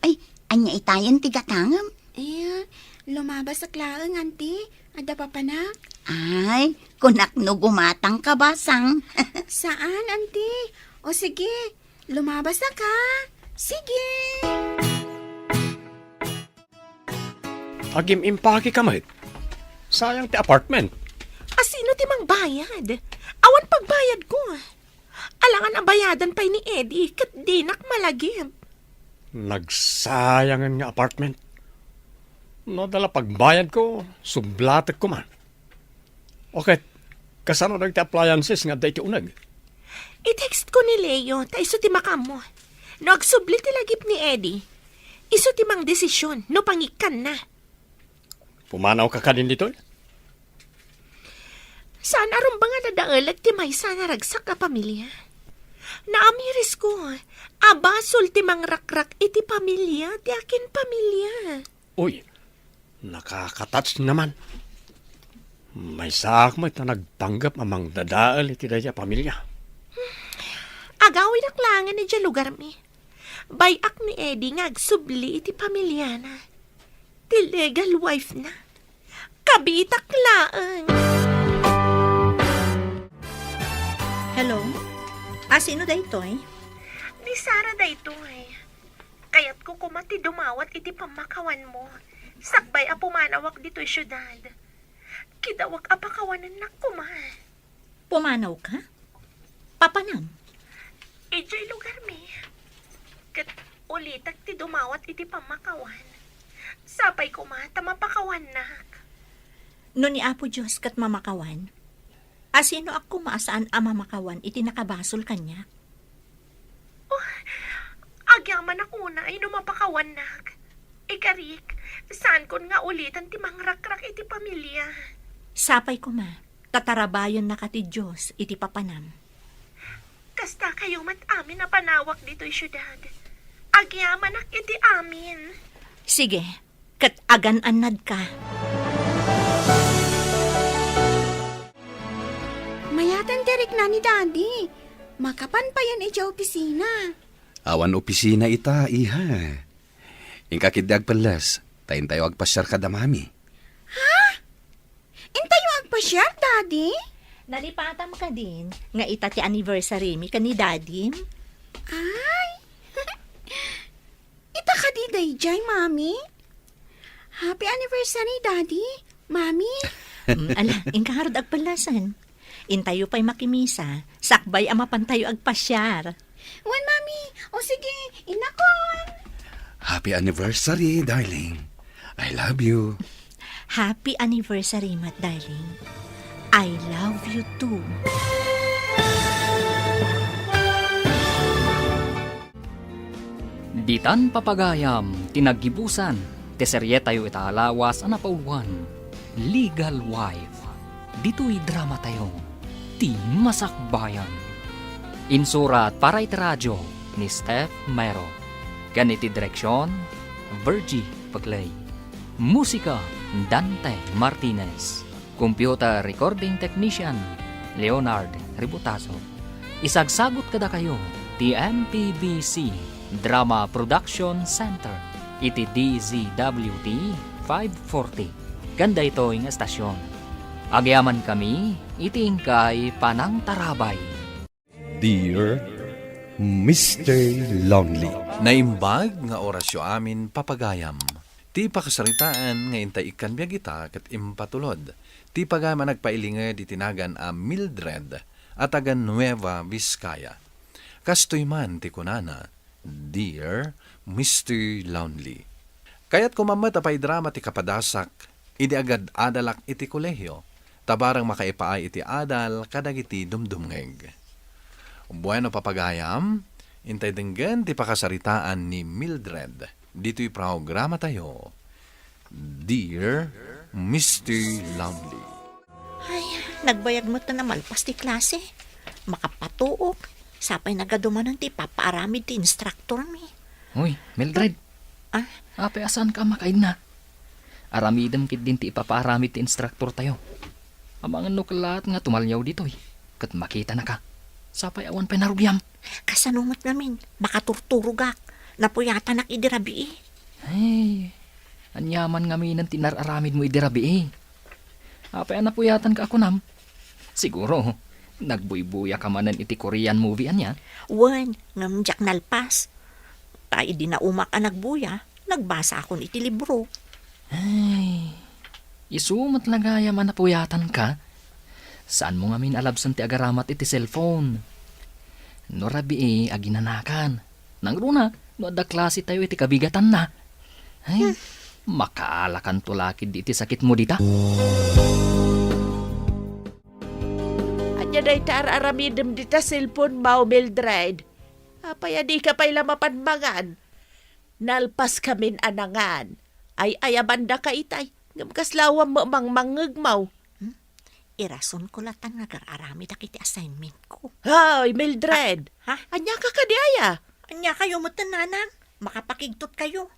Ay, ania itayen ti gatangem? Eh, lumabasak laeng, Auntie. Adda papanak? Ay, kunak no gumatangka, Basang. Saan, Auntie? O sige, lumabasak, ha? Sige. Agim-impake ka met. Sayang ti apartment. Asino ti mangba? ayad. Awan pagbayadko. Alangan a bayadan pay ni Eddie, ket dinak malagip. Nagsayangen nga apartment. No adda la pagbayadko, sublatek koma. O ket, kasano dagiti appliances nga adda iti uneg? I-text ko ni Leo, ta isu ti makaammo. No agsubli ti lagip ni Eddie, isu ti mangdesisyon no pangikkanna. Pumanawka kadin ditoy? Saan a rumbeng a nadaelek ti maysa a naragsak a pamilia. Naamirisko a basol ti mangrakrak iti pamilia ti akin pamilia. Uy, nakakatouch naman. Maysaak met a nagpanggep a mangdadael iti dayta a pamilia. Agawidak laengen idiay lugarmi. Bay-ak ni Eddie nga agsubli iti pamiliana. Ti legal wife na. Kabitak laeng. Hello? A, sino daytoy? Ni Sarah daytoy. Kayatko koma ti dumawat iti pammakawanmo. Sakbay a pumanawak ditoy siudad. Kidawak a pakawanennak koma. Pumanawka? Papanam? Idiay lugarmi. Ket ulitek ti dumawat iti pammakawan. Sapay koma ta mapakawannak. No ni Apo Dios ket mamakawan, a, sinoak koma a saan a mamakawan iti nakabasol kaniak? Oh, agyamanak unay no mapakawannak. Ikarik, saankon nga ulitan ti mangrakrak iti pamilia. Sapay koma, ta tarabayennaka ti Dios iti papanam. Kasta kayo met amin a panawak ditoy siudad. Agyamanak iti amin. Sige, ket agan-annadka. Mayatan ti rikna ni Daddy. Makapan payen idiay opisina. Awan opisina ita, iha. Inka ketdi agpelles, ta intayo agpasiar kada Mami. Ha? Intayo agpasiar, Daddy? Nalipatam kadin nga ita ti anniversary mi ken ni Dadim? Ay! Ita kadi daydiay, Mami? Happy anniversary, Daddy, Mami. Mm, ala, inka ngarud agpellasan. Intayo pay makimisa, sakbay a mapantayo agpasiar. Wen, Mami. O sige, inakon. Happy anniversary, darling. I love you. Happy anniversary met, darling. I love you too. Ditan papagayam ti naggibusan ti serietayo ita a lawas a napauluan, Legal Wife. Ditoy dramatayo, Ti Masakbayan. Insurat para iti radio ni Steph Mero. Ken iti direksion, Virgie Paclay. Musika, Dante Martinez. Computer recording technician, Leonard Ributazo. Isagsagut kadakayo ti M P B C Drama Production Center iti D Z W T five forty. Ken daytoy nga estasion, agyamankami iti inkay panangtarabay. Dear Mister Lonely. Naimbag nga orasyo amin, papagayam. Ti pakasaritaan nga intay ikkan biag ita ket impatulod ti pagayam a nagpailinged iti nagan a Mildred a taga Nueva Vizcaya. Kastoy man ti kunana, Dear Mister Lonely. Kayatko man met a paidrama ti kapadasak idi agad-adalak iti kolehio, ta bareng makaipaay iti adal kadagiti dumdumngeg. Bueno, papagayam, intay denggen ti pakasaritaan ni Mildred ditoy programatayo, Dear Mister Lonely. Ay, nagbayag met ta namalpas ti klase. Makapatuok, sapay nagadumanan ti ipapaaramid ti instructor mi. Hoy, Mildred. Ah? Apay a saanka a makaidna? Aramidem ketdin ti ipapaaramid ti instructor tayo. Amangan no kellaat nga tumaliaw ditoy, ket makitanaka. Sapay awan pay narugiam. Kasano met ngamin? Makaturturogak. Napuyatanak idi rabii. Ay, aniaman ngaminen ti inar-aramidmo idi rabii? Apay a napuyatanka a kunam? Siguro, nagbuybuya ka manen iti Korean movie ania? Wen, ngem diak nalpas. Ta idi naumak a nagbuya, nagbasakon iti libro. Ay, isu met la gayam a napuyatanka. Saanmo ngamin a labsen ti agaramat iti cellphone. No rabii, aginanakan. Nangruna, no adda klasetayo iti kabigatanna. Ay, makaalakanto la ketdi iti sakitmo dita. Ania dayta ar-aramidem dita cellphone mo, Mildred? Apay a dika pay la mapan mangan? Nalpaskamin a nangan. Ay-ayabandaka itay, ngem kasla awan mangmangngegmo. Hmm? Irasonko latan nga agar-aramidak iti assignmentko. Hay, Mildred! Ha? Aniaka kadi aya? Aniakayo metten, nanang? Makapakigtotkayo.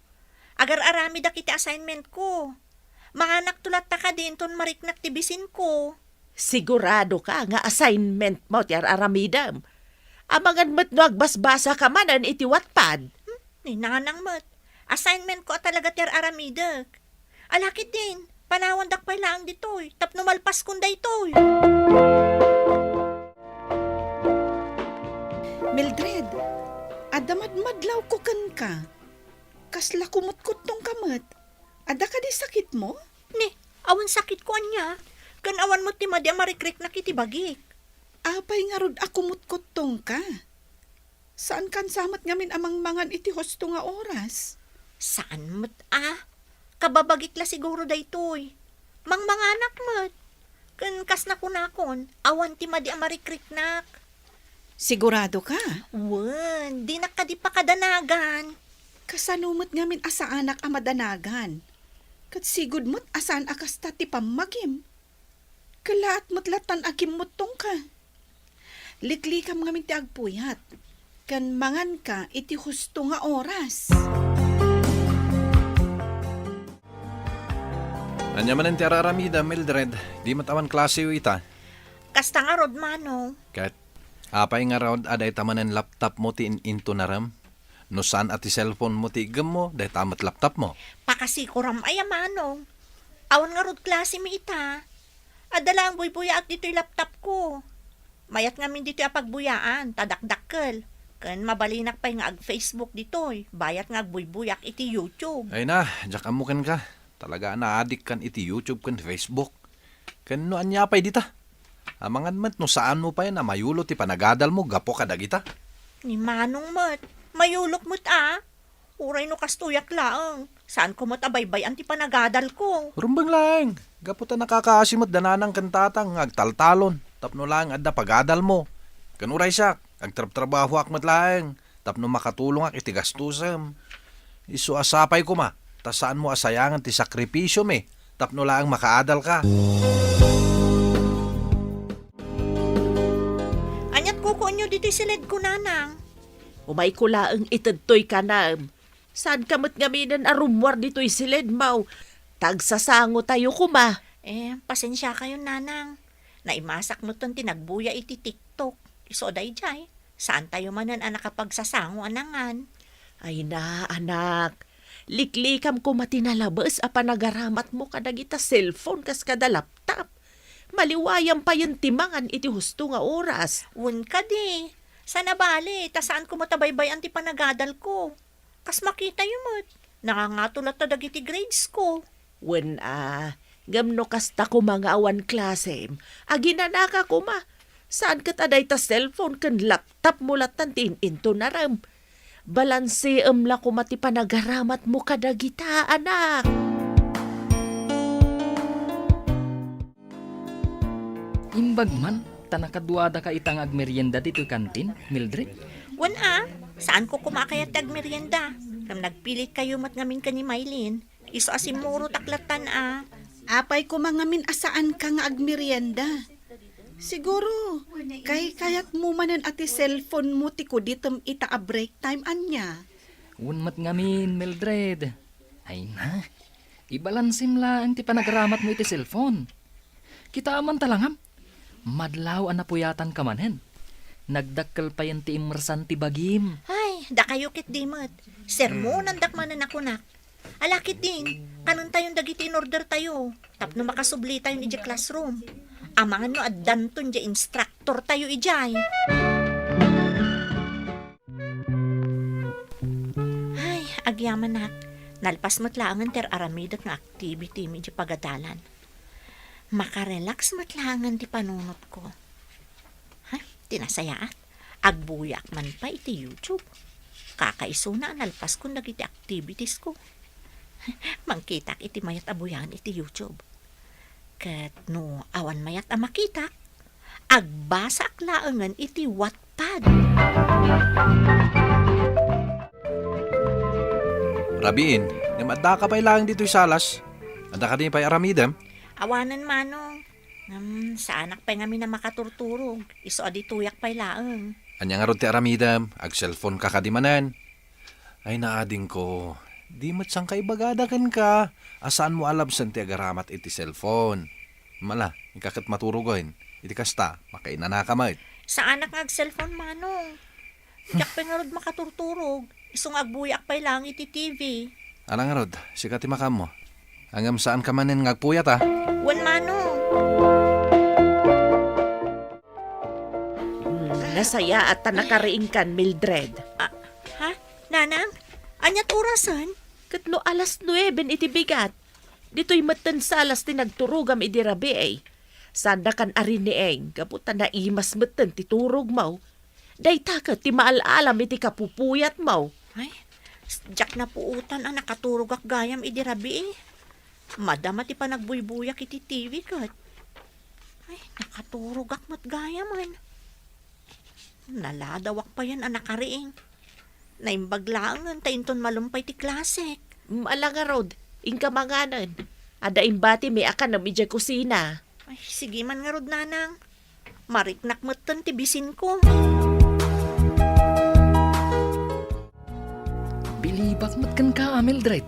Agar-aramidak iti assignmentko. Manganakto latta kadi inton mariknak ti bisinko. Siguradoka nga assignmentmo ti ar-aramidem? Amangan met no agbasbasaka manen iti Wattpad. Hmm, ni nanang met. Assignmentko a talaga ti ar-aramidek. Ala ketdin, panawandak pay laeng ditoy tapno malpaskon daytoy. Mildred, adda madmadlawko kenka. Kasla kumutkuttongka met. Adda kadi sakitmo? Ni, awan sakitko ania. Ken awan met ti madi a marikriknak iti bagik. Apay ngarud a kumutkuttongka? Saankan sa met ngamin a mangmangan iti husto nga oras? Saan met a. Kababagik la siguro daytoy. Mangmanganak met. Ken kas nakunakon, awan ti madi a marikriknak. Siguradoka? Wen, dinak kadi pakadanagan. Kasano met ngamin a saanak a madanagan? Ket sigud met a saan a kasta ti pammagim. Kellaat met lattan a kimmuttongka. Liklikam ngamin ti agpuyat, ken manganka iti husto nga oras. Ania manen ti ar-aramidem, Mildred? Di met awan klaseyo ita? Kasta ngarud, Manong. Ket apay ngarud a dayta manen laptopmo ti in-, intunarem? No saan a ti cellphonemo ti iggemmo, dayta met laptopmo. Pakasikoram aya, Manong. Awan ngarud klasemi ita. Adda laeng buybuyaak ditoy laptopko. Mayat ngamin ditoy a pagbuyaan, ta dakdakkel. Ken mabalinak pay nga ag-Facebook ditoy, bayat nga agbuybuyak iti YouTube. Ay na, diak ammo kenka. Talaga a naadikkan iti YouTube ken Facebook. Ken no ania pay dita? Amangan met no saanmo pay a mayulo ti panagadalmo gapu kadagita. Ni Manong met, mayulok met a. Uray no kastoyak laeng, saanko met a baybay-an ti panagadalko. Rumbeng laeng, gapu ta nakakaasi met da nanang ken tatang nga agtaltalon tapno laeng adda pagadalmo. Ken uray siak, agtrabtrabahoak met laeng tapno makatulongak iti gastosem. Isu a sapay koma, ta saanmo a sayangen ti sakripisiomi tapno laeng makaadalka. Aniat kukuenyo ditoy siledko, Nanang? Umayko laeng itedtoy kanam. Saanka met ngaminen a rummuar ditoy siledmo? Tagsasangotayo koma. Eh, pasensiakayon, Nanang. Naimasak metten ti nagbuya iti TikTok. Isu daydiay, saantayo manen a nakapagsasango a nangan. Ay na, anak. Liklikam koma ti nalabes a panagaramatmo kadagita cellphone kas kada laptop. Maliwayam payen ti mangan iti husto nga oras. Wen kadi, saan a bale, ta saanko met a baybay-an ti panagadalko. Kas makitayo met, nangangato latta dagiti gradesko. Wen a, ngem no kasta koma nga awan klasem, aginanaka koma. Saan ket a dayta cellphone ken laptopmo lattan ti in-intunarem. Balansiem la koma ti panagaramatmo kadagita, anak. Imbag man, ta nakaduadaka ita nga agmerienda ditoy kantin, Mildred? Wen a, saanko koma a kayat ti agmerienda. Ngem nagpilitkayo met ngamin ken ni Maylin. Isu a simmurotak lattan a. Apay koma ngamin a saanka nga agmerienda? Siguro, kaykayatmo manen a ti cellphonemo ti kuditem ita a break time, ania? Wen met ngamin, Mildred. Ay na, ibalansem laeng ti panagaramatmo iti cellphone. Kitaem man talangam, madlaw a napuyatanka manen. Nagdakkel payen ti immersan ti bagim. Ay, dakayo ketdi met. Sermonandak manen a kunak. Ala ketdin, kanentayon dagiti in-ordertayo tapno makasublitayon idiay classroom. Amangan no addanton diay instructortayo idiay. Ay, agyamanak. Nalpas met laengen ti ar-aramidek nga activity mi idiay pagadalan. Makarelax met laengen ti panunotko. Ha? Ti nasayaat, agbuyaak man pay iti YouTube. Kakaisuna a nalpaskon dagiti activitiesko. Mangkitaak iti mayat a buyaen iti YouTube. Ket no awan mayat a makitak, agbasaak laengen iti Wattpad. Rabiin, ngem addaka pay laeng ditoy salas. Adda kadi pay aramidem? Awanen, Manong. Ngem, saanak pay ngamin a makaturturog. Isu a ditoyak pay laeng. Ania ngarud ti aramidem? Ag-cellphone ka kadi manen? Ay, naadingko. Di met sangka ibagada kenka a saanmo a labsen ti agaramat iti cellphone. Mala, inka ket maturogen. Iti kasta, makainanaka met. Saanak nga ag-cellphone, Manong. Diak pay ngarud makaturturog. Isu nga agbuyaak pay laeng iti T V. Ala ngarud, sika ti makaammo. Ngem saanka manen nga agpuyat, a? Wen, Manong. Hmm, nasayaat ta nakariingkan, Mildred. Ah, ha? Nanang? Aniat orasen? Ket no alas nueben iti bigat, ditoy metten salas ti nagturogam idi rabii. Saandakan a riniing, gapu ta naimas metten ti turogmo. Dayta ket ti maal-alam iti kapupuyatmo. Ay, s-, diak napuotan a nakaturogak gayam idi rabii. Madama ti panagbuybuyak iti T V ket. Ay, nakaturogak met gayamen. Naladawak payen a nakariing. Naimbag laengen ta inton malem pay ti klasek. Mm, ala ngarud, inka manganen. Adda imbatimi a kanem idiay kusina. Ay, sige man ngarud, Nanang. Mariknak metten ti bisinko. Bilibak met kenka, a, Mildred.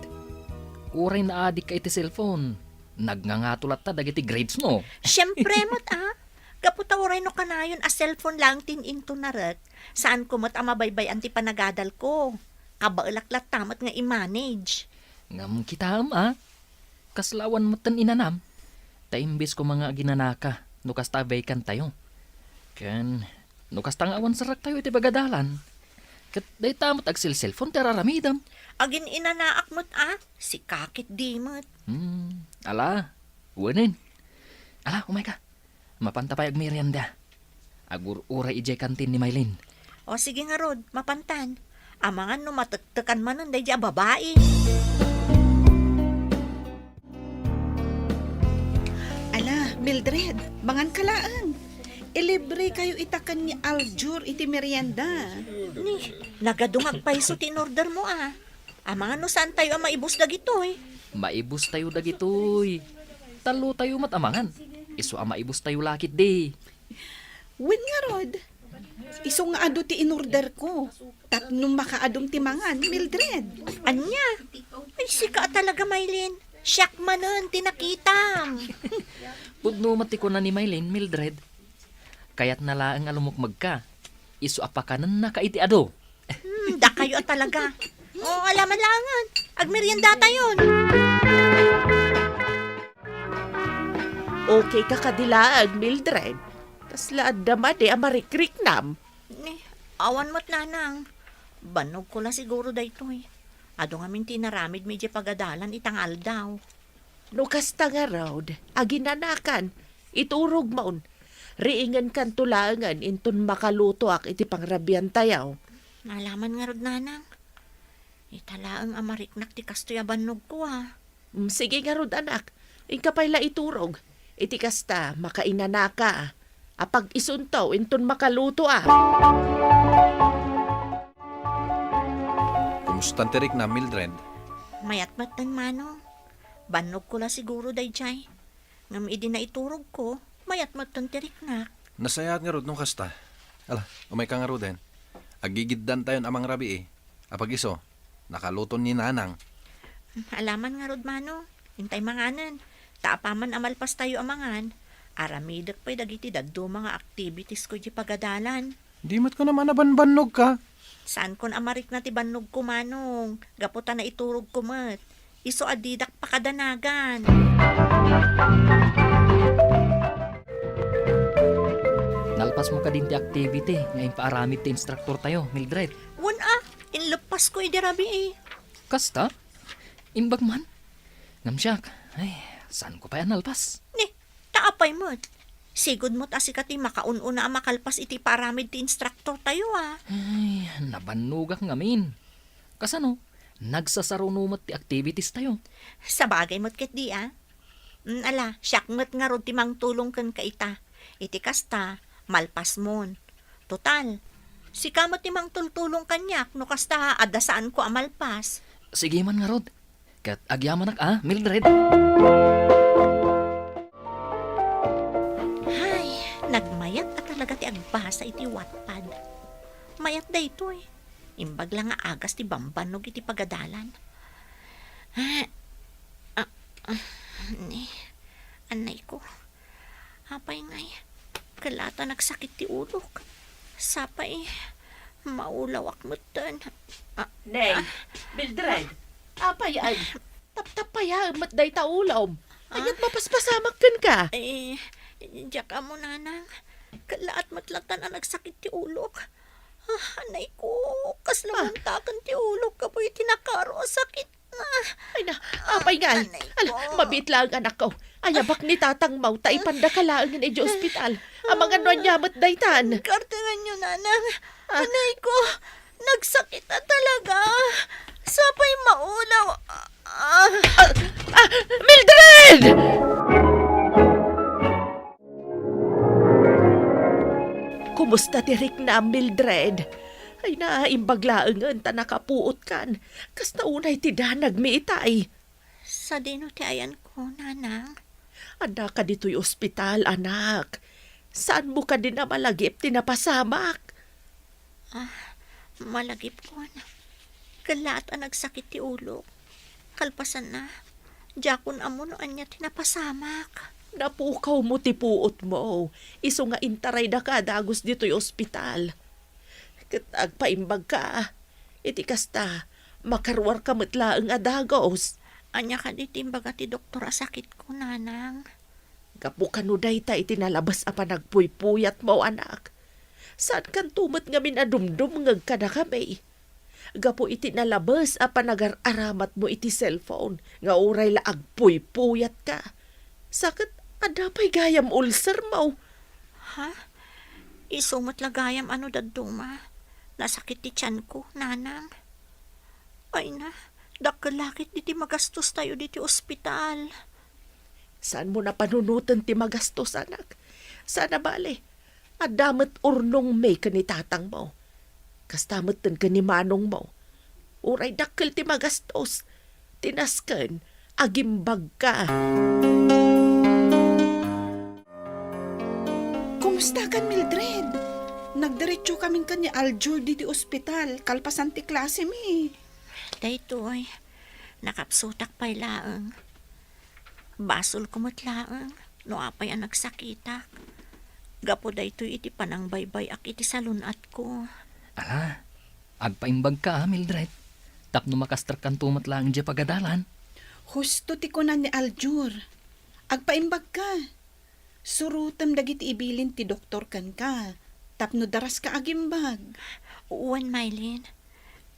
Uray naadikka iti cellphone, nagngangato latta dagiti gradesmo. Siempre met, a. Gapu ta uray no kanayon a cellphone laeng ti intunarek, saanko met a mabaybay-an ti panagadalko. Kabaelak latta met nga i-manage. Ngem kitaem, a? Kasla awan metten inanam. Ta imbes koma nga aginanaka no kasta a vacant tayo. Ken no kasta nga awan serrektayo iti pagadalan, ket dayta met agselselpon ti ar-aramidem. Agin-inanaak met, a? Sika ketdi met. Hmm, ala, wenen. Ala, umayka. Mapanta pay agmerienda. Agur-uray idiay kantin ni Maylin. O, sige ngarud, mapantan. Amangan no matektekan manen daydi a babai. Ala, Mildred, manganka laeng. Ilibrekayo ita ken ni Aljur iti merienda. Ni, nagadungag payso ti inordermo, a. Amangan no saantayo a maibus dagitoy. Maibustayo dagitoy. Tallotayo met a mangan. Isu a maibustayo la ketdi. Wen ngarud, isu nga adu ti inorderko. Tapno makaadum ti mangan, Mildred. Ania? Ay, sika a talaga, Maylin. Siak manen ti nakitam. Pudno met ti kuna ni Maylin, Mildred. Kayatna laeng a lumukmegka. Isu a pakanennaka iti adu. Hmm, dakayo a talaga. O, ala man laengen. Agmeriendatayon. Okay ka kadi laeng, Mildred? Kasla adda madi a marikriknam? Ni, awan met, Nanang. Bannogko la siguro daytoy. Adu ngamin ti inaramidmi idiay pagadalan ita nga aldaw. No kasta ngarud, aginanakan, iturogmon. Riingenkanto laengen inton makalutoak iti pangrabiantayo. Ala man ngarud, Nanang. Ita laeng a mariknak ti kastoy a bannogko, a. Mm, sige ngarud, anak. Inka pay la iturog. Iti kasta, makainanaka. Apag-isunto inton makalutoak. Kumustan ti riknam, Mildred? Mayat metten, Manong. Bannogko la siguro daydiay. Ngem idi naiturogko, mayat metten ti riknak. Nasayaat ngarud no kasta. Ala, umayka ngaruden. Aggigiddantayon a mangrabii. Apag-isu, nakaluton ni Nanang. Ala man ngarud, Manong. Intay manganen. Ta apaman a malpastayo a mangan, aramidek pay dagiti dadduma nga activitiesko idiay pagadalan. Di met kunam a nabanbannogka. Saankon a marikna ti bannogko, Manong, gapu ta naiturogko met. Isu a didak pakadanagan. Nalpasmo kadin ti activity nga impaaramid ti instruktortayo, Mildred? Wen a, inleppasko idi rabii. Kasta? Imbag man? Ngem siak, ay, saanko pay a nalpas? Ni, ta Apay met, sigud met a sika ti makaun-una a makalpas iti paaramid ti instructor tayo, a. Ay, nabannogak ngamin. Kasano? Nagsasaruno met ti activities tayo. Sabagay met ketdi, a. Mm, ala, siak met ngarud ti mangtulong kenka ita. Iti kasta, malpasmon. Total, sika met ti mangtultulong kaniak no kasta adda saanko a malpas. Sige man ngarud. Ket agyamanak a, Mildred. Hay, nagmayat a talaga ti agbasa iti Wattpad. Mayat daytoy. Imbag la nga agas ti bambannog iti pagadalan. Ah, ah, ah, ni, anay ko. Apay ngay, kalaat a nagsakit ti ulok. Sapay, maulawak metten. Ah, Nay, ah. Mildred, apay ay, taptapayaem met dayta ulom. Aniat mapaspasamak kenka? Eh, diak ammo, nanang. Kalaat met latta a nagsakit ti ulok. Ah, anay ko, kasla Ah. muntaken ti ulok gapu iti nakaro a sakit. Ay na, apay ngay. Anay Ala, ko. Mabiit laeng anakko. Ayabak ni tatangmo ta ipandaka laengen idiay ospital. Amangan no ania met daytan. Kartenganyo, nanang. Ah. Anay ko, nagsakit a talaga. Sapay maulaw. Ah. Ah, ah, Mildred! Kumusta ti riknam, Mildred? Ay na, imbag laengen ta nakapuotkan. Kasta unay ti danagmi itay. Sadino ti ayanko, nanang? Addaka ditoy ospital, anak. Saanmo kadi a malagip ti napasamak? Ah, malagipkon. Kalaat a nagsakit ti ulok. Kalpasanna, diakon ammo no ania ti napasamak. Napukawmo ti puotmo, isu nga intaraydaka a dagus ditoy ospital. Ket agpaimbagka, iti kasta, makaruarka met laeng a dagus. Ania kadi ti imbaga ti doktor a sakitko, nanang? Gapu kano dayta iti nalabes a panagpuypuyatmo, anak. Saankanto met ngamin a dumdumngeg kadakami. Gapu iti nalabes a panagar-aramatmo iti cellphone nga uray la agpuypuyatka. Sa ket adda pay gayam ulcermo. Ha? Isu met la gayam a no dadduma. Nasakit ti tianko, nanang. Ay na, dakkel la ketdi ti magastostayo ditoy ospital. Saanmo a panunoten ti magastos, anak. Saan a bale, adda met urnongmi ken ni tatangmo. Kasta metten ken ni manongmo. Uray dakkel ti magastos, ti nasken, agimbagka. Kumustakan, Mildred? Nagdiretsokamin ken ni Aljur ditoy ospital, kalpasan ti klasemi. Daytoy, nakapsutak pay laeng. Basolko met laeng no apay a nagsakitak. Gapu daytoy iti panangbaybay-ak iti salun-atko. Ala, agpaimbagka, a, Mildred. Tapno makastrekkanto met laeng diay pagadalan. Husto ti kuna ni Aljur. Agpaimbagka. Surotem dagiti ibilin ti doktor kenka, tapno daraska agimbag. Wen, Mylene.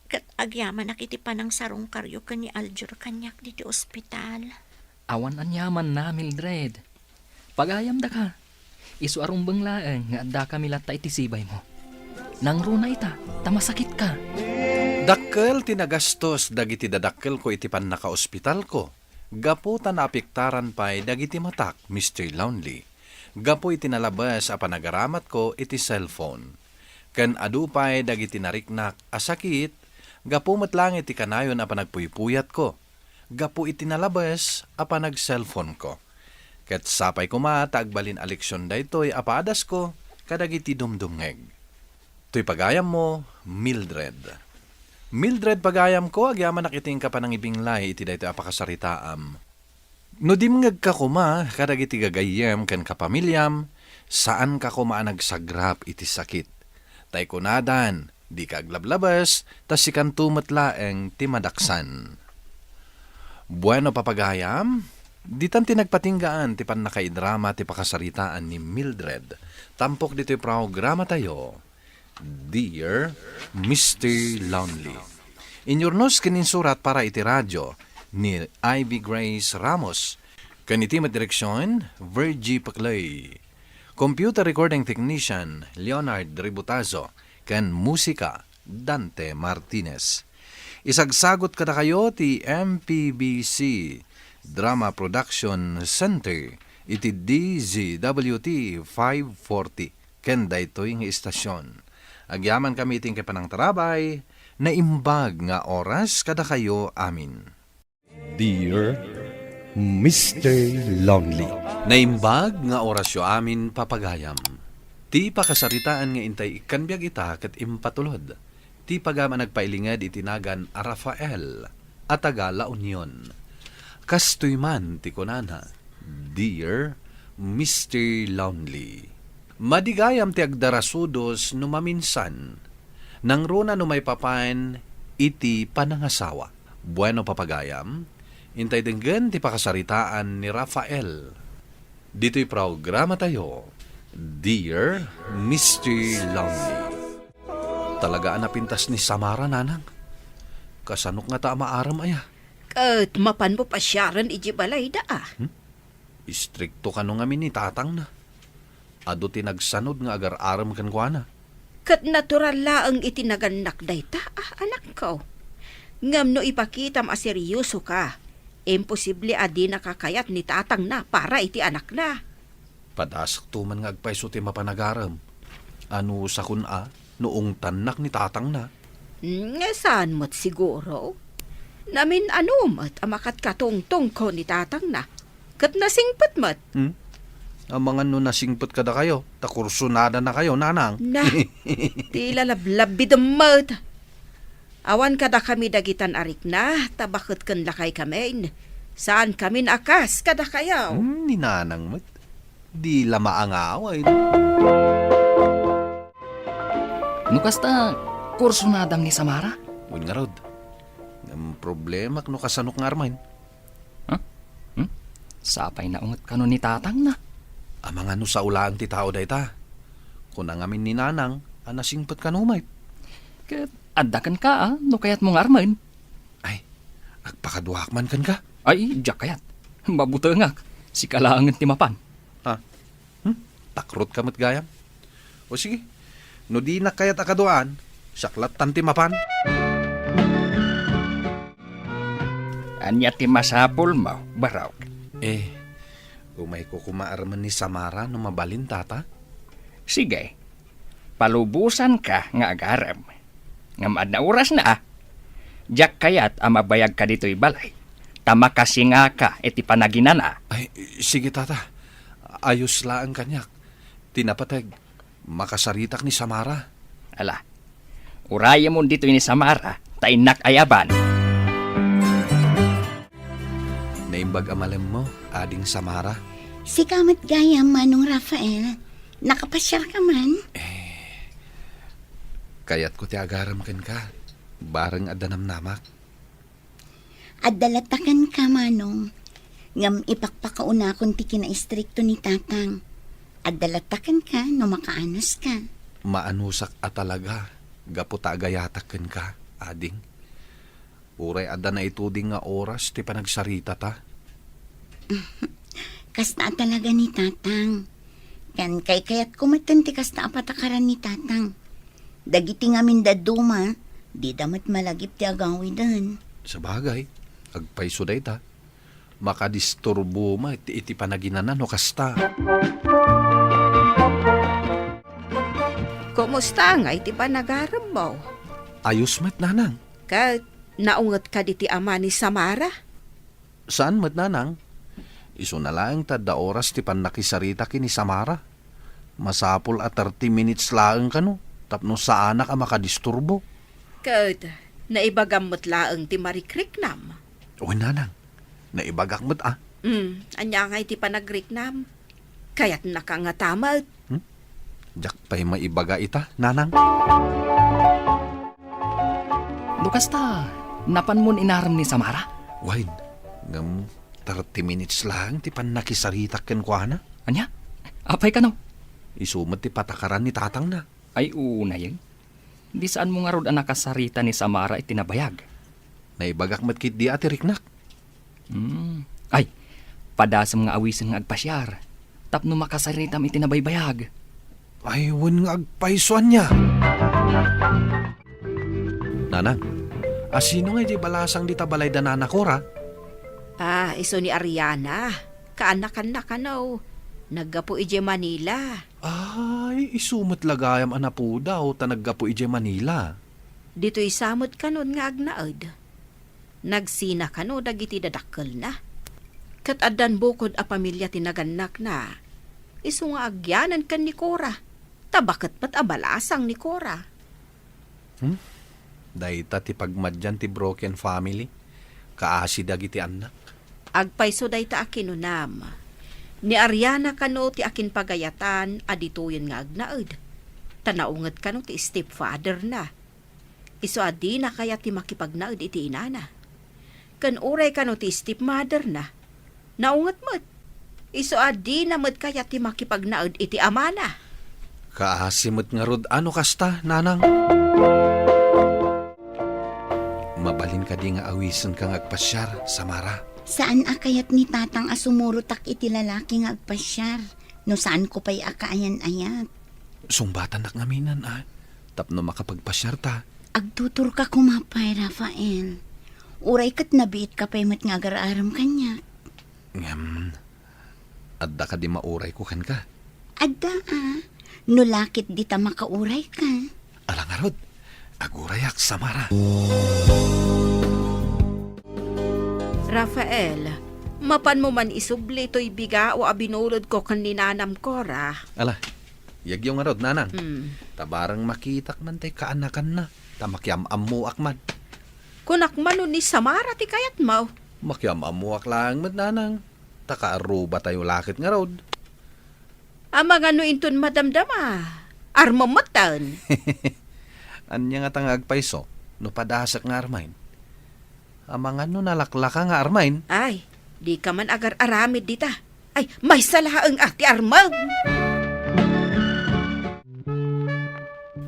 Ket agyamanak iti panangsarungkaryo ken ni Aljur kaniak ditoy ospital. Awan aniamanna, Mildred. Pagayamdaka. Isu a rumbeng laeng nga addakami latta iti sibaymo. Nangruna ita, ta masakitka. Dakkel ti nagastos dagiti dadakkelko iti pannakaospitalko. Gapu ta naapektaran pay dagiti matak, Mister Lonely, gapu iti nalabes a panagaramatko iti cellphone. Ken adu pay dagiti nariknak a sakit, gapu met laeng iti kanayon a panagpuypuyatko, gapu iti nalabes a panag-cellphoneko. Ket sapay koma ta agbalin a leksion daytoy a paadasko kadagiti dumdumngeg. Toy pagayammo, Mildred. Mildred, pagayamko, agyamanak iti inka panangibinglay iti daytoy a pakasaritaam. No dimngegka koma kadagiti gagayyem ken kapamiliam, saanka koma a nagsagrap iti sakit. Tay kunadan, dika aglablabes, ta sikanto met laeng ti madaksan. Bueno, papagayam, ditan ti nagpatinggaan ti pannakaidrama ti pakasaritaan ni Mildred. Tampok ditoy programatayo, Dear Mister Lonely. Inyurnos ken insurat para iti radio ni Ivy Grace Ramos. Ken iti met direksion, Virgie Paclay. Computer recording technician, Leonard Ributazo. Ken musika, Dante Martinez. Isagsagot kadakayo ti M P B C Drama Production Center iti D Z W T five forty ken daytoy nga istasyon. Agyamankami iti panangtarabay, naimbag nga oras kadakayo amin. Dear Mister Lonely. Naimbag nga orasyo amin, papagayam. Ti pakasaritaan nga intay ikkan biag ita ket impatulod ti pagayam a nagpailinged iti nagan a Rafael a taga La Union. Kastoy man ti kunana, Dear Mister Lonely. Madi gayam ti agdarasudos no maminsan, nangruna no maipapan iti panangasawa. Bueno, papagayam, intay denggen ti pakasaritaan ni Rafael. Ditoy programatayo, Dear Mister Lonely. Talaga a napintas ni Samara, nanang. Kasanok ngata a maaram aya? Ket mapanmo pasiaren iti balayda, a? Hmm? Istrikto kano ngamin ni tatangna. Adu ti nagsanod nga agar-arem kenkuana. Ket natural laeng iti nagannak dayta, a, anakko. Ngem no ipakitam a seriosoka, imposible a dinaka kayat ni tatangna para iti anakna. Padasakto man nga agpayso ti mapanagarem. Anusakon a no ungtannak ni tatangna. Hmm, nga saan met siguro? Namin-ano met a makatkatungtongko ni tatangna. Ket nasingpet met. Hmm? Amangan no nasingpet kadakayo, ta kursonadanakayo, nanang. Na, ti lalablabbidem met. Awan kadakami dagitan a rikna, ta baket ken lakaykamin. Saankamin a kas kadakayo. Hmm, ni nanang met. Di la maangawan. No kasta, kursonadam ni Samara? Wen ngarud. Ngem problemak no kasanok nga armen. Huh? Hmm? Sapay naunget kano ni tatangna. Amangan no sao laeng ti tao dayta. Kuna ngamin ni nanang a nasingpet kano met. Ket adda kenka, a, no kayatmo nga armen. Ay, agpakaduaak man kenka. Ay, diak kayat. Mabutengak. Sika laengen ti mapan. Ha? Hmm? Takrotka met gayam. O sige, no dinak kayat a kaduaan, siak lattan ti mapan. Ania ti masapulmo, barok? Eh, umayko koma armen ni Samara no mabalin, tata. Sige, palubosanka nga agarem. Ngem adda orasna, a. Diak kayat a mabayagka ditoy balay, ta makasingaka iti panaginana. Ay, sige, tata. Ayos laeng kaniak. Ti napateg, makasaritak ni Samara. Ala, urayemon ditoy ni Samara, ta innak ayaban. Naimbag a malemmo, ading Samara. Sika met gayam, Manong Rafael. Nakapasiarka man? Eh, kayatko ti agarem kenka. Bareng adda namnamak. Adda latta kenka, Manong. Ngem ipakpakaunakon ti kinaistrikto ni Tatang. Adda latta kenka no makaanuska. Maanusak a talaga, gapu ta agayatak kenka, ading. Uray adda naituding nga oras ti panagsaritata. Kasta a talaga ni Tatang. Ken kaykayatko metten ti kasta a patakaran ni Tatang. Dagiti ngamin dadduma, dida met malagip ti agawiden. Sabagay, agpayso dayta. Makadisturbo met iti panaginana no kasta. Kumusta ngay ti panagaremmo? Ayos met, nanang. Ket naungetka diti ama ni Samara? Saan met, nanang. Isuna laeng ta adda oras ti pannakisarita ken ni Samara. Masapul a thirty minutes laeng kano tapno saanak a makadisturbo. Ket naibagam met laeng ti marikriknam. Wen, nanang. Naibagak met, a. Hmm, ania ngay ti panagriknam? Kayatnaka ngata met. Hmm? Diak pay maibaga ita, nanang. No kasta, napanmon inarem ni Samara? Wen, ngem thirty minutes laeng ti pannakisaritak kenkuana. Ania? Apay kano? Isu met ti patakaran ni tatangna. Ay, unayen. Di saanmo ngarud a nakasarita ni Samara iti nabayag? Naibagak met ketdi a ti riknak. Hmm. Ay, padasem nga awisen nga agpasiar tapno makasaritam iti nabaybayag. Ay, wen nga agpayso ania. Nanang, a sino nga idiay balasang dita balay da Nana Cora? Ah, isu ni Ariana. Kaanakanna kano. Naggapu idiay Manila. Ay, isu met la gayam a napudaw ta naggapu idiay Manila. Ditoy sa met kanon nga agnaed. Nagsina kano dagiti dadakkelna. Ket addan bukod a pamilia ti nagannakna. Isu nga agyanan ken ni Cora. Ta baket met a balasang ni Cora. Hmm? Dayta ti pagmadian ti broken family, kaasi dagiti annak. Agpayso dayta a kinunam. Ni Ariana kano ti akinpagayatan a ditoyen nga agnaed. Ta naunget kano ti stepfather-na. Isu a dina kayat ti makipagnaed iti inana. Ken uray kano ti stepmother-na, naunget met. Isu a dina met kayat ti makipagnaed iti amana. Kaasi met ngarud a no kasta, Nanang. Mabalin kadi nga awisenka nga agpasiar, Samara? Saan a kayat ni Tatang a sumurotak iti lalaki nga agpasiar no saanko pay a kaayan-ayat. Sungbatannak ngamin a tapno makapagpasiarta. Agtuturka koma pay, Rafael. Uray ket nabiitka pay met nga agar-arem kaniak. Ngem, adda kadi maurayko kenka? Adda a. No la ket dita makaurayka. Ala ngarud, agurayak, Samara. Rafael, mapanmo man isubli toy bigao a binulodko ken ni Nanam Cora. Ala, yagyo ngarud, Nanang. Hmm. Ta bareng makitak man tay kaanakanna, ta makiam-ammoak man. Kunak man no ni Samara ti kayatmo. Makiam-ammoak laeng met, Nanang. Ta kaarrubatayo la ket ngarud. Amangan no inton madamdama, armem metten. Ania ngata nga agpayso no padasek nga armaen? Amangan no nalaklaka nga armaen? Ay, dika man agar-aramid dita. Ay, maysa laeng a ti armem.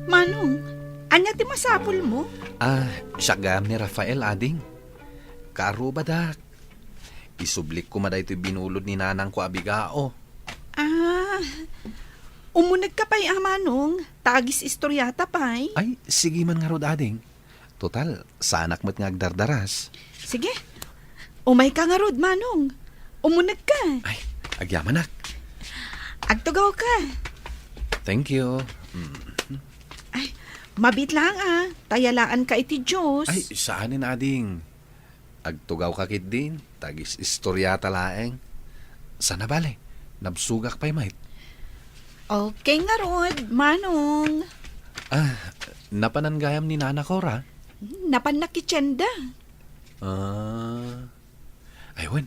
Manong, ania ti masapulmo? Ah, siak gayam ni Rafael, ading. Kaarrubadak. Isublik koma daytoy binulod ni nanangko a bigao. Ah, umunegka pay a, Manong, ta agis-istoriata pay. Ay, sige man ngarud, ading. Total, saanak met nga agdardaras. Sige. Umayka ngarud, Manong. Umunegka. Ay, agyamanak. Agtugawka. Thank you. Mm. Ay, mabiit laeng a, ta yalaanka iti Dios. Ay, saanen, ading. Agtugawka ketdin, ta agis-istoriata laeng. Sana bale, nabsogak pay met. Okay ngarud, Manong. Ah, napanan gayam ni Nana Cora? Napanna ket sanda. Ah. Ay, wen.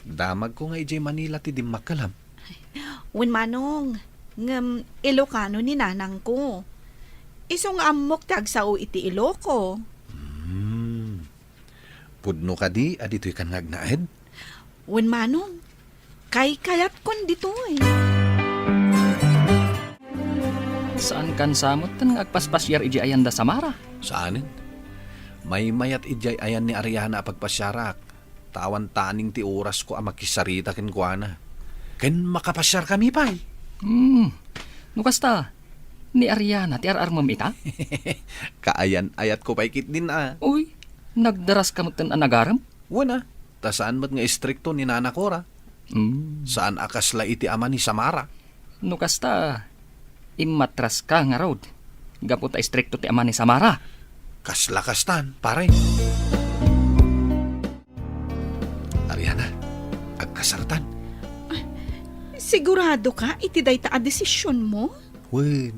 Damagko nga idiay Manila ti dimmakkelam. Wen, Manong. Ngem Ilocano ni nanangko. Isu nga ammok ti agsao iti Iloco. Hmm. Pudno kadi a ditoykan nga agnaed? Wen, Manong, kaykayatkon ditoy. Saankan sa metten nga agpaspasiar idiay ayan da Samara? Saanen. Maymayat idiay ayan ni Ariana a pagpasiarak. Ta awan taning ti orasko a makisarita kenkuana. Ken makapasiarkami pay. Hmm. No kasta, ni Ariana ti ar-armem ita? Kaayan-ayatko pay ketdin a. Uy, nagdaraska metten a nagarem? Wen a, ta saan met nga istrikto ni Nana Cora. Hmm. Saan a kasla iti ama ni Samara. No kasta, immatraska ngarud, gapu ta istrikto ti ama ni Samara. Kasla kastan, pare. Ariana, agkasartan. Siguradoka iti dayta a desisionmo? Wen,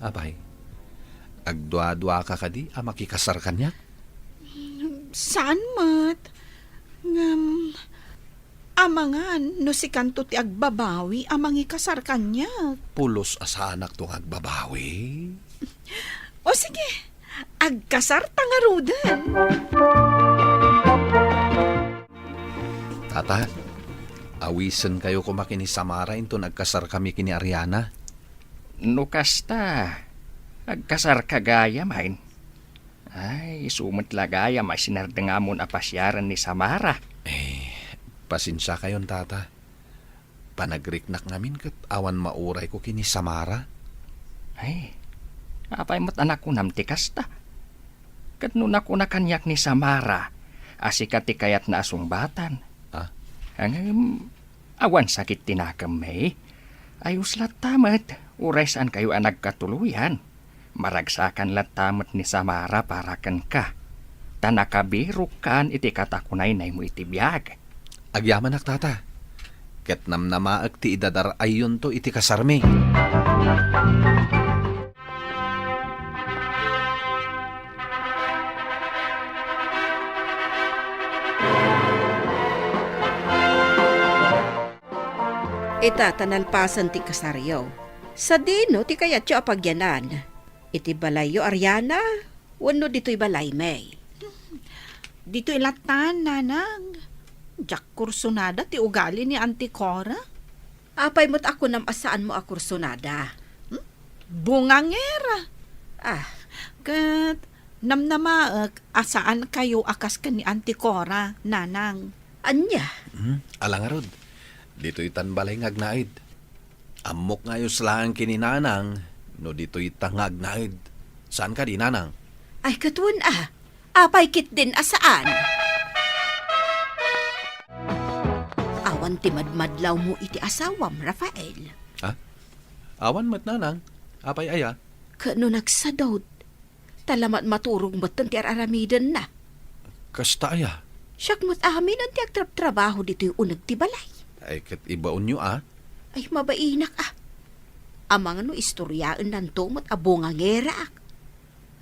apay. Agduaduaka kadi a makikasar kaniak? Saan met? Ngem, amangan no sikanto ti agbabawi a mangikasar kaniak. Pulos a saanakto nga agbabawi. O sige, agkasarta ngaruden. Tata, awisenkayo koma ken ni Samara inton agkasarkami ken ni Ariana. No kasta, agkasarka gayam. Ay, isu met la gayam a sinardengam a pasiaren ni Samara. Eh, Pasensiakayon, tata. Panagriknak ngamin ket awan maurayko ken ni Samara. Ay, apay met a nakunam ti kasta? Ket no nakuna kaniak ni Samara a sika ti kayatna a sungbatan. Ah? Ngem, awan sakit ti nakemmi. Ayos latta met, uray saankayo a nagkatuloyan. Maragsakan latta met ni Samara para kenka, ta nakabirokkan iti katakunaynaymo iti biag. Agyamanak, tata. Ket namnamaek ti idadar-ayyonto iti kasarmi. Ita ta nalpasen ti kasaryo. Sadino ti kayatyo a pagyanan? Iti balayyo, Ariana, wenno ditoy balaymi? Ditoy latan, nanang. Diak kursunada ti ugali ni Auntie Cora. Apay met a kunam a saanmo a kursunada? Hmm? Bungangera. Ah. Ket namnamaek a saankayo a kas ken ni Auntie Cora, nanang. Ania? Hmm, ala ngarud. Ditoy tan balay nga agnaed. Ammok nga ayos laeng ken ni nanang no ditoy ta nga agnaed. Saan kadi, nanang? Ay, ket wen a. Apay ketdin a saan? Awan ti madmadlawmo iti asawam, Rafael. Ha? Awan met, nanang. Apay aya? Ket no nagsadut, ta la met maturog metten ti ar-aramidenna. Kasta aya? Siak met amin ti agtrabtrabaho ditoy uneg ti balay. Ay, ket ibaonyo a. Ay, mabainak a. Amangan no istoriaennanto met a bungangeraak.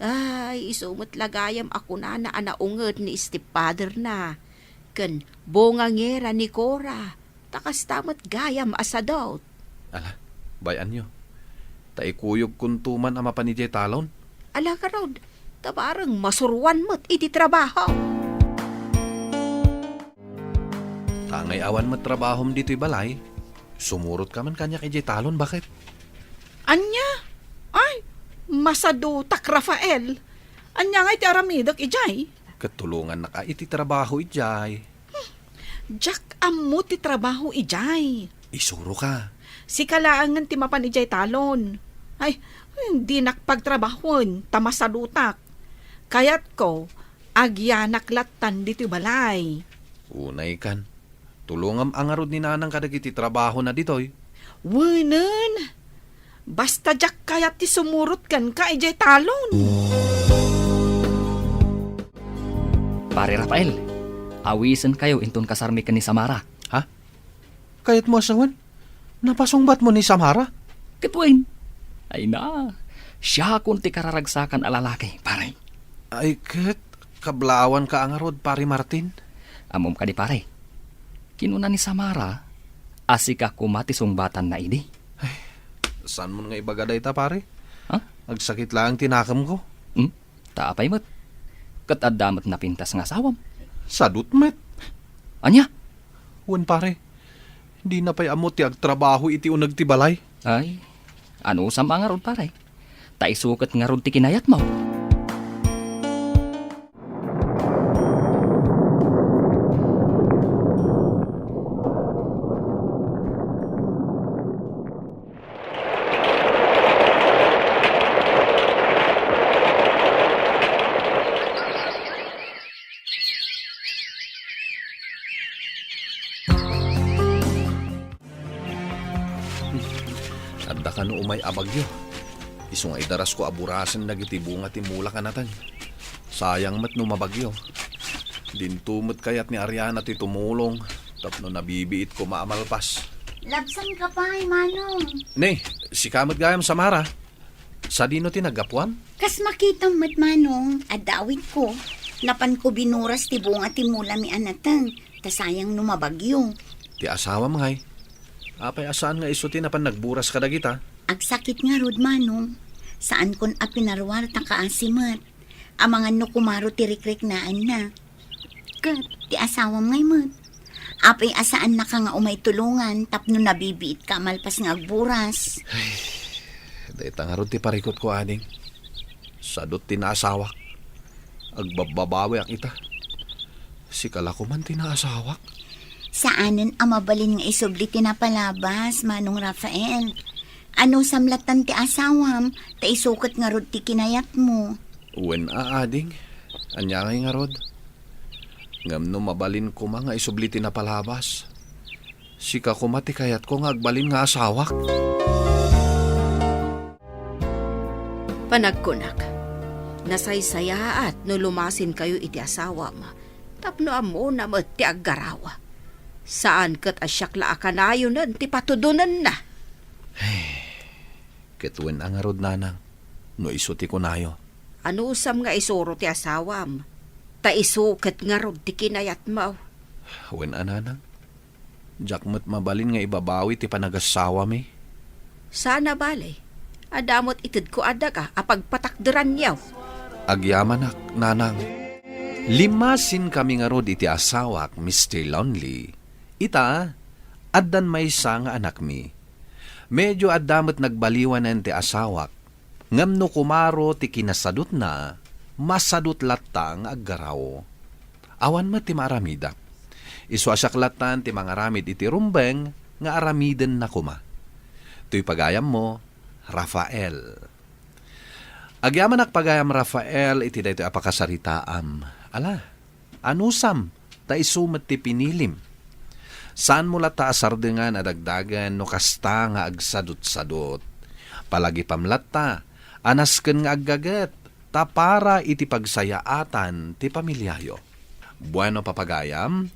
Ay, isu met la gayam a kunana a naunget ni stepfatherna ken bungangera ni Cora. Ta kasta met gayam a sadut. Ala, bay-anyo. Ta ikuyogkonto man a mapan idiay talon. Ala ngarud, ta bareng masuroan met iti trabaho. Ta ngay awan met trabahom ditoy balay, sumurotka man kaniak idiay talon, baket? Ania? Ay, masadutak, Rafael. Ania ngay ti aramidek idiay? Ket tulongannak a iti trabaho idiay. Diak ammo ti trabaho idiay. Isuroka. Sika laengen ti mapan idiay talon. Ay, dinak pagtrabahoen ta masadutak. Kayatko, agyanak lattan ditoy balay. Unaykan. Tulongam a ngarud ni nanang kadagiti trabahona ditoy. Wenen. Basta diak kayat ti sumurot kenka idiay talon. Pare Rafael, awisenkayo inton kasarmi ken ni Samara. Ha? Kayatmo a sawen? Napasungbatmo ni Samara? Ket wen. Ay na, siakon ti kararagsakan a lalaki, pare. Ay ket, kablaawanka a ngarud, Pare Martin. Ammom kadi, pare? Kinuna ni Samara a sika koma ti sungbatanna idi. Ay, saanmon nga ibaga dayta, pare? Ha? Agsakit laeng ti nakemko. Hmm? Ta apay met? Ket adda met napintas nga asawam. Sadut met. Ania? Wen, pare. Dina pay ammo ti agtrabaho iti uneg ti balay. Ay, anusam a ngarud, pare? Ta isu ket ngarud ti kinayatmo. Adda kano umay a bagyo. Isu nga idarasko a burasen dagiti bunga ti mulak a nateng. Sayang met no mabagyo. Dinto met kayat ni Ariana ti tumulong tapno nabibiit koma a malpas. Labsanka pay, Manong. Ne, sika met gayam, Samara. Sadino ti naggapuam? Kas makitam met, Manong, adda awitko. Napanko binuras ti bunga ti mulami a nateng, ta sayang no mabagyo. Ti asawam ngay? Apay a saan nga isu ti napan nagburas kadagita? Agsakit ngarud, Manong. Saankon a pinaruar ta kaasi met. Amangan no kumaro ti rikriknaenna. Ket ti asawam ngay met? Apay a saannaka nga umay tulongan tapno nabibiitka a malpas nga agburas? Ay, dayta ngarud ti parikutko, ading. Sadut ti naasawak. Agbabbabawiak ita. Sika la koman ti naasawak. Saanen a mabalin nga isubli ti napalabas, Manong Rafael. Anusam lattan ti asawam, ta isu ket ngarud ti kinayatmo. Wen a, ading. Ania ngay ngarud? Ngem no mabalin koma nga isubli ti napalabas, sika koma ti kayatko nga agbalin nga asawak. Panagkunak, nasaysayaat no lumasinkayo iti asawam, tapno ammona met ti aggaraw. Saan ket a siak la a kanayonen ti patudonenna. Ket wen a ngarud, nanang, no isu ti kunayo. Anusam nga isuro ti asawam, ta isu ket ngarud ti kinayatmo. Wen a, nanang, diak met mabalin nga ibabawi ti panagasawami. Saan a bale, adda met itedko a daga a pagpatakderanyo. Agyamanak, nanang. Limmasinkami ngarud iti asawak, Mister Lonely. Ita, addan maysa nga anakmi. Medio adda met nagbaliwanen ti asawak, ngem no kumaro ti kinasadutna, masadut latta nga aggaraw. Awan met ti maaramidak. Isu a siak lattan ti mangaramid iti rumbeng nga aramidenna koma. Toy pagayammo, Rafael. Agyamanak pagayam, Rafael, iti daytoy a pakasaritaam. Ala, anusam, ta isu met ti pinilim. Saanmo latta a sardengan a dagdagen no kasta nga agsadutsadut. Palagipam latta a nasken nga aggaget, ta para iti pagsayaatan ti pamiliayo. Bueno, papagayam,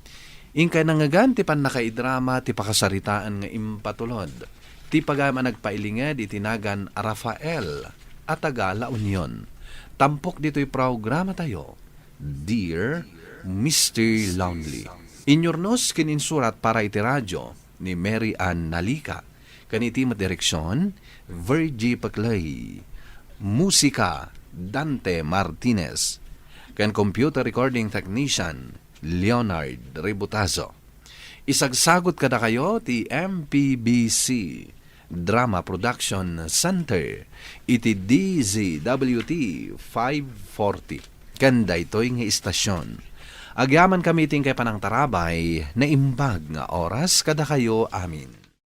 inkay nangngegan ti pannakaidrama ti pakasaritaan nga impatulod ti pagayam a nagpailinged iti nagan a Rafael a taga La Union. Tampok ditoy programatayo, Dear Mister Lonely. Inyurnos ken insurat para iti radio ni Mary Ann Nalica, ken iti met direksion, Virgie Peclay. Musika, Dante Martinez. Ken computer recording technician, Leonard Ributazo. Isagsagut kadakayo ti M P B C Drama Production Center iti D Z W T five forty. Ken daytoy nga istasyon, agyamankami iti inkay panangtarabay, naimbag nga oras kadakayo amin.